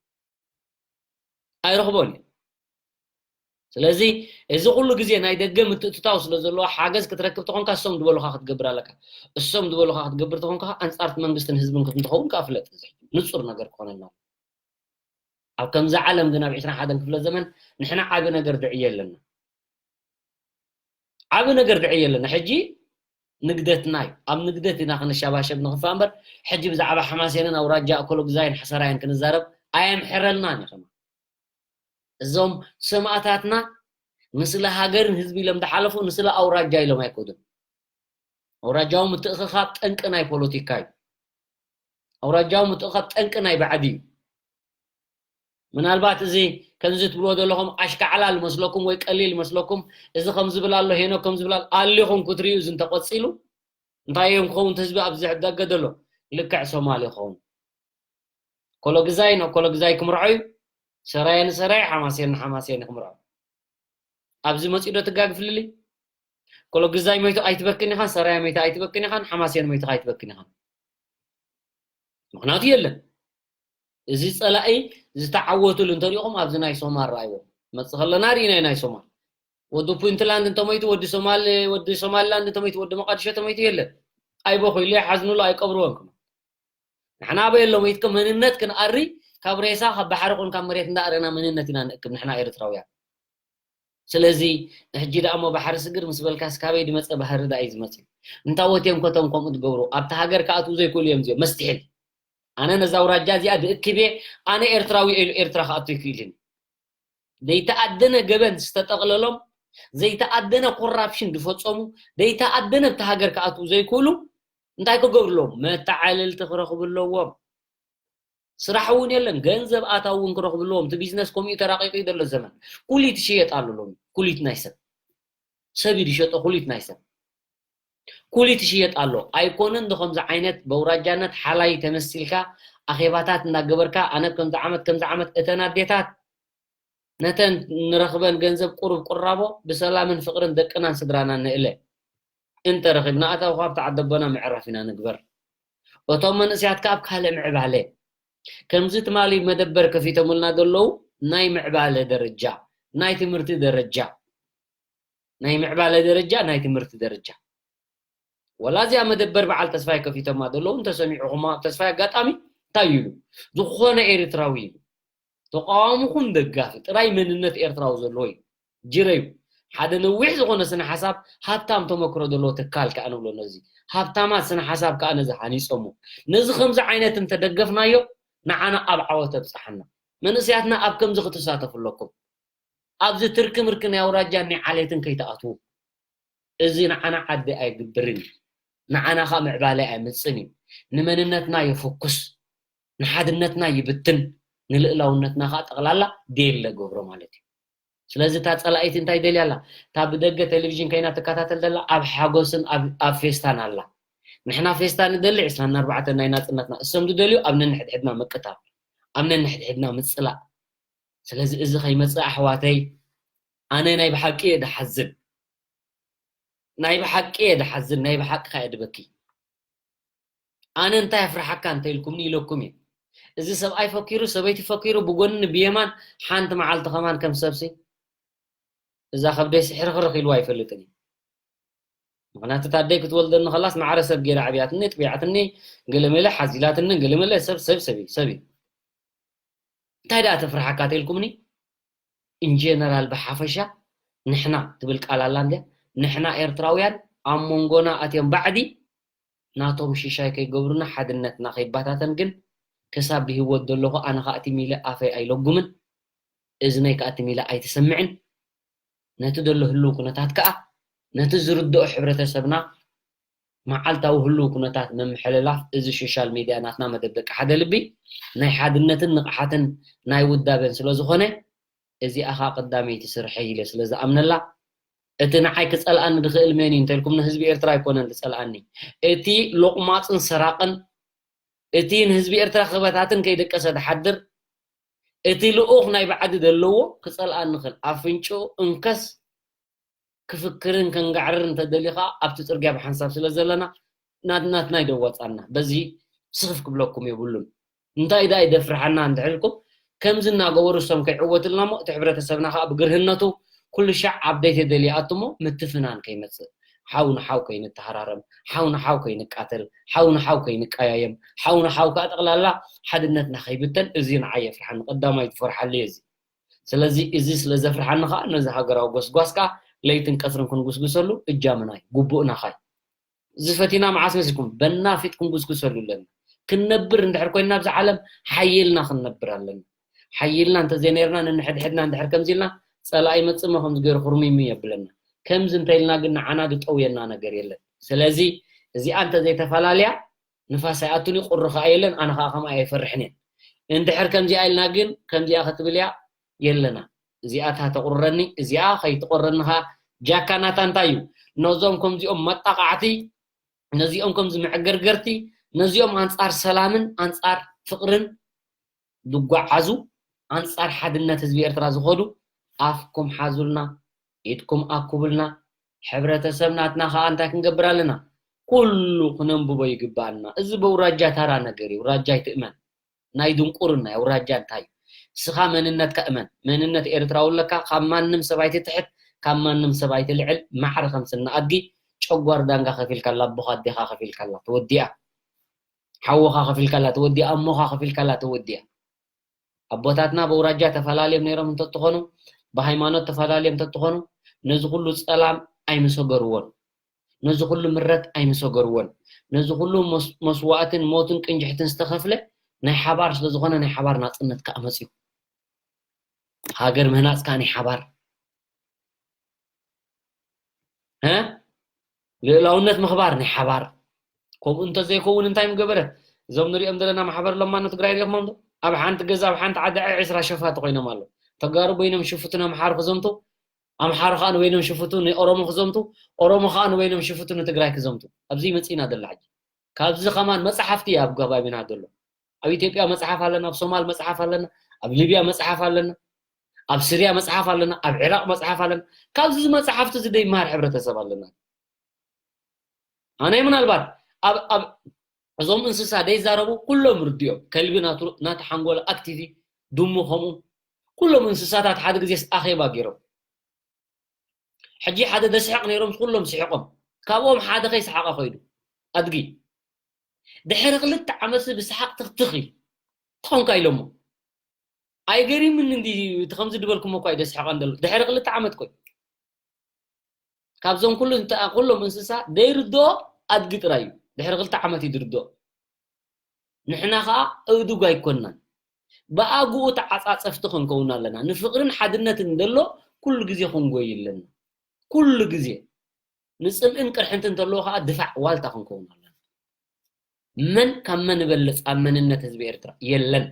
ኣይረኽቦን እየን። ስለዚ እዚ ኩሉ ግዜ ናይ ደገ ምትእትታው ስለ ዘለዎ ሓገዝ ክትረክብ ተኾንካ እሶም ዝበሉኻ ክትገብር ኣለካ። እሶም ዝበሉኻ ክትገብር ተኾንካ ኣንጻርቲ መንግስትን ህዝብን ክትኸውን ከዓ ፍለጥ። እዚ ንጹር ነገር ክኾነልና። ኣብ ከምዚ ዓለም ግን ኣብ ዕስራን ሓደን ክፍለ ዘመን ንሕና ዓቢ ነገር ድዕየ ኣለና። ዓቢ ነገር ድዕየ ኣለና። ሕጂ ንግደትና እዩ። ኣብ ንግደት ኢና ክንሸባሸብ ንኽፋእ እምበር፣ ሕጂ ብዛዕባ ሓማሴንን ኣውራጃ ኣኮሎግዛይን ሓሰራይን ክንዛረብ ኣየምሕረልናን እዩ። ከማ እዞም ሰማእታትና ንስለ ሃገርን ህዝቢ ኢሎም ዝሓለፉ ንስለ ኣውራጃ ኢሎም ኣይኮዱን። ኣውራጃዊ ምትእኽኻብ ጠንቂ ናይ ፖለቲካ እዩ። ኣውራጃዊ ምትእኽኻብ ጠንቂ ናይ ባዕዲ እዩ። ምናልባት እዚ ከምዚ ትብልዎ ዘለኹም ኣሽካዕላል ይመስለኩም ወይ ቀሊል ይመስለኩም። እዚ ከም ዝብል ኣሎ፣ ሄኖክ ከም ዝብል ኣሎ፣ ኣሊኹም ክትርእዩ እዚ እንተቐጺሉ እንታይ እዮም ክኸውን? እቲ ህዝቢ ኣብዚ ሕዳገ ዘሎ ልክዕ ሶማል ይኸውን። ኮሎግዛይ ንኮሎግዛይ ክምርዖ እዩ። ሰራየ ንሰራየ፣ ሓማሴን ንሓማሴን ክምርዖ። ኣብዚ መጺኡ ዶ ትጋግ ፍልልይ? ኮሎግዛይ ሞይቱ ኣይትበክን ኢኻን፣ ሰራየ ሞይቱ ኣይትበክን ኢኻን፣ ሓማሴን ሞይቱ ኣይትበክን ኢኻን። ምኽንያቱ የለን። እዚ ጸላኢ ዝተዓወቱሉ እንተሪኢኹም ኣብዚ ናይ ሶማል ረኣይዎ። መጽእ ከለና ርኢናዮ ናይ ሶማል። ወዲ ፑንትላንድ እንተሞይቱ፣ ወዲ ሶማል-፣ ወዲ ሶማሊላንድ እንተሞይቱ፣ ወዲ መቃድሾ እንተሞይቱ የለን። ኣይበኹ ኢሉ ይሓዝኑሉ፣ ኣይቀብርዎን ከማን። ንሕና ኣበይ ኣሎ ሞይትከ መንነት ክንኣሪ ካብ ሬሳ ካብ ባሕሪ ኹን ካብ መሬት እንዳኣረና መንነት ኢና ንእክብ ንሕና ኤርትራውያን። ስለዚ ሕጂ ደኣ እሞ ባሕሪ ስግር ምስ በልካስ ካበይ ድመጸ ባህሪ ደኣ እዩ ዝመጽእ? እንታወት እዮም ከቶም ከምኡ ትገብሩ? ኣብቲ ሃገር ክኣትዉ ዘይክእሉ እዮም እዚኦም። መስትሒል። ኣነ ነዛ ኣውራጃ እዚኣ ድእክብ እየ፣ ኣነ ኤርትራዊ እየ ኢሉ ኤርትራ ክኣቱ ኣይክእልን። ዘይተኣደነ ገበን ዝተጠቕለሎም፣ ዘይተኣደነ ኮራፕሽን ዝፈጸሙ፣ ዘይተኣደነ ኣብቲ ሃገር ክኣትዉ ዘይክእሉ እንታይ ክገብሩ ኣለዎም? መተዓለልቲ ክረኽቡ ኣለዎም። ስራሕ እውን የለን፣ ገንዘብ ኣታዊ እውን ክረኽቡ ኣለዎም። እቲ ቢዝነስ ከምኡ እዩ ተራቂቁ እዩ ዘሎ ዘመን። ኩሊት ይሽየጥ ኣሎ ሎሚ፣ ኩሊት ናይ ሰብ። ሰብ እዩ ዝሸጦ ኩሊት ናይ ሰብ። ኩሊት ይሽየጥ ኣሎ። ኣይኮነን ዶ ከምዚ ዓይነት በውራጃነት ሓላይ ተመሲልካ ኣኼባታት እናገበርካ ኣነ ከምዚ ዓመት ከምዚ ዓመት እተን ኣዴታት ነተን ንረኽበን ገንዘብ ቁሩብ ቁራቦ ብሰላምን ፍቕርን ደቅናን ስድራናን ንእለ። እንተ ረኺብና ኣታዊ ካብ ተዓደቦና ምዕራፍ ኢና ንግበር። እቶም መንእሰያት ከኣ ኣብ ካልእ ምዕባለ ከምዚ ትማሊ መደበር ከፊቶምልና ዘለዉ ናይ ምዕባለ ደረጃ፣ ናይ ትምህርቲ ደረጃ፣ ናይ ምዕባለ ደረጃ፣ ናይ ትምህርቲ ደረጃ። ወላ እዚኣ መደበር በዓል ተስፋይ ከፊቶማ ዘለዉ እንተሰሚዑኹማ፣ ተስፋይ ኣጋጣሚ እንታይ ኢሉ? ዝኾነ ኤርትራዊ ኢሉ። ተቃዋምኹም ደጋፊ ጥራይ መንነት ኤርትራዊ ዘለዎ እዩ። ጅረዩ። ሓደ ነዊሕ ዝኾነ ስነ ሓሳብ፣ ሃብታም ተመክሮ ዘለዎ ትካል ከኣ ንብሎ ነዚ። ሃብታማት ስነ ሓሳብ ከኣ ነዚ ሃኒጾሞ። ነዚ ከምዚ ዓይነት እንተደገፍናዮ፣ ንዓና ኣብ ዓወት ተብጽሓና። መንእሰያትና ኣብ ከምዚ ክትሳተፉ ኣለኩም። ኣብዚ ትርኪ ምርኪ ናይ ኣውራጃ ናይ ዓሌትን ከይትኣትዉ። እዚ ንዓና ዓዲ ኣይግብርን እዩ። ንዓና ኸኣ ምዕባለ ኣየምጽን እዩ። ንመንነትና የፍኩስ፣ ንሓድነትና ይብትን፣ ንልእላውነትና ኸኣ ጠቕላላ ዴለ ገብሮ ማለት እዩ። ስለዚ እታ ጸላኢት እንታይ ደልያ ኣላ? እታ ብደገ ቴሌቪዥን ከይና ትከታተል ዘላ ኣብ ሓጎስን ኣብ፣ ኣብ ፌስታን ኣላ። ንሕና ፌስታ ንደሊ ዕስራን ኣርባዕተን ናይ ናጽነትና፣ እሶም ዝደልዩ ኣብ ነንሕድሕድና ምቅታል፣ ኣብ ነንሕድሕድና ምጽላእ። ስለዚ እዚ ከይመጽእ ኣሕዋተይ፣ ኣነ ናይ ብሓቂ እየ ድሓዝን። ናይ ብሓቂ እየ ድሓዝን፣ ናይ ብሓቂ ከኣ እየ ድበኪ። ኣነ እንታይ ኣፍርሓካ እንተ ኢልኩምኒ ኢለኩም እየ። እዚ ሰብኣይ ፈኪሩ፣ ሰበይቲ ፈኪሩ፣ ብጎኒ ብየማን ሓንቲ መዓልቲ ከማን ከም ሰብሲ እዛ ከብደይ ስሕርኽርኽ ኢልዋ ኣይፈልጥን እዩ። ምኽንያቱ እታ ኣደይ ክትወልደኒ ከላስ ማዕረ ሰብ ገይራ ዓብያትኒ፣ ጥቢዓትኒ፣ ገለመለ ሓዚላትኒ፣ ገለመለ ሰብ፣ ሰብ፣ ሰብ እዩ፣ ሰብ እዩ። እንታይ ደኣ ተፍርሓካ ተልኩምኒ? ኢንጀነራል ብሓፈሻ ንሕና ትብል ቃል ኣላ እንድያ። ንሕና ኤርትራውያን ኣብ መንጎና ኣትዮም ባዕዲ ናቶም ሽሻይ ከይገብሩና ሓድነትና ከይባታተን ግን ክሳብ ብህይወት ዘለኹ ኣነ ከኣ ትም ኢለ ኣፈይ ኣይለጉምን። እዝነይ ከኣ ትም ኢለ ኣይትሰምዕን። ነቲ ዘሎ ህልው ኩነታት ከኣ ነቲ ዝርድኦ ሕብረተሰብና መዓልታዊ ህልው ኩነታት ምምሕልላፍ እዚ ሶሻል ሚድያ ናትና መደብ ደቂ ሓደ ልቢ ናይ ሓድነትን ንቕሓትን ናይ ውዳበን ስለ ዝኾነ እዚኣ ኸዓ ቀዳመይቲ ስርሐይ ኢለ ስለ ዝኣምነላ እቲ ንዓይ ክጸልኣኒ ዝኽእል መን እዩ እንተልኩም ንህዝቢ ኤርትራ ኣይኮነን ዝጸልኣኒ እቲ ሎቕማጽን ሰራቕን እቲ ንህዝቢ ኤርትራ ክበታትን ከይደቀሰ ዝሓድር እቲ ልኡኽ ናይ ብዓዲ ዘለዎ ክጸልኣኒ ይኽእል ኣፍንጭኡ እንከስ ክፍክርን ከንጋዕርር እንተደልዩ ከዓ ኣብቲ ፅርግያ ብሓንሳብ ስለ ዘለና ናትናትና ይደዋፃና በዚ ስኽፍ ክብለኩም የብሉን እንታይ ዳ ይደፍርሓና እንድሕልኩም ከምዚ እናገበሩ እሶም ከይዕወትልና ሞ እቲ ሕብረተሰብና ከዓ ብግርህነቱ ኩሉ ሻዕ ኣብደይት የደልዩ ኣቱሞ ምትፍናን ከይመፅእ ሓው ንሓው ከይንተሃራረም ሓው ንሓው ከይንቃተል ሓው ንሓው ከይንቀያየም ሓው ንሓው ከዓ ጠቕላላ ሓድነትና ከይብተን እዚ ንዓይ የፍርሓኒ ቀዳማይ ትፈርሓሉ እዚ ስለዚ እዚ ስለ ዘፍርሓኒ ከዓ ነዚ ሃገራዊ ጎስጓስ ከዓ ለይትን ቀትርን ክንጉስጉሰሉ እጃምና እዩ፣ ግቡእና ኸ እዩ። እዚ ፈቲና መዓስ መሲልኩም በናፊጥ ክንጉስጉሰሉ ኣለና። ክንነብር እንድሕር ኮይንና ኣብዚ ዓለም ሓይልና ክንነብር ኣለና። ሓይልና እንተዘይነርና ነንሕድሕድና እንድሕር ከምዚ ኢልና ፀላኢ መፅሞ ከምዚ ገይሩ ኩርሚሚ የብለና። ከምዚ እንተኢልና ግን ንዓና ዝጠውየና ነገር የለን። ስለዚ እዚኣ እንተዘይተፈላለያ ንፋስ ኣይኣቱን እዩ ቁሪ ከዓ የለን ኣነ ከዓ ከምኣ ኣይፈርሕን እየ እንድሕር ከምዚኣ ኢልና ግን ከምዚኣ ክትብል እያ የለና እዚኣ እታ ተቁርረኒ እዚኣ ከይትቆረኒ ከዓ ጃካ ናታ እንታይ እዩ ነዞም ከምዚኦም መጣቃዕቲ ነዚኦም ከምዚ መዕገርገርቲ ነዚኦም ኣንፃር ሰላምን ኣንፃር ፍቅርን ዝጓዓዙ ኣንፃር ሓድነት ህዝቢ ኤርትራ ዝኸዱ ኣፍኩም ሓዙልና ኢድኩም ኣኩብልና ሕብረተሰብ ናትና ከዓ እንታይ ክንገብር ኣለና ኩሉ ክነንብቦ ይግባኣና እዚ በውራጃ ታራ ነገር እዩ ራጃ ኣይትእመን ናይ ድንቁርና ኣውራጃ እንታይ እዩ? እስኻ መንነትካ እመን። መንነት ኤርትራዊ ኣለካ። ካብ ማንም ሰብ ኣይትትሕት፣ ካብ ማንም ሰብ ኣይትልዕል። ማዕረ ከም ስኒ ኣድጊ ጨጓር ዳንጋ ከፊልካላ፣ ኣቦኻ ኣዴኻ ከፊልካላ፣ ተወዲኣ። ሓውኻ ከፊልካላ፣ ተወዲኣ። ኣሞኻ ከፊልካላ፣ ተወዲኣ። ኣቦታትና በውራጃ ተፈላለዮም ነይሮም እንተትኾኑ፣ ብሃይማኖት ተፈላለዮም እንተትኾኑ፣ ነዚ ኩሉ ጸላም ኣይምሰገርዎን። ነዚ ኩሉ ምረት ኣይምሰገርዎን። ነዚ ኩሉ መስዋእትን ሞትን ቅንጅሕትን ዝተኸፍለ ናይ ሓባር ስለዝኾነ ናይ ሓባር ናፅነት ከዓ መፅዩ። ሃገር ምህናፅ ከዓ ናይ ሓባር ልእላውነት ምኽባር ናይ ሓባር። ከምኡ እንተዘይከውን እንታይ ምገበረት? እዞም ንሪኦም ዘለና ማሕበር ለማኖ ትግራይ ሪኦኹሞም ዶ? ኣብ ሓንቲ ገዛ ኣብ ሓንቲ ዓዲ ዒስራ ሸፋቲ ኮይኖም ኣለዉ። ተጋሩ በይኖም ሽፍቱ ነምሓሩ ክዘምቱ ኣምሓሩ ከዓ ንበይኖም ሽፍቱ ንኦሮሞ ክዘምቱ ኦሮሞ ከዓ ንበይኖም ሽፍቱ ንትግራይ ክዘምቱ ኣብዚ መፂና ዘላ ሕጂ ካብዚ ከማን መፅሓፍቲ ኣብ ከባቢና ዘሎ ኣብ ኢትዮጵያ መፅሓፍ ኣለና ኣብ ሶማል መፅሓፍ ኣለና ኣብ ሊብያ መፅሓፍ ኣለና ኣብ ስርያ መፅሓፍ ኣለና ኣብ ዕራቅ መፅሓፍ ኣለና ካብዚ መፅሓፍቲ እዚ ደይመሃር ሕብረተሰብ ኣለና ኣነ ምናልባት ኣብ ኣብ እዞም እንስሳ ደይዛረቡ ኩሎም ርድኦም ከልቢ ናቱ ናቲ ሓንጎል ኣክቲቪ ድሙ ከምኡ ኩሎም እንስሳታት ሓደ ግዜ ኣኼባ ገይሮም ሕጂ ሓደ ደስሕቕ ነይሮም ኩሎም ስሒቖም ካብኦም ሓደ ከይሰሓቐ ከይዱ ኣድጊ ድሕሪ ክልተ ዓመት ብሰሓቕ ትኽትኽ ኢሉ ትኾንካ ኢሎሞ ኣይገሪምን እንዲ እቲ ከምዚ ድበልኩሞ እኳ እዩ ደስሕቐን ዘሎ ድሕሪ ክልተ ዓመት ኮይ ካብዞም ኩሉ ኩሎም እንስሳ ደይርድኦ ኣድጊ ጥራይ እዩ ድሕሪ ክልተ ዓመት እዩ ድርድኦ ንሕና ከዓ እዱግ ኣይኮንናን ብኣግኡ ተዓፃፀፍቲ ክንከውን ኣለና ንፍቅርን ሓድነትን እንደሎ ኩሉ ግዜ ክንጎይ ኣለና ኩሉ ግዜ ንፅምእን ቅርሕንትን እንተለዎ ከዓ ድፋዕ ዋልታ ክንከውን ኣለና መን ካብ መን ይበልፅ ኣብ መንነት ህዝቢ ኤርትራ የለን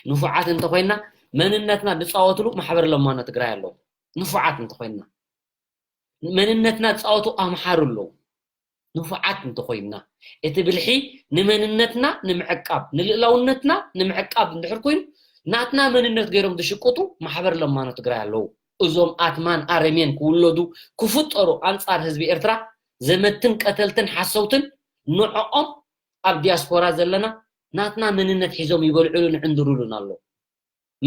ንፉዓት እንተኮይና መንነትና ዝፃወትሉ ማሕበር ለማኖ ትግራይ ኣለዉ ንፉዓት እንተኮይና መንነትና ዝፃወቱ ኣምሓሩ ኣለዉ ንፉዓት እንተኮይና እቲ ብልሒ ንመንነትና ንምዕቃብ ንልእላውነትና ንምዕቃብ እንድሕር ኮይኑ ናትና መንነት ገይሮም ዝሽቅጡ ማሕበር ለማኖ ትግራይ ኣለዉ እዞም ኣትማን ኣረሜን ክውለዱ ክፍጠሩ ኣንፃር ህዝቢ ኤርትራ ዘመትን ቀተልትን ሓሰውትን ንዕኦም ኣብ ዲያስፖራ ዘለና ናትና መንነት ሒዞም ይበልዕሉን ይዕንድርሉን ኣለዉ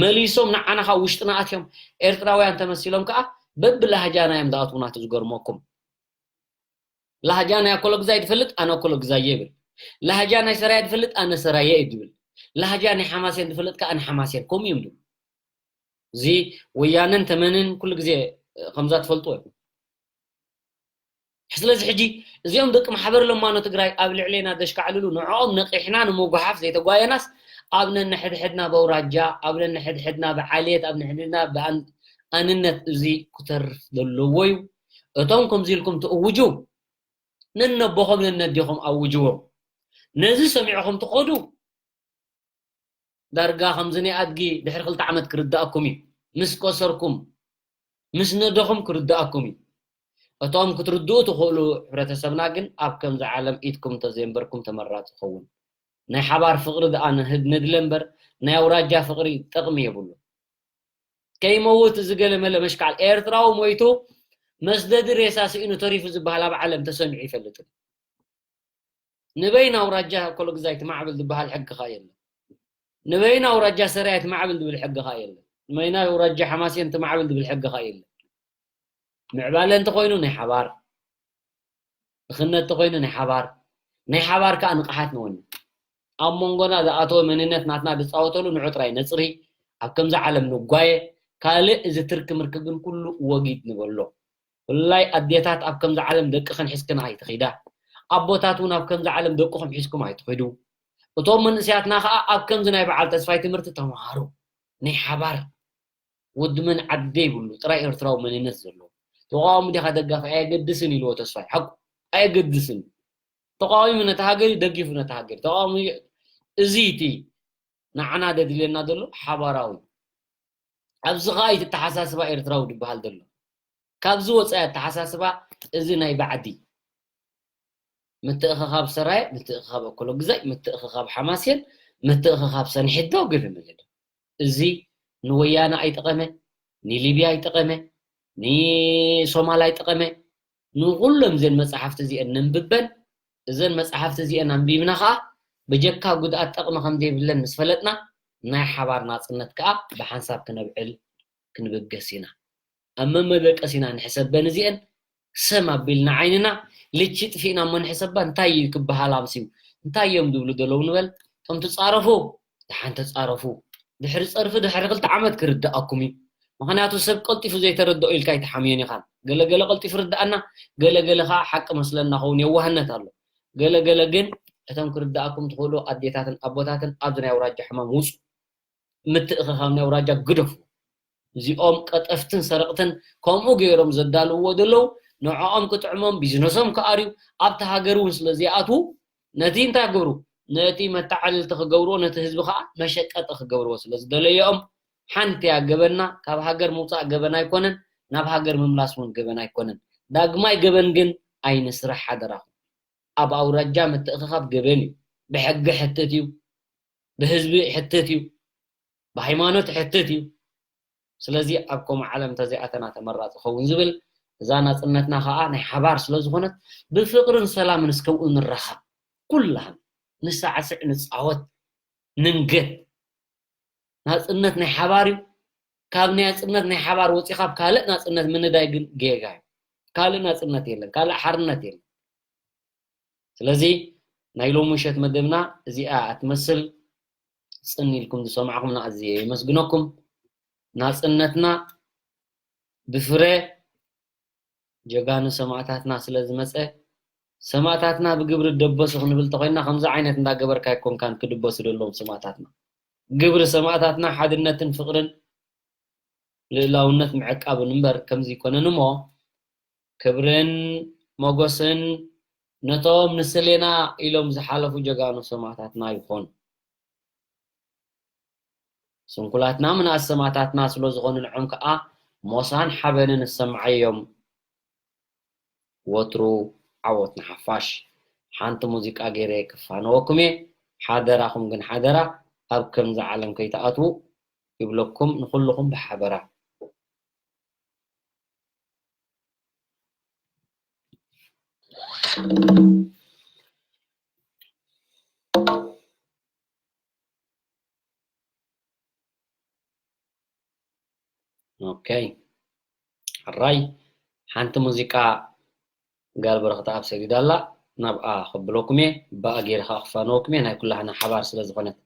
መሊሶም ንዓና ካብ ውሽጥና ኣትዮም ኤርትራውያን ተመሲሎም ከዓ በብላህጃና እዮም ዝኣትዉና እቲ ዝገርመኩም ላህጃ ናይ ኣኮለግዛይ ትፈልጥ ኣነ ኣኮለግዛየ ይብል ላህጃ ናይ ሰራየ ትፈልጥ ኣነ ሰራየ እዩ ዝብል ላህጃ ናይ ሓማሴን ትፈልጥ ከዓ ኣነ ሓማሴን ከምኡ እዮም ዝብሉ እዚ ወያነን ተመንን ኩሉ ግዜ ከምዛ ትፈልጥዎ እዩ ስለዚ ሕጂ እዚኦም ደቂ ማሕበር ለማኖ ትግራይ ኣብ ልዕሌና ዘሽካዕልሉ ንዕኦም ነቂሕና ንምጉሓፍ ዘይተጓየናስ ኣብ ነንሕድሕድና በውራጃ ኣብ ነንሕድሕድና ብዓሌት ኣብ ንሕድና ብኣንነት እዚ ክተርፍ ዘለዎ እዩ እቶም ከምዚ ኢልኩም ትእውጁ፣ ነነቦኹም ነነዲኹም ኣውጅዎም። ነዚ ሰሚዕኹም ትኸዱ፣ ዳርጋ ከምዚ ናይ ኣድጊ ድሕሪ ክልተ ዓመት ክርድኣኩም እዩ። ምስ ቆሰርኩም፣ ምስ ነደኹም ክርድኣኩም እዩ። እቶም ክትርድኡ ትኽእሉ ሕብረተሰብና ግን ኣብ ከምዚ ዓለም ኢድኩም ተዘየንበርኩም ተመራፂ ይኸውን። ናይ ሓባር ፍቕሪ ደኣ ንህድ-፣ ነድለ እምበር ናይ ኣውራጃ ፍቕሪ ጠቕሚ የብሉ። ከይመውት እዚ ገለ መለ መሽካዕል ኤርትራዊ ሞይቱ መስደዲ ሬሳ ስኢኑ ተሪፉ ዝበሃል ኣብ ዓለም ተሰሚዑ ይፈልጥን። ንበይና ኣውራጃ ኮሎግዛይ ትማዕብል ዝበሃል ሕጊ ኸኣ የለን። ንበይና ኣውራጃ ሰራየ ትማዕብል ዝብል ሕጊ ኸኣ የለን። ንበይና ኣውራጃ ሓማሴን ትማዕብል ዝብል ሕጊ ኸኣ የለን። ምዕባለ እንተኾይኑ ናይ ሓባር፣ ድኽነት እንተኾይኑ ናይ ሓባር፣ ናይ ሓባር ከኣ ንቕሓት ንወኒ። ኣብ መንጎና ዝኣተወ መንነት ናትና ዝጻወተሉ ንዑ ጥራይ ነጽሪ፣ ኣብ ከምዚ ዓለም ንጓየ፣ ካልእ እዚ ትርኪ ምርኪ ግን ኩሉ ወጊድ ንበሎ። ብፍላይ ኣዴታት ኣብ ከምዚ ዓለም ደቅኽን ሒዝክን ኣይትኺዳ። ኣቦታት እውን ኣብ ከምዚ ዓለም ደቅኹም ሒዝኩም ኣይትኺዱ። እቶም መንእሰያትና ከኣ ኣብ ከምዚ ናይ በዓል ተስፋይ ትምህርቲ ተምሃሩ። ናይ ሓባር ውድመን ዓዲ ዘይብሉ ጥራይ ኤርትራዊ መንነት ዘለዎ። ተቃዋሚ ዲኻ ደጋፊ ኣየገድስን ኢልዎ ተስፋይ። ሓቁ ኣየገድስን። ተቃዋሚ ነታ ሃገር እዩ፣ ደጊፉ ነታ ሃገር። ተቃዋሚ እዚ እቲ ንዓና ደድልየና ዘሎ ሓባራዊ። ኣብዚ ኸኣ እቲ ኣተሓሳስባ ኤርትራዊ ዝበሃል ዘሎ። ካብዚ ወጻኢ ኣተሓሳስባ እዚ ናይ ባዕዲ ምትእኽኻብ ሰራየ፣ ምትእኽኻብ ኣኮሎግዛይ፣ ምትእኽኻብ ሓማሴን፣ ምትእኽኻብ ሰንሒት ዶ ግርም ይብል። እዚ ንወያነ ኣይጠቐመ፣ ንሊብያ ኣይጠቐመ፣ ንሶማል ኣይጠቐመ። ንኹሎም እዘን መጻሕፍቲ እዚአን ነንብበን፣ እዘን መጻሕፍቲ እዚአን ኣንቢብና ኸኣ ብጀካ ጉድኣት ጠቕሚ ከም ዘይብለን ምስ ፈለጥና፣ ናይ ሓባር ናጽነት ከኣ ብሓንሳብ ክነብዕል ክንብገስ ኢና። ኣብ መመደቀስ ኢና ንሕሰበን እዚአን፣ ሰም ኣቢልና ዓይንና ልቺ ጥፊእና እሞ ንሕሰባ፣ እንታይ እዩ ክበሃል ኣምስዩ? እንታይ እዮም ዝብሉ ዘለዉ ንበል? እቶም ትጻረፉ፣ ደሓን ተጻረፉ። ድሕሪ ጸርፊ ድሕሪ ክልተ ዓመት ክርድኣኩም እዩ። ምኽንያቱ ሰብ ቀልጢፉ ዘይተረድኦ ኢልካ ኣይትሓምዮን ኢኻን። ገለ ገለ ቀልጢፉ ርድኣና፣ ገለ ገለ ኸኣ ሓቂ መስለና ኸውን የዋህነት ኣሎ። ገለ ገለ ግን እቶም ክርድኣኩም ትኽእሉ ኣዴታትን ኣቦታትን ኣብዚ ናይ ኣውራጃ ሕማም ውጹ። ምትእኽኻብ ናይ ኣውራጃ ግደፉ። እዚኦም ቀጠፍትን ሰረቕትን ከምኡ ገይሮም ዘዳልውዎ ዘለዉ ንዕኦም ክጥዕሞም ቢዝነሶም ክኣርዩ ኣብቲ ሃገር እውን ስለ ዘይኣትዉ ነቲ እንታይ ክገብሩ? ነቲ መተዓልልቲ ክገብርዎ ነቲ ህዝቢ ኸዓ መሸቀጢ ክገብርዎ ስለ ዝደለዩ እዮም። ሓንቲ እያ ገበንና፣ ካብ ሃገር ምውፃእ ገበን ኣይኮነን፣ ናብ ሃገር ምምላስ እውን ገበን ኣይኮነን። ዳግማይ ገበን ግን ኣይንስራሕ ሓደራኹም። ኣብ ኣውራጃ ምትእኽኻብ ገበን እዩ። ብሕጊ ሕትት እዩ። ብህዝቢ ይሕትት እዩ፣ ብሃይማኖት ይሕትት እዩ። ስለዚ ኣብ ከምኡ ዓለም እንተዘይኣተና ተመራፂ ይኸውን ዝብል እዛ ናፅነትና ከዓ ናይ ሓባር ስለ ዝኾነት ብፍቕርን ሰላምን እስከ ኣብኡ ንራኸብ። ኩላህን ንሳዕስዕ፣ ንፃወት፣ ንንገድ። ናፅነት ናይ ሓባር እዩ። ካብ ናይ ናፅነት ናይ ሓባር ወፂኻ ኣብ ካልእ ናፅነት ምንዳይ ግን ጌጋ እዩ። ካልእ ናፅነት የለን፣ ካልእ ሓርነት የለን። ስለዚ ናይ ሎሚ ምሸት መደብና እዚኣ እያ ትመስል። ጽን ኢልኩም ዝሰማዕኹምና ኣዝየ የመስግነኩም። ናጽነትና ብፍረ ጀጋኑ ሰማእታትና ስለ ዝመጸ፣ ሰማእታትና ብግብሪ ደበሱ ክንብል ተኾይንና፣ ከምዚ ዓይነት እንዳገበርካ ኣይኮንካን ክድበሱ ዘለዎም ሰማእታትና። ግብሪ ሰማእታትና ሓድነትን ፍቕርን ልእላውነት ምዕቃብን እምበር ከምዚ ኣይኮነን እሞ፣ ክብርን ሞገስን ነቶም ንስሌና ኢሎም ዝሓለፉ ጀጋኑ ሰማእታትና ይኾኑ። ስንኩላትና ምንኣስ ሰማእታትና ስለ ዝኾኑ ንዖም ከኣ ሞሳን ሓበንን እሰምዓዮም። ወትሩ ዓወት ንሓፋሽ። ሓንቲ ሙዚቃ ገይረ ክፋነወኩም እየ። ሓደራኹም ግን ሓደራ ኣብ ከምዚ ዓለም ከይትኣትዉ ይብለኩም ንኹልኹም ብሓበራ። ኦኬ። ሕራይ ሓንቲ ሙዚቃ ጋል በረኸት ኣብ ሰጊዳ ኣላ ናብኣ ከብለኩም እየ። ብኣ ገይረ ከዓ ክፋነወኩም እየ ናይ ኩላህና ሓባር ስለ ዝኾነት።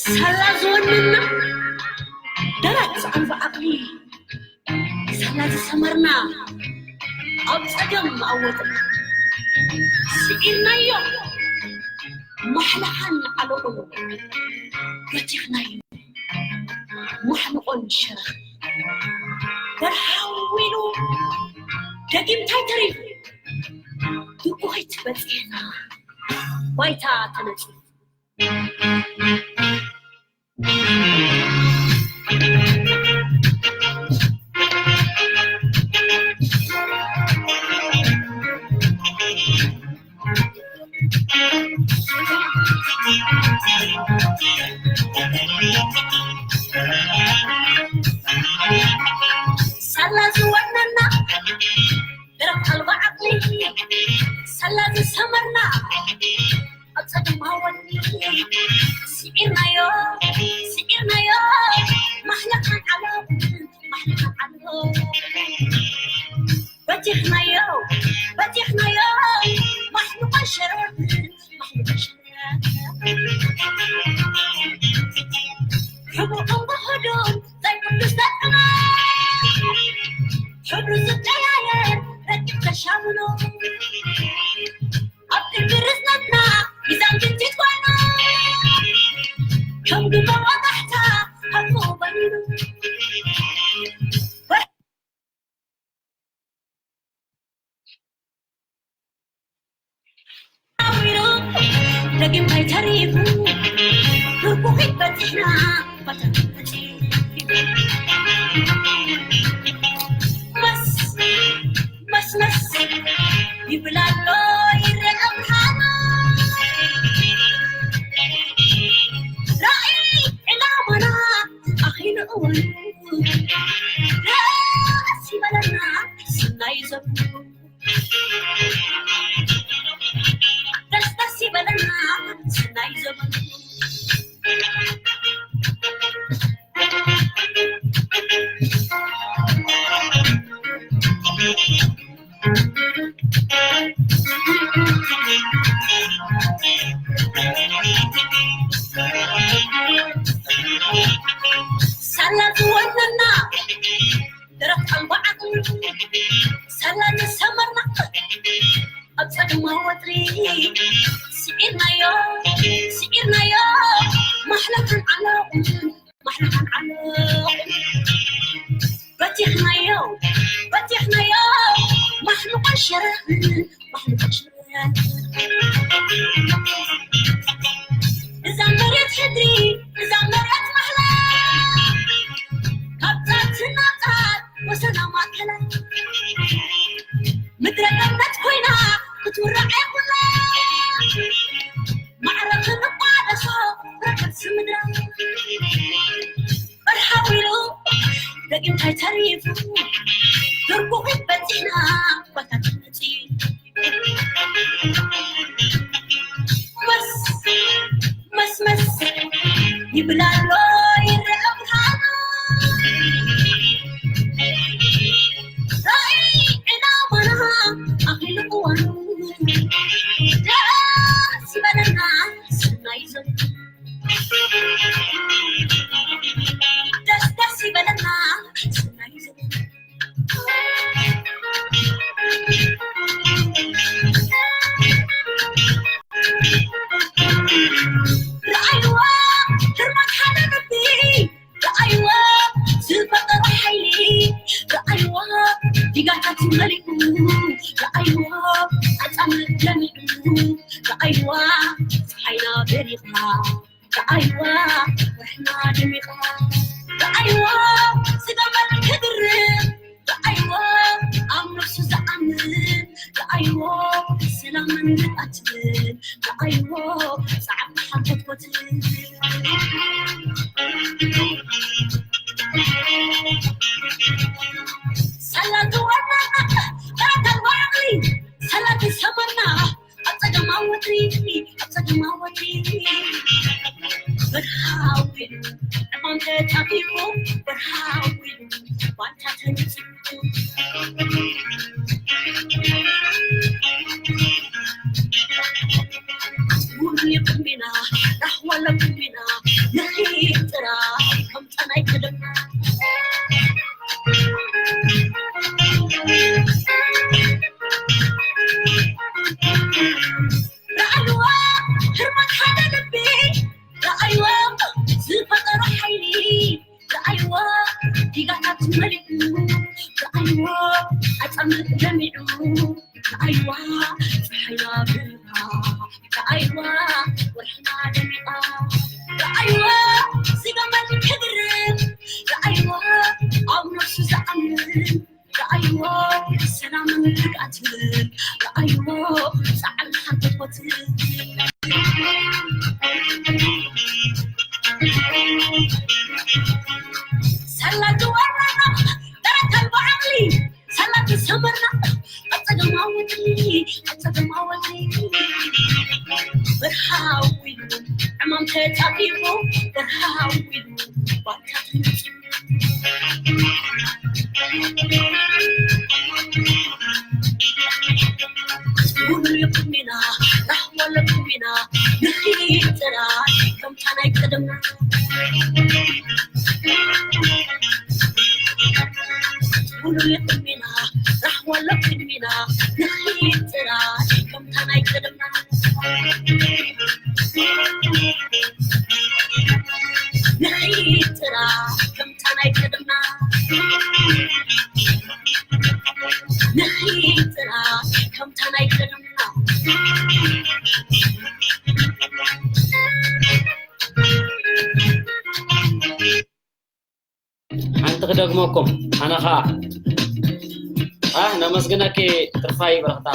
ሳላ ዝወንና ደረት ኣልባ ዓቕሊ ሳላ ዝሰመርና ኣብ ጸገም መኣወጥና ስዒርናዮ ማሕለኻን ዓለቑን በቲኽናዮ ማሕንቖን ሸረኽ በርሃዊሉ ደጊምታይ ተሪፉ ድኩኺት በጺሕና ባይታ ተነጺፉ ሳላ ዝወነና ደረት ኣልባ ዓቕሊ ሳላ ዝሰመርና ኣብ ጸገም መኣወጥና ስዒርናዮ ስዒርናዮ ማሕለኻን ዓለቑን ማሕለኻን ዓለቑን በቲኽናዮ በቲኽናዮ ማሕንቆን ሸረኽን ማሕንቆን ሸረኽን ሕቡእን ውሑዱን ዘይቅዱስ ደቅና ሕብሩ ዝቀያየር ረቂቕ ተሻምኖ ኣብ ቅድሚ ርዝነትና ሚዛን ግንቲት ኮይኑ ከም ግመ ወጋሕታ ሃልፎ በይኑ ደጊም ከይተሪፉ ብርኩኺት በፂሕና መስመስ ይብል ኣሎ ይረአ ብርሃኑ ራእይ ዕላማና ኣኺሉ እወኑ ደስ ይበለና ስናይ ዘብሉ ደስ ደስ ይበለና ስናይ ዘብሉ ሳላ ዝወነና ደረት ኣልባ ዓቕሊ ሳላ ዝሰመርና ኣብ ጸገማዊ ወጥሪ ስዒርናዮ ስዒርናዮ ማሕለኻን ዓለቑን ማሕለኻን ዓለቑን በቲኽናዮ በቲኽናዮ ማሕልቆን ሸረኽን ማሕልቆን ሸረኽን እዛ መሬት ሕድሪ እዛ መሬት ማሕላ ካብታ ትናጣት ወሰና ማእከላ ምድረ ገነት ኮይና ክትውራዕ ኩላ ማዕረ ክንቋደሶ ረከብሲ ምድራ በርሃዊሉ ደቂምታይ ተሪፉ ትርጉኺት በፂሕና ባታትነፂ መስ መስ መስ ይብል ኣሎ ይረአ ብርሃኑ ራእይ ዕላማና ኣኺሉ እዋኑ ደስ ይበለና ስናይ ዘመን ደስ ደስ ይበለና ስናይ ዘመን ረኣይዋ ግርማ ሓደ ልቢ ረኣይዋ ዝፈጠሮ ሓይሊ ረኣይዋ ዲጋታት መሊኡ ረኣይዋ ኣጻምር ጀሚዑ ረኣይዋ ፀሓይና በሪቓ ረኣይዋ ወርሕና ደሚቓ ረኣይዋ ዝገበር ክድርብ ረኣይዋ ኣብ ነፍሱ ዝኣምን ረኣይዎ ሰላምን ርግኣትን ረኣይዎ ፃዕርታ ሓጎት ሰላም ዝወርና በረከት ባዕሊ ሰላም ዝሰመርና ኣብ ፀገማዊ ወጥሪ ኣብ ፀገማዊ ወጥሪ በርሃዊ ዕማም ተጣቢቑ በርሃዊ ባንታ ተነፂፉ ውኒ ቁሚና ራህዋለ ቁሚና ንኺድ ጥራ ከምፀናይ ቀደምና መሊኡ፣ ረኣይዎ ኣጻምእ ለሚዑ፣ ረኣይዋ ጸሓይና ብርሃ፣ ረኣይዋ ወርሕና ደሚቓ፣ ረኣይዋ ዝገመት ክብርን፣ ረኣይዋ ኣብ ነፍሱ ዝኣምን፣ ረኣይዎ ሰላምን ርግኣትን፣ ረኣይዎ ጻዕርን ሓጎስን። ሰላም ዝወረና ደረት ኣልቦ ዓቕሊ፣ ሰላም ዝሰመርና ኣብ ጸገማዊ፣ ኣብ ጸገማዊ። ብርሃዊ ዕማም ተጻቢቡ፣ ብርሃዊ ባታ ተነጺፉ። ኩሉ ይቕድሚና፣ ራህዋ ለቅድሚና፣ ንኺድ ጥራይ ከምታ ናይ ቀደምና። ኩሉ ይቕድሚና፣ ራህዋ ለቅድሚና፣ ንኺድ ጥራይ ከምታ ናይ ቀደምና። ንኺድ ጥራይ ከምታ ናይ ቀደምና። ንኺድ ጥራይ ከምታ ናይ ቀደምና። ሓንቲ ክደግመኩም፣ ኣነ ኸኣ። ኣህ፣ ነመስግነኪ ትርፋይ በረኽታ።